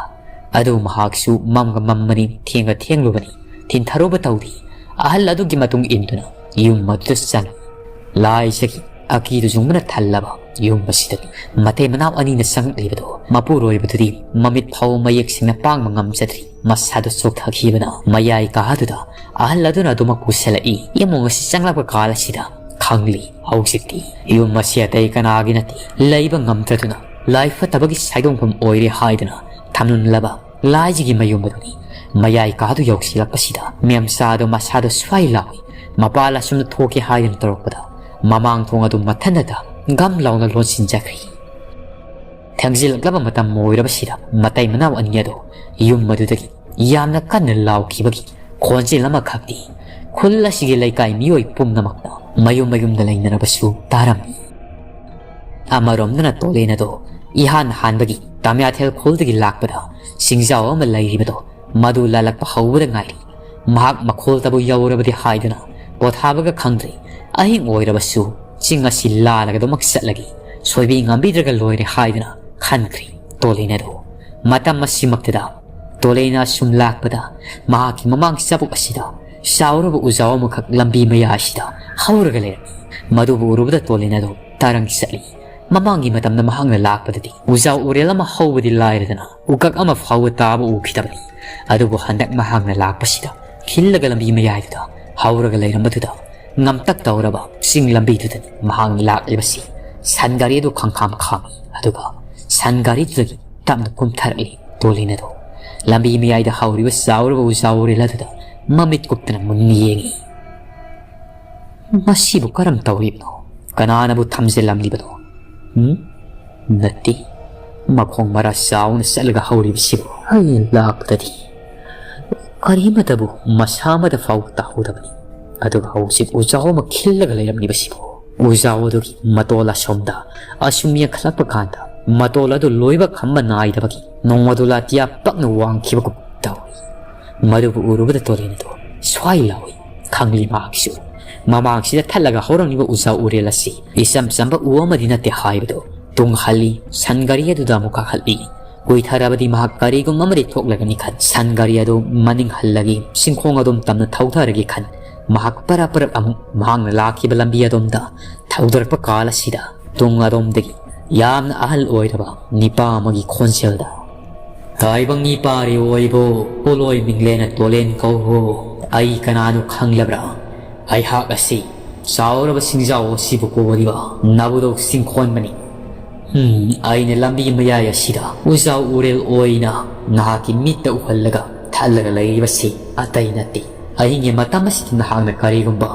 ꯑꯗꯨ ꯃꯍꯥꯛꯁꯨ ꯃꯝꯒ ꯃꯝꯕꯅꯤ, ꯊꯦꯡꯒ ꯊꯦꯡꯂꯨꯕꯅꯤ, ꯊꯤꯟꯊꯔꯨꯕ ꯇꯧꯗꯦ꯫ ꯑꯍꯜ ꯑꯗꯨꯒꯤ ꯃꯇꯨꯡ ꯏꯟꯗꯨꯅ ꯌꯨꯝ ꯑꯗꯨꯗ ꯆꯪꯏ꯫ ꯂꯥꯏꯖꯒꯤ ꯑꯀꯤꯗꯨ ꯆꯨꯡꯕꯅ ꯊꯜꯂꯕ ꯌꯨꯝ ꯑꯁꯤꯗ ꯃꯇꯩ ꯃꯅꯥꯎ ꯑꯅꯤꯅ ꯆꯪꯂꯛꯂꯤꯕꯗꯨ ꯃꯄꯨꯔꯣꯏꯕꯗꯨꯗꯤ ꯃꯃꯤꯠ ꯐꯥꯎ ꯃꯌꯦꯛ ꯁꯦꯡꯅ ꯄꯥꯡꯕ ꯉꯝꯖꯗ꯭ꯔꯤ꯫ ꯃꯁꯥꯗꯨ ꯆꯣꯛꯊꯈꯤꯕꯅ ꯃꯌꯥꯏ ꯀꯥꯗꯨꯗ ꯑꯍꯜ ꯑꯗꯨꯅ ꯑꯗꯨꯃꯛ ꯄꯨꯁꯤꯜꯂꯛꯏ꯫ ꯏꯃꯨꯡ ꯑꯁꯤ ꯆꯪꯂꯛꯄ ꯀꯥꯜ ꯑꯁꯤꯗ ꯈꯪꯂꯤ꯫ ꯍꯧꯖꯤꯛꯇꯤ ꯌꯨꯝ ꯑꯁꯤ ꯑꯇꯩ ꯀꯅꯥꯒꯤ ꯅꯠꯇꯦ, ꯂꯩꯕ ꯉꯝꯗ꯭ꯔꯗꯨꯅ ꯂꯥꯏ ꯐꯠꯇꯕꯒꯤ ꯁꯥꯏꯗꯣꯡꯐꯝ ꯑꯣꯏꯔꯦ ꯍꯥꯏꯗꯨꯅ ꯊꯝꯂꯝꯂꯕ ꯂꯥꯏꯖꯒꯤ ꯃꯌꯨꯝ ꯑꯗꯨꯅꯤ꯫ ꯃꯌꯥꯏ ꯀꯥꯗꯨ ꯌꯧꯁꯤꯜꯂꯛꯄꯁꯤꯗ ꯃꯦꯝꯆꯥꯗꯨ ꯃꯁꯥꯗꯨ ꯁ꯭ꯋꯥꯏ ꯂꯥꯎꯏ꯫ ꯃꯄꯥꯜ ꯑꯁꯨꯝꯅ ꯊꯣꯛꯀꯦ ꯍꯥꯏꯗꯨꯅ ꯇꯧꯔꯛꯄꯗ ꯃꯃꯥꯡ ꯊꯣꯡ ꯑꯗꯨ ꯃꯊꯟꯇ ꯒꯝ ꯂꯥꯎꯅ ꯂꯣꯟꯁꯤꯟꯖꯈ꯭ꯔꯦ꯫ ꯊꯦꯡꯖꯤꯜꯂꯛꯂꯕ ꯃꯇꯝ ꯑꯣꯏꯔꯕꯁꯤꯗ ꯃꯇꯩ ꯃꯅꯥꯎ ꯑꯅꯤ ꯑꯗꯨ ꯌꯨꯝ ꯑꯗꯨꯗꯒꯤ ꯌꯥꯝꯅ ꯀꯟꯅ ꯂꯥꯎꯈꯤꯕꯒꯤ ꯈꯣꯟꯖꯦꯜ ꯑꯃꯈꯛꯇꯤ ꯈꯨꯜ ꯑꯁꯤꯒꯤ ꯂꯩꯀꯥꯏ ꯃꯤꯑꯣꯏ ꯄꯨꯝꯅꯃꯛꯅ ꯃꯌꯨꯝ ꯃꯌꯨꯝꯗ ꯂꯩꯅꯔꯕꯁꯨ ꯇꯥꯔꯝꯃꯤ꯫ ꯑꯃꯔꯣꯝꯗꯅ ꯇꯣꯂꯦꯟ ꯑꯗꯣ ꯏꯍꯥꯟ ꯍꯥꯟꯕꯒꯤ ꯇꯥꯃ꯭ꯌꯥꯊꯦꯜ ꯈꯨꯜꯗꯒꯤ ꯂꯥꯛꯄꯗ ꯁꯤꯡꯖꯥꯎ ꯑꯃ ꯂꯩꯔꯤꯕꯗꯣ ꯃꯗꯨ ꯂꯥꯜꯂꯛꯄ ꯍꯧꯕꯗ ꯉꯥꯏꯔꯤ꯫ ꯃꯍꯥꯛ ꯃꯈꯣꯜꯇꯕꯨ ꯌꯧꯔꯕꯗꯤ ꯍꯥꯏꯗꯨꯅ ꯄꯣꯊꯥꯕꯒ ꯈꯪꯗ꯭ꯔꯦ꯫ ꯑꯍꯤꯡ ꯑꯣꯏꯔꯕꯁꯨ ꯆꯤꯡ ꯑꯁꯤ ꯂꯥꯜꯂꯒꯗꯃꯛ ꯆꯠꯂꯒꯦ, ꯁꯣꯏꯕꯤ ꯉꯥꯝꯕꯤꯗ꯭ꯔꯒ ꯂꯣꯏꯔꯦ ꯍꯥꯏꯗꯨꯅ ꯈꯟꯈ꯭ꯔꯦ ꯇꯣꯂꯦꯟ ꯑꯗꯣ꯫ ꯃꯇꯝ ꯑꯁꯤꯃꯛꯇꯗ ꯇꯣꯂꯦꯟ ꯑꯁꯨꯝ ꯂꯥꯛꯄꯗ ꯃꯍꯥꯛꯀꯤ ꯃꯃꯥꯡ ꯆꯕꯨꯛ ꯑꯁꯤꯗ ꯆꯥꯎꯔꯕ ꯎꯖꯥꯎ ꯑꯃꯈꯛ ꯂꯝꯕꯤ ꯃꯌꯥꯏꯁꯤꯗ ꯍꯧꯔꯒ ꯂꯩꯔꯝꯃꯤ꯫ ꯃꯗꯨꯕꯨ ꯎꯔꯨꯕꯗ ꯇꯣꯂꯦꯟ ꯑꯗꯣ ꯇꯔꯪ ꯆꯠꯂꯤ꯫ ꯃꯃꯥꯡꯒꯤ ꯃꯇꯝꯗ ꯃꯍꯥꯛꯅ ꯂꯥꯛꯄꯗꯗꯤ ꯎꯖꯥꯎ ꯎꯔꯦꯜ ꯑꯃ ꯍꯧꯕꯗꯤ ꯂꯥꯏꯔꯗꯅ ꯎꯀꯛ ꯑꯃ ꯐꯥꯎꯕ ꯇꯥꯕ ꯎꯈꯤꯗꯕꯅꯤ꯫ ꯑꯗꯨꯕꯨ ꯍꯟꯗꯛ ꯃꯍꯥꯛꯅ ꯂꯥꯛꯄꯁꯤꯗ ꯈꯤꯜꯂꯒ ꯂꯝꯕꯤ ꯃꯌꯥꯏꯗꯨꯗ ꯍꯧꯔꯒ ꯂꯩꯔꯝꯕꯗꯨꯗ ꯉꯝꯇꯛ ꯇꯧꯔꯕ ꯆꯤꯡ ꯂꯝꯕꯤꯗꯨꯗꯅꯤ ꯃꯍꯥꯛꯅ ꯂꯥꯛꯂꯤꯕꯁꯤ꯫ ꯁꯟ ꯒꯥꯔꯤ ꯑꯗꯨ ꯈꯪꯈꯥꯝ ꯈꯥꯝꯃꯤ꯫ ꯑꯗꯨꯒ ꯁꯟ ꯒꯥꯔꯤꯗꯨꯗꯒꯤ ꯇꯞꯅ ꯀꯨꯝꯊꯔꯛꯂꯤ ꯇꯣꯂꯦꯟ ꯑꯗꯣ꯫ ꯂꯝꯕꯤ ꯃꯌꯥꯏꯗ ꯍꯧꯔꯤꯕ ꯆꯥꯎꯔꯕ ꯎꯖꯥꯎ ꯎꯔꯦꯜ ꯑꯗꯨꯗ ꯃꯃꯤꯠ ꯀꯨꯞꯇꯅ ꯃꯨꯟꯅ ꯌꯦꯡꯉꯤ꯫ "ꯃꯁꯤꯕꯨ ꯀꯔꯝ ꯇꯧꯔꯤꯕꯅꯣ? ꯀꯅꯥꯅꯕꯨ ꯊꯝꯖꯤꯜꯂꯝꯂꯤꯕꯅꯣ? ꯎꯝ? ꯅꯠꯇꯦ, ꯃꯈꯣꯡ ꯃꯔꯥ ꯆꯥꯎꯅ ꯆꯠꯂꯒ ꯍꯧꯔꯤꯕꯁꯤꯕꯨ ꯑꯩꯅ ꯂꯥꯛꯄꯗꯗꯤ ꯀꯔꯤꯃꯠꯇꯕꯨ ꯃꯁꯥ ꯑꯃꯗ ꯐꯥꯎ ꯇꯥꯍꯧꯗꯕꯅꯤ꯫ ꯑꯗꯨꯒ ꯍꯧꯖꯤꯛ ꯎꯖꯥꯎ ꯑꯃ ꯈꯤꯜꯂꯒ ꯂꯩꯔꯝꯂꯤꯕꯁꯤꯕꯨ?" ꯎꯖꯥꯎ ꯑꯗꯨꯒꯤ ꯃꯇꯣꯜ ꯑꯁꯣꯝꯗ ꯑꯁꯨꯝ ꯌꯦꯡꯈꯠꯂꯛꯄ ꯀꯥꯟꯗ ꯃꯇꯣꯜ ꯑꯗꯨ ꯂꯣꯏꯕ ꯈꯝꯕ ꯅꯥꯏꯗꯕꯒꯤ ꯅꯣꯡꯃꯗꯨ ꯂꯥꯇꯤꯌꯥ ꯄꯛꯅ ꯋꯥꯡꯈꯤꯕꯒꯨꯝ ꯇꯧꯏ꯫ ꯃꯗꯨꯕꯨ ꯎꯔꯨꯕꯗ ꯇꯣꯂꯦꯟ ꯑꯗꯨ ꯁ꯭ꯋꯥꯏ ꯂꯥꯎꯏ꯫ ꯈꯪꯂꯤ ꯃꯍꯥꯛꯁꯨ꯫ ꯃꯃꯥꯡꯁꯤꯗ ꯊꯠꯂꯒ ꯍꯧꯔꯝꯂꯤꯕ ꯎꯖꯥꯎ ꯎꯔꯦꯜ ꯑꯁꯤ ꯏꯆꯝ ꯆꯝꯕ ꯎ ꯑꯃꯗꯤ ꯅꯠꯇꯦ ꯍꯥꯏꯕꯗꯨ ꯇꯨꯡꯍꯜꯂꯤ꯫ ꯁꯟ ꯒꯥꯔꯤ ꯑꯗꯨꯗ ꯑꯃꯨꯛ ꯀꯥꯈꯠꯂꯤ꯫ ꯀꯨꯏꯊꯔꯕꯗꯤ ꯃꯍꯥꯛ ꯀꯔꯤꯒꯨꯝꯕ ꯑꯃꯗꯤ ꯊꯣꯛꯂꯒꯅꯤ ꯈꯟ ꯁꯟ ꯒꯥꯔꯤ ꯑꯗꯨ ꯃꯅꯤꯡ ꯍꯜꯂꯒ ꯆꯤꯡꯈꯣꯡ ꯑꯗꯨꯝ ꯇꯝꯅ ꯊꯧꯊꯔꯒꯦ ꯈꯟ ꯃꯍꯥꯛ ꯄꯔꯞ ꯄꯔꯞ ꯑꯃꯨꯛ ꯃꯍꯥꯛꯅ ꯂꯥꯛꯈꯤꯕ ꯂꯝꯕꯤ ꯑꯗꯣꯝꯗ ꯊꯧꯗꯔꯛꯄ ꯀꯥꯜ ꯑꯁꯤꯗ ꯇꯨꯡ ꯑꯗꯣꯝꯗꯒꯤ ꯌꯥꯝꯅ ꯑꯍꯜ ꯑꯣꯏꯔꯕ ꯅꯤꯄꯥ ꯑꯃꯒꯤ ꯈꯣꯟꯖꯦꯜꯗ, "ꯇꯥꯏꯕꯪ ꯏꯄꯥꯔꯤ ꯑꯣꯏꯕꯣ, ꯄꯣꯂꯣꯏ ꯃꯤꯡꯂꯦꯅ ꯇꯣꯂꯦꯟ ꯀꯧꯍꯣ꯫ ꯑꯩ ꯀꯅꯥꯅꯣ ꯈꯪꯂꯕ꯭ꯔꯥ? ꯑꯩꯍꯥꯛ ꯑꯁꯤ ꯆꯥꯎꯔꯕ ꯁꯤꯡꯖꯥꯎ ꯑꯁꯤꯕꯨ ꯀꯣꯜꯂꯤꯕ ꯅꯕꯨꯗꯧ ꯆꯤꯡꯈꯣꯟꯕꯅꯤ꯫ ꯎꯝ, ꯑꯩꯅ ꯂꯝꯕꯤ ꯃꯌꯥꯏ ꯑꯁꯤꯗ ꯎꯖꯥꯎ ꯎꯔꯦꯜ ꯑꯣꯏꯅ ꯅꯍꯥꯛꯀꯤ ꯃꯤꯠꯇ ꯎꯍꯜꯂꯒ ꯊꯠꯂꯒ ꯂꯩꯔꯤꯕꯁꯤ ꯑꯇꯩ ꯅꯠꯇꯦ꯫ ꯑꯍꯤꯡꯒꯤ ꯃꯇꯝ ꯑꯁꯤꯗ ꯅꯍꯥꯛꯅ ꯀꯔꯤꯒꯨꯝꯕ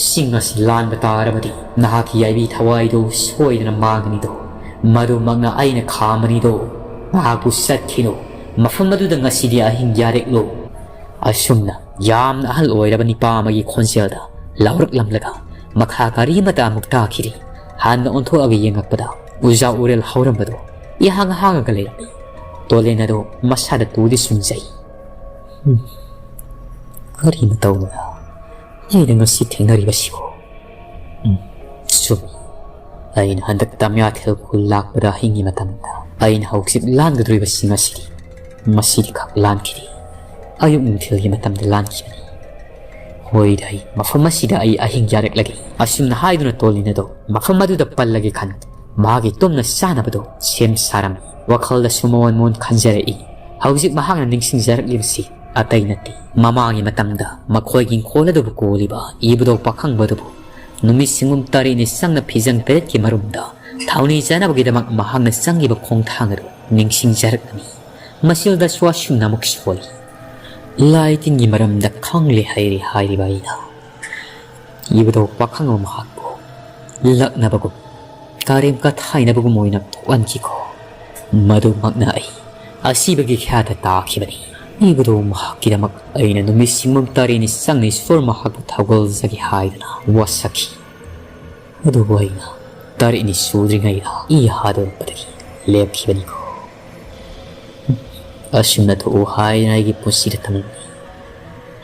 ꯆꯤꯡ ꯑꯁꯤ ꯂꯥꯟꯕ ꯇꯥꯔꯕꯗꯤ ꯅꯍꯥꯛꯀꯤ ꯌꯥꯏꯕꯤ ꯊꯋꯥꯏꯗꯨ ꯁꯣꯏꯗꯅ ꯃꯥꯡꯒꯅꯤꯗꯣ꯫ "ꯃꯗꯨꯃꯛꯅ ꯑꯩꯅ ꯈꯥꯝꯕꯅꯤꯗꯣ, ꯉꯥꯏꯍꯥꯛꯄꯨ ꯆꯠꯈꯤꯅꯨ, ꯃꯐꯝ ꯑꯗꯨꯗ ꯉꯁꯤꯗꯤ ꯑꯍꯤꯡ ꯌꯥꯔꯦꯛꯂꯣ"꯫ ꯑꯁꯨꯝꯅ ꯌꯥꯝꯅ ꯑꯍꯜ ꯑꯣꯏꯔꯕ ꯅꯤꯄꯥ ꯑꯃꯒꯤ ꯈꯣꯟꯖꯦꯜꯗ ꯂꯥꯎꯔꯛꯂꯝꯂꯒ ꯃꯈꯥ ꯀꯔꯤꯃꯇ ꯑꯃꯨꯛ ꯇꯥꯈꯤꯗꯦ꯫ ꯍꯥꯟꯅ ꯑꯣꯟꯊꯣꯛꯑꯒ ꯌꯦꯡꯉꯛꯄꯗ ꯎꯖꯥ ꯎꯔꯦꯜ ꯍꯧꯔꯝꯕꯗꯣ ꯏꯍꯥꯡ ꯍꯥꯡꯉꯒ ꯂꯩꯔꯝꯃꯤ꯫ ꯇꯣꯂꯦꯟ ꯑꯗꯣ ꯃꯁꯥꯗ ꯇꯨꯗꯤ ꯁꯨꯝꯖꯩ꯫ "ꯎꯝ, ꯀꯔꯤ ꯃꯇꯧꯅꯣꯗ ꯑꯩꯅ ꯉꯁꯤ ꯊꯦꯡꯅꯔꯤꯕꯁꯤꯕꯨ? ꯎꯝ, ꯆꯨꯝꯃꯤ꯫ ꯑꯩꯅ ꯍꯟꯗꯛ ꯇꯝꯌꯥ ꯊꯤꯜ ꯈꯨꯜ ꯂꯥꯛꯄꯗ ꯑꯍꯤꯡꯒꯤ ꯃꯇꯝꯗ ꯑꯩꯅ ꯍꯧꯖꯤꯛ ꯂꯥꯟꯒꯗꯧꯔꯤꯕꯁꯤꯡ ꯑꯁꯤꯗꯤ ꯃꯁꯤꯗꯤ ꯈꯛ ꯂꯥꯟꯈꯤꯗꯦ꯫ ꯑꯌꯨꯛ ꯅꯨꯡꯊꯤꯜꯒꯤ ꯃꯇꯝꯗ ꯂꯥꯟꯈꯤꯕꯅꯤ꯫ ꯍꯣꯏꯗ, ꯑꯩ ꯃꯐꯝ ꯑꯁꯤꯗ ꯑꯩ ꯑꯍꯤꯡ ꯌꯥꯔꯛꯂꯒꯦ"꯫ ꯑꯁꯨꯝꯅ ꯍꯥꯏꯗꯨꯅ ꯇꯣꯂꯤꯟ ꯑꯗꯣ ꯃꯐꯝ ꯑꯗꯨꯗ ꯄꯜꯂꯒꯦ ꯈꯟ ꯃꯥꯒꯤ ꯇꯨꯝꯅ ꯆꯥꯅꯕꯗꯣ ꯁꯦꯝ ꯁꯥꯔꯝꯃꯤ꯫ ꯋꯥꯈꯜꯗꯁꯨ ꯃꯑꯣꯟ ꯃꯑꯣꯟ ꯈꯟꯖꯔꯛꯏ꯫ ꯍꯧꯖꯤꯛ ꯃꯍꯥꯛꯅ ꯅꯤꯡꯁꯤꯡꯖꯔꯛꯂꯤꯕꯁꯤ ꯑꯇꯩ ꯅꯠꯇꯦ꯫ ꯃꯃꯥꯡꯒꯤ ꯃꯇꯝꯗ ꯃꯈꯣꯏꯒꯤ ꯏꯪꯈꯣꯜ ꯑꯗꯨꯕꯨ ꯀꯣꯜꯂꯤꯕ ꯏꯕꯨꯙꯧ ꯄꯥꯈꯪꯕ ꯑꯗꯨꯕꯨ ꯅꯨꯃꯤꯠ ꯁꯤꯡꯒꯨꯝ ꯇꯔꯦꯠꯅꯤ ꯆꯪꯅ ꯐꯤꯖꯪ ꯇꯔꯦꯠꯀꯤ ꯃꯔꯨꯝꯗ ꯊꯧꯅꯤ ꯆꯥꯅꯕꯒꯤꯗꯃꯛ ꯃꯍꯥꯛꯅ ꯆꯪꯈꯤꯕ ꯈꯣꯡꯊꯥꯡ ꯑꯗꯨ ꯅꯤꯡꯁꯤꯡꯖꯔꯛꯂꯝꯃꯤ꯫ ꯃꯁꯤꯗꯁꯨ ꯑꯁꯨꯝꯅ ꯑꯃꯨꯛ ꯁꯣꯜꯂꯤ꯫ ꯂꯥꯏ ꯇꯤꯟꯒꯤ ꯃꯔꯝꯗ ꯈꯪꯂꯦ ꯍꯥꯏꯔꯦ ꯍꯥꯏꯔꯤꯕ ꯑꯩꯅ꯫ ꯏꯕꯨꯙꯧ ꯄꯥꯈꯪꯕ ꯃꯍꯥꯛꯄꯨ ꯂꯛꯅꯕꯒꯨꯝ, ꯀꯔꯦꯝ ꯀꯊꯥꯏꯅꯕꯒꯨꯝ ꯑꯣꯏꯅ ꯊꯣꯛꯍꯟꯈꯤꯀꯣ꯫ ꯃꯗꯨꯃꯛꯅ ꯑꯩ ꯑꯁꯤꯕꯒꯤ ꯈ꯭ꯌꯥꯗ ꯇꯥꯈꯤꯕꯅꯤ꯫ ꯏꯕꯨꯙꯧ ꯃꯍꯥꯛꯀꯤꯗꯃꯛ ꯑꯩꯅ ꯅꯨꯃꯤꯠ ꯁꯤꯡꯒꯨꯝ ꯇꯔꯦꯠꯅꯤ ꯆꯪꯅ ꯏꯁꯣꯔ ꯃꯍꯥꯛꯄꯨ ꯊꯧꯒꯜꯖꯒꯦ ꯍꯥꯏꯗꯨꯅ ꯋꯥꯁꯛꯈꯤ꯫ ꯑꯗꯨꯕꯨ ꯑꯩꯅ ꯇꯔꯦꯠꯅꯤ ꯁꯨꯗ꯭ꯔꯤꯉꯩꯗ ꯏ ꯍꯥꯗꯣꯔꯛꯄꯗꯒꯤ ꯂꯦꯞꯈꯤꯕꯅꯤꯀꯣ꯫ ꯑꯁꯨꯝꯅ ꯊꯣꯛꯎ ꯍꯥꯏꯗꯅ ꯑꯩꯒꯤ ꯄꯨꯟꯁꯤꯗ ꯇꯝꯂꯝꯃꯤ꯫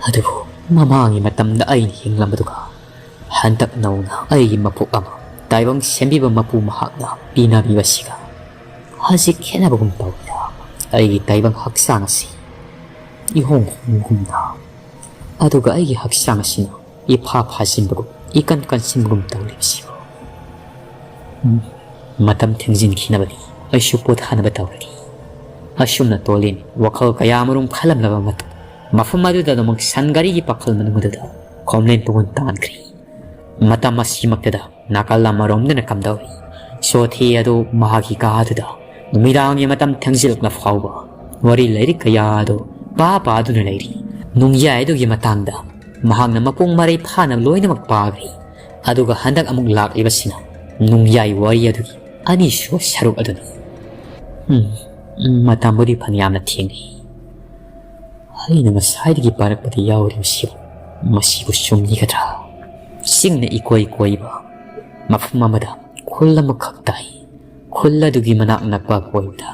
ꯑꯗꯨꯕꯨ ꯃꯃꯥꯡꯒꯤ ꯃꯇꯝꯗ ꯑꯩꯅ ꯍꯤꯡꯂꯝꯕꯗꯨꯒ ꯍꯟꯗꯛ ꯅꯧꯅ ꯑꯩꯒꯤ ꯃꯄꯣꯛ ꯑꯃ ꯇꯥꯏꯕꯪ ꯁꯦꯝꯕꯤꯕ ꯃꯄꯨ ꯃꯍꯥꯛꯅ ꯄꯤꯅꯕꯤꯕꯁꯤꯒ ꯍꯧꯖꯤꯛ ꯈꯦꯠꯅꯕꯒꯨꯝ ꯇꯧꯏꯗ꯫ ꯑꯩꯒꯤ ꯇꯥꯏꯕꯪ ꯍꯛꯆꯥꯡ ꯑꯁꯤ ꯏꯍꯣꯡ ꯍꯣꯡꯒꯨꯝꯅ, ꯑꯗꯨꯒ ꯑꯩꯒꯤ ꯍꯛꯆꯥꯡ ꯑꯁꯤꯅ ꯏꯐꯥ ꯐꯥꯖꯤꯟꯕꯒꯨꯝ, ꯏꯀꯟ ꯀꯟꯁꯤꯟꯕꯒꯨꯝ ꯇꯧꯔꯤꯕꯁꯤꯕꯨ꯫ ꯎꯝ, ꯃꯇꯝ ꯊꯦꯡꯖꯤꯟꯈꯤꯅꯕꯅꯤ, ꯑꯩꯁꯨ ꯄꯣꯊꯥꯅꯕ ꯇꯧꯔꯒꯦ꯫ ꯑꯁꯨꯝꯅ ꯇꯣꯂꯤꯟ ꯋꯥꯈꯜ ꯀꯌꯥ ꯑꯃꯔꯣꯝ ꯈꯜꯂꯝꯂꯕ ꯃꯇꯨꯡ, ꯃꯐꯝ ꯑꯗꯨꯗ ꯑꯗꯨꯃꯛ ꯁꯟ ꯒꯥꯔꯤꯒꯤ ꯄꯥꯈꯜ ꯃꯅꯨꯡ ꯑꯗꯨꯗ ꯈꯣꯝꯂꯦꯟ ꯄꯨꯡꯒꯨꯟ ꯇꯥꯟꯈ꯭ꯔꯦ꯫ ꯃꯇꯝ ꯑꯁꯤꯃꯛꯇꯗ ꯅꯥꯀꯜ ꯑꯃꯔꯣꯝꯗꯅ ꯀꯝꯗꯧꯔꯤ? ꯆꯣꯊꯦ ꯑꯗꯨ ꯃꯍꯥꯛꯀꯤ ꯀꯥ ꯑꯗꯨꯗ ꯅꯨꯃꯤꯗꯥꯡꯒꯤ ꯃꯇꯝ ꯊꯦꯡꯖꯤꯜꯂꯛꯂ ꯐꯥꯎꯕ ꯋꯥꯔꯤ ꯂꯥꯏꯔꯤꯛ ꯀꯌꯥ ꯑꯗꯨ ꯄꯥ ꯄꯥꯗꯨꯅ ꯂꯩꯔꯤ꯫ ꯅꯨꯡꯌꯥꯏ ꯑꯗꯨꯒꯤ ꯃꯇꯥꯡꯗ ꯃꯍꯥꯛꯅ ꯃꯄꯨꯡ ꯃꯔꯩ ꯐꯥꯅ ꯂꯣꯏꯅꯃꯛ ꯄꯥꯈ꯭ꯔꯦ꯫ ꯑꯗꯨꯒ ꯍꯟꯗꯛ ꯑꯃꯨꯛ ꯂꯥꯛꯂꯤꯕꯁꯤꯅ ꯅꯨꯡꯌꯥꯏ ꯋꯥꯔꯤ ꯑꯗꯨꯒꯤ ꯑꯅꯤꯁꯨꯕ ꯁꯔꯨꯛ ꯑꯗꯨꯅꯤ꯫ ꯎꯝ, ꯃꯇꯝꯕꯨꯗꯤ ꯐꯅꯌꯥꯝꯅ ꯊꯦꯡꯅꯩ꯫ ꯑꯩꯅ ꯉꯁꯥꯏꯗꯒꯤ ꯄꯥꯔꯛꯄꯗ ꯌꯥꯎꯔꯤꯕꯁꯤꯕꯨ ꯃꯁꯤꯕꯨ ꯆꯨꯝꯂꯤꯒꯗ꯭ꯔꯥ? ꯆꯤꯡꯅ ꯏꯀꯣꯏ ꯀꯣꯏꯕ ꯃꯐꯝ ꯑꯃꯗ ꯈꯨꯜ ꯑꯃꯈꯛ ꯇꯥꯏ꯫ ꯈꯨꯜ ꯑꯗꯨꯒꯤ ꯃꯅꯥꯛ ꯅꯛꯄ ꯑꯀꯣꯏꯕꯗ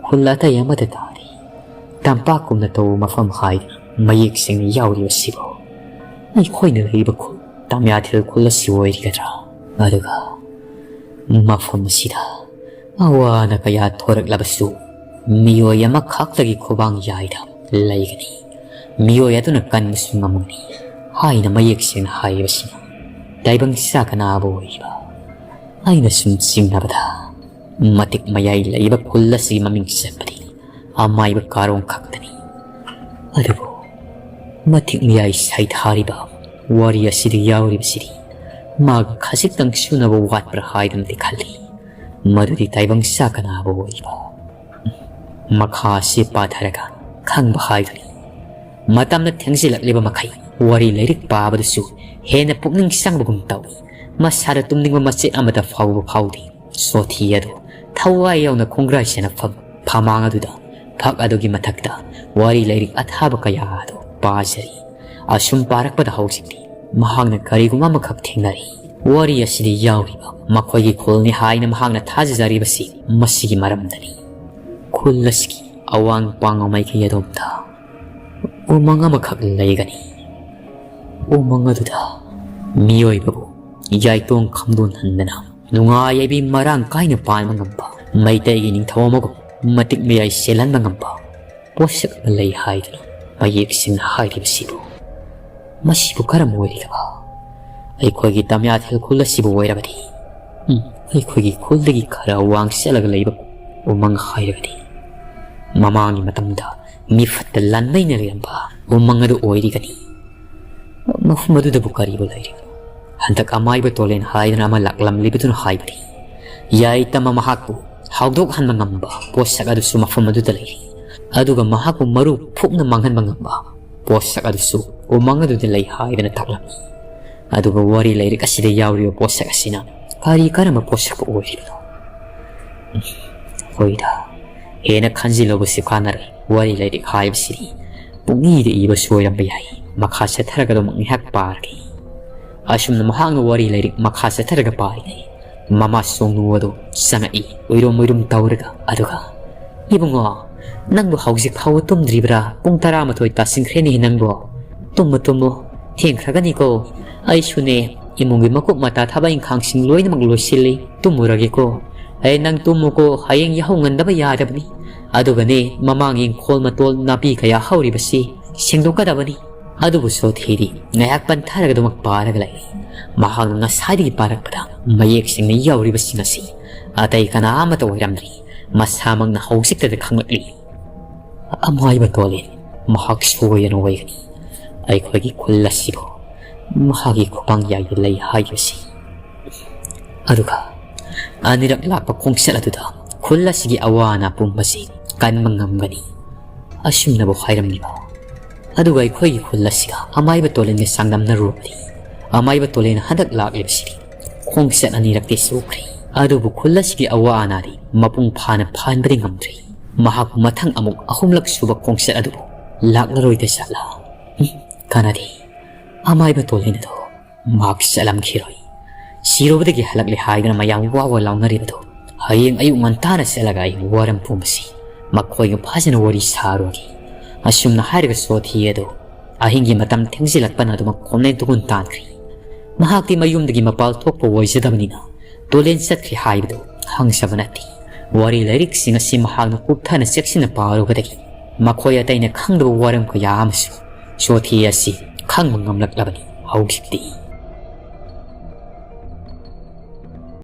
ꯈꯨꯜ ꯑꯇꯩ ꯑꯃꯠꯇ ꯇꯥꯗꯦ꯫ ꯇꯝꯄꯥꯛꯀꯨꯝꯅ ꯇꯧꯕ ꯃꯐꯝ ꯍꯥꯏꯗꯅ ꯃꯌꯦꯛ ꯁꯦꯡꯅ ꯌꯥꯎꯔꯤꯕꯁꯤꯕꯨ ꯑꯩꯈꯣꯏꯅ ꯂꯩꯔꯤꯕ ꯈꯨꯜ ꯇꯝꯌꯥꯊꯦꯜ ꯈꯨꯜ ꯑꯁꯤ ꯑꯣꯏꯔꯤꯒꯗ꯭ꯔꯥ? ꯑꯗꯨꯒ ꯃꯐꯝ ꯑꯁꯤꯗ ꯑꯋꯥ ꯑꯅꯥ ꯀꯌꯥ ꯊꯣꯔꯛꯂꯕꯁꯨ ꯃꯤꯑꯣꯏ ꯑꯃꯈꯛꯇꯒꯤ ꯈꯨꯕꯥꯡ ꯌꯥꯏꯗ ꯂꯩꯒꯅꯤ꯫ ꯃꯤꯑꯣꯏ ꯑꯗꯨꯅ ꯀꯟꯕꯁꯨ ꯉꯝꯒꯅꯤ ꯍꯥꯏꯅ ꯃꯌꯦꯛ ꯁꯦꯡꯅ ꯍꯥꯏꯔꯤꯕꯁꯤꯅ ꯇꯥꯏꯕꯪ ꯆꯥ ꯀꯅꯥꯕꯨ ꯑꯣꯏꯔꯤꯕ? ꯑꯩꯅ ꯁꯨꯝ ꯆꯤꯡꯅꯕꯗ ꯃꯇꯤꯛ ꯃꯌꯥꯏ ꯂꯩꯕ ꯈꯨꯜ ꯑꯁꯤꯒꯤ ꯃꯃꯤꯡ ꯆꯠꯄꯗꯤ ꯑꯃꯥꯏꯕ ꯀꯥꯔꯣꯡ ꯈꯛꯇꯅꯤ꯫ ꯑꯗꯨꯕꯨ ꯃꯇꯤꯛ ꯃꯌꯥꯏ ꯁꯩꯊꯥꯔꯤꯕ ꯋꯥꯔꯤ ꯑꯁꯤꯗ ꯌꯥꯎꯔꯤꯕꯁꯤꯗꯤ ꯃꯥꯒ ꯈꯖꯤꯛꯇꯪ ꯆꯨꯅꯕ ꯋꯥꯠꯄ꯭ꯔꯥ ꯍꯥꯏꯗꯨꯅꯗꯤ ꯈꯜꯂꯤ꯫ ꯃꯗꯨꯗꯤ ꯇꯥꯏꯕꯪ ꯆꯥ ꯀꯅꯥꯕꯨ ꯑꯣꯏꯕ? ꯃꯈꯥ ꯑꯁꯤ ꯄꯥꯊꯔꯒ ꯈꯪꯕ ꯍꯥꯏꯗꯨꯅꯤ꯫ ꯃꯇꯝꯅ ꯊꯦꯡꯖꯤꯜꯂꯛꯂꯤꯕ ꯃꯈꯩ ꯋꯥꯔꯤ ꯂꯥꯏꯔꯤꯛ ꯄꯥꯕꯗꯁꯨ ꯍꯦꯟꯅ ꯄꯨꯛꯅꯤꯡ ꯆꯪꯕꯒꯨꯝ ꯇꯧꯏ꯫ ꯃꯁꯥꯗ ꯇꯨꯝꯅꯤꯡꯕ ꯃꯆꯦꯠ ꯑꯃꯠꯇ ꯐꯥꯎꯕ ꯐꯥꯎꯗꯦ꯫ ꯁꯣꯊꯤ ꯑꯗꯨ ꯊꯋꯥꯏ ꯌꯥꯎꯅ ꯈꯣꯡꯒ꯭ꯔꯥꯏ ꯁꯦꯟꯅꯐꯝ ꯐꯃꯥꯡ ꯑꯗꯨꯗ ꯐꯛ ꯑꯗꯨꯒꯤ ꯃꯊꯛꯇ ꯋꯥꯔꯤ ꯂꯥꯏꯔꯤꯛ ꯑꯊꯥꯕ ꯀꯌꯥ ꯑꯗꯨ ꯄꯥꯖꯔꯤ꯫ ꯑꯁꯨꯝ ꯄꯥꯔꯛꯄꯗ ꯍꯧꯖꯤꯛꯇꯤ ꯃꯍꯥꯛꯅ ꯀꯔꯤꯒꯨꯝꯕ ꯑꯃꯈꯛ ꯊꯦꯡꯅꯔꯤ꯫ ꯋꯥꯔꯤ ꯑꯁꯤꯗ ꯌꯥꯎꯔꯤꯕ ꯃꯈꯣꯏꯒꯤ ꯈꯨꯜꯅꯤ ꯍꯥꯏꯅ ꯃꯍꯥꯛꯅ ꯊꯥꯖꯖꯔꯤꯕꯁꯤ ꯃꯁꯤꯒꯤ ꯃꯔꯝꯗꯅꯤ꯫ ꯈꯨꯜ ꯑꯁꯤꯒꯤ ꯑꯋꯥꯡ ꯄꯥꯡꯕ ꯃꯥꯏꯀꯩ ꯑꯗꯣꯝꯗ ꯎꯃꯪ ꯑꯃꯈꯛ ꯂꯩꯒꯅꯤ꯫ ꯎꯃꯪ ꯑꯗꯨꯗ ꯃꯤꯑꯣꯏꯕꯕꯨ ꯌꯥꯏꯇꯣꯡ ꯈꯝꯗꯣꯟꯍꯟꯗꯅ ꯅꯨꯡꯉꯥꯏ ꯌꯥꯏꯕꯤ ꯃꯔꯥꯡ ꯀꯥꯏꯅ ꯄꯥꯟꯕ ꯉꯝꯕ ꯃꯩꯇꯩꯒꯤ ꯅꯤꯡꯊꯧ ꯑꯃꯒꯨꯝ ꯃꯇꯤꯛ ꯃꯌꯥꯏ ꯁꯦꯜꯍꯟꯕ ꯉꯝꯕ ꯄꯣꯠꯁꯛ ꯑꯃ ꯂꯩ ꯍꯥꯏꯗꯨꯅ ꯃꯌꯦꯛ ꯁꯦꯡꯅ ꯍꯥꯏꯔꯤꯕꯁꯤꯕꯨ ꯃꯁꯤꯕꯨ ꯀꯔꯝ ꯑꯣꯏꯔꯤꯗꯕ? ꯑꯩꯈꯣꯏꯒꯤ ꯇꯝꯌꯥꯊꯦꯜ ꯈꯨꯜ ꯑꯁꯤꯕꯨ ꯑꯣꯏꯔꯕꯗꯤ, ꯎꯝ, ꯑꯩꯈꯣꯏꯒꯤ ꯈꯨꯜꯗꯒꯤ ꯈꯔ ꯋꯥꯡ ꯆꯠꯂꯒ ꯂꯩꯕ ꯎꯃꯪ ꯍꯥꯏꯔꯒꯗꯤ ꯃꯃꯥꯡꯒꯤ ꯃꯇꯝꯗ ꯃꯤꯐꯠꯇ ꯂꯥꯟꯃꯩꯅ ꯂꯩꯔꯝꯕ ꯎꯃꯪ ꯑꯗꯨ ꯑꯣꯏꯔꯤꯒꯅꯤ꯫ ꯃꯐꯝ ꯑꯗꯨꯗꯕꯨ ꯀꯔꯤꯕꯨ ꯂꯩꯔꯤꯕꯅꯣ? ꯍꯟꯗꯛ ꯑꯃꯥꯏꯕ ꯇꯣꯂꯦꯟ ꯍꯥꯏꯗꯅ ꯑꯃ ꯂꯥꯛꯂꯝꯂꯤꯕꯗꯨꯅ ꯍꯥꯏꯕꯗꯤ ꯌꯥꯏꯇꯝ ꯃꯍꯥꯛꯄꯨ ꯍꯥꯎꯗꯣꯛꯍꯟꯕ ꯉꯝꯕ ꯄꯣꯠꯁꯛ ꯑꯗꯨꯁꯨ ꯃꯐꯝ ꯑꯗꯨꯗ ꯂꯩꯔꯤ꯫ ꯑꯗꯨꯒ ꯃꯍꯥꯛꯄꯨ ꯃꯔꯨ ꯐꯨꯛꯅ ꯃꯥꯡꯍꯟꯕ ꯉꯝꯕ ꯄꯣꯠꯁꯛ ꯑꯗꯨꯁꯨ ꯎꯃꯪ ꯑꯗꯨꯗ ꯂꯩ ꯍꯥꯏꯗꯅ ꯇꯥꯛꯂꯝꯃꯤ꯫ ꯑꯗꯨꯒ ꯋꯥꯔꯤ ꯂꯥꯏꯔꯤꯛ ꯑꯁꯤꯗ ꯌꯥꯎꯔꯤꯕ ꯄꯣꯠꯁꯛ ꯑꯁꯤꯅ ꯀꯔꯤ ꯀꯔꯝꯕ ꯄꯣꯠꯁꯛꯄꯨ ꯑꯣꯏꯔꯤꯕꯅꯣ? ꯍꯣꯏꯗ, ꯍꯦꯟꯅ ꯈꯟꯖꯤꯜꯂꯨꯕꯁꯨ ꯀꯥꯟꯅꯔꯣꯏ꯫ ꯋꯥꯔꯤ ꯂꯥꯏꯔꯤꯛ ꯍꯥꯏꯕꯁꯤꯗꯤ ꯄꯨꯡꯏꯗ ꯏꯕꯁꯨ ꯑꯣꯏꯔꯝꯕ ꯌꯥꯏ꯫ ꯃꯈꯥ ꯆꯠꯊꯔꯒ ꯑꯗꯨꯃꯛ ꯉꯥꯏꯍꯥꯛ ꯄꯥꯔꯒꯦ꯫ ꯑꯁꯨꯝꯅ ꯃꯍꯥꯛꯅ ꯋꯥꯔꯤ ꯂꯥꯏꯔꯤꯛ ꯃꯈꯥ ꯆꯠꯊꯔꯒ ꯄꯥꯔꯤꯉꯩ, ꯃꯃꯥ ꯁꯣꯡꯅꯨ ꯑꯗꯨ ꯆꯪꯉꯛꯏ, ꯎꯏꯔꯨꯝ ꯎꯏꯔꯨꯝ ꯇꯧꯔꯒ꯫ ꯑꯗꯨꯒ, "ꯏꯕꯨꯡꯉꯣ, ꯅꯪꯕꯨ ꯍꯧꯖꯤꯛ ꯐꯥꯎꯕ ꯇꯨꯝꯗ꯭ꯔꯤꯕ꯭ꯔꯥ? ꯄꯨꯡ ꯇꯔꯥꯃꯥꯊꯣꯏ ꯇꯥꯁꯤꯟꯈ꯭ꯔꯦꯅꯦ ꯅꯪꯕꯣ꯫ ꯇꯨꯝꯃꯨ, ꯇꯨꯝꯃꯨ, ꯊꯦꯡꯈ꯭ꯔꯒꯅꯤꯀꯣ꯫ ꯑꯩꯁꯨꯅꯦ, ꯏꯃꯨꯡꯒꯤ ꯃꯀꯨꯞ ꯃꯇꯥ ꯊꯕꯛ ꯏꯪꯈꯥꯡꯁꯤꯡ ꯂꯣꯏꯅꯃꯛ ꯂꯣꯏꯁꯤꯜꯂꯤ꯫ ꯇꯨꯝꯃꯨꯔꯒꯦꯀꯣ꯫ ꯑꯦ, ꯅꯪ ꯇꯨꯝꯃꯨꯀꯣ, ꯍꯌꯦꯡ ꯌꯥꯍꯧ ꯉꯟꯗꯕ ꯌꯥꯗꯕꯅꯤ꯫ ꯑꯗꯨꯒꯅꯦ, ꯃꯃꯥꯡ ꯏꯪꯈꯣꯜ ꯃꯇꯣꯜ ꯅꯥꯄꯤ ꯀꯌꯥ ꯍꯧꯔꯤꯕꯁꯤ ꯁꯦꯡꯗꯣꯛꯀꯗꯕꯅꯤ꯫" ꯑꯗꯨꯕꯨ ꯁꯣꯊꯤꯗꯤ ꯉꯥꯏꯍꯥꯛ ꯄꯟꯊꯔꯒ ꯑꯗꯨꯃꯛ ꯄꯥꯔꯒ ꯂꯩ꯫ ꯃꯍꯥꯛꯅ ꯉꯁꯥꯏꯗꯒꯤ ꯄꯥꯔꯛꯄꯗ ꯃꯌꯦꯛ ꯁꯦꯡꯅ ꯌꯥꯎꯔꯤꯕꯁꯤꯡ ꯑꯁꯤ ꯑꯇꯩ ꯀꯅꯥ ꯑꯃꯠꯇ ꯑꯣꯏꯔꯝꯗ꯭ꯔꯤ, ꯃꯁꯥꯃꯛꯅ ꯍꯧꯖꯤꯛꯇꯗ ꯈꯪꯂꯛꯂꯤ꯫ "ꯑꯃꯥꯏꯕ ꯇꯣꯂꯦꯟ, ꯃꯍꯥꯛ ꯁꯣꯏꯗꯅ ꯑꯣꯏꯒꯅꯤ꯫ ꯑꯩꯈꯣꯏꯒꯤ ꯈꯨꯜ ꯑꯁꯤꯕꯨ ꯃꯍꯥꯛꯀꯤ ꯈꯨꯃꯥꯡ ꯌꯥꯏꯗ ꯂꯩ ꯍꯥꯏꯔꯤꯕꯁꯤ꯫" ꯑꯗꯨꯒ ꯑꯅꯤꯔꯛ ꯂꯥꯛꯄ ꯈꯣꯡꯆꯠ ꯑꯗꯨꯗ ꯈꯨꯜ ꯑꯁꯤꯒꯤ ꯑꯋꯥ ꯑꯅꯥ ꯄꯨꯝꯕꯁꯤ ꯀꯟꯕ ꯉꯝꯒꯅꯤ꯫ ꯑꯁꯨꯝꯅꯕꯨ ꯍꯥꯏꯔꯝꯂꯤꯕ꯫ ꯑꯗꯨꯒ ꯑꯩꯈꯣꯏꯒꯤ ꯈꯨꯜ ꯑꯁꯤꯒ ꯑꯃꯥꯏꯕ ꯇꯣꯂꯦꯟꯒ ꯆꯥꯡꯗꯝꯅꯔꯨꯕꯗꯤ, ꯑꯃꯥꯏꯕ ꯇꯣꯂꯦꯟ ꯍꯟꯗꯛ ꯂꯥꯛꯂꯤꯕꯁꯤꯗꯤ ꯈꯣꯡꯆꯠ ꯑꯅꯤꯔꯛꯇꯤ ꯁꯨꯈ꯭ꯔꯦ꯫ ꯑꯗꯨꯕꯨ ꯈꯨꯜ ꯑꯁꯤꯒꯤ ꯑꯋꯥ ꯑꯅꯥꯗꯤ ꯃꯄꯨꯡ ꯐꯥꯅ ꯐꯍꯟꯕꯗꯤ ꯉꯝꯗ꯭ꯔꯤ꯫ ꯃꯍꯥꯛꯄꯨ ꯃꯊꯪ ꯑꯃꯨꯛ ꯑꯍꯨꯝꯂꯛ ꯁꯨꯕ ꯈꯣꯡꯆꯠ ꯑꯗꯨꯕꯨ ꯂꯥꯛꯂꯔꯣꯏꯗ ꯖꯥꯠꯂꯥ? ꯎꯝ, ꯀꯥꯟꯅꯗꯦ꯫ ꯑꯃꯥꯏꯕ ꯇꯣꯂꯦꯟ ꯑꯗꯨ ꯃꯍꯥꯛ ꯆꯠꯂꯝꯈꯤꯔꯣꯏ꯫ ꯁꯤꯔꯨꯕꯗꯒꯤ ꯍꯜꯂꯛꯂꯦ ꯍꯥꯏꯗꯨꯅ ꯃꯌꯥꯝ ꯋꯥ ꯋꯥ ꯂꯥꯎꯅꯔꯤꯕꯗꯨ ꯍꯌꯦꯡ ꯑꯌꯨꯛ ꯉꯟꯇꯥꯅ ꯆꯠꯂꯒ ꯑꯩ ꯋꯥꯔꯝ ꯄꯨꯝꯕꯁꯤ ꯃꯈꯣꯏꯒ ꯐꯖꯅ ꯋꯥꯔꯤ ꯁꯥꯔꯨꯔꯒꯦ꯫ ꯑꯁꯨꯝꯅ ꯍꯥꯏꯔꯒ ꯁꯣꯊꯤ ꯑꯗꯨ ꯑꯍꯤꯡꯒꯤ ꯃꯇꯝ ꯊꯦꯡꯖꯤꯜꯂꯛꯄꯅ ꯑꯗꯨꯃꯛ ꯈꯣꯝꯂꯦꯟ ꯇꯨꯒꯨꯟ ꯇꯥꯟꯈ꯭ꯔꯦ꯫ ꯃꯍꯥꯛꯇꯤ ꯃꯌꯨꯝꯗꯒꯤ ꯃꯄꯥꯜ ꯊꯣꯛꯄ ꯑꯣꯏꯖꯗꯕꯅꯤꯅ ꯇꯣꯂꯦꯟ ꯆꯠꯈ꯭ꯔꯦ ꯍꯥꯏꯕꯗꯨ ꯈꯪꯖꯕ ꯅꯠꯇꯦ꯫ ꯋꯥꯔꯤ ꯂꯥꯏꯔꯤꯛꯁꯤꯡ ꯑꯁꯤ ꯃꯍꯥꯛꯅ ꯀꯨꯞꯊꯅ ꯆꯦꯛꯁꯤꯟꯅ ꯄꯥꯔꯨꯕꯗꯒꯤ ꯃꯈꯣꯏ ꯑꯇꯩꯅ ꯈꯪꯗꯕ ꯋꯥꯔꯝ ꯀꯌꯥ ꯑꯃꯁꯨ ꯁꯣꯊꯤ ꯑꯁꯤ ꯈꯪꯕ ꯉꯝꯂꯛꯂꯕꯅꯤ꯫ ꯍꯧꯖꯤꯛꯇꯤ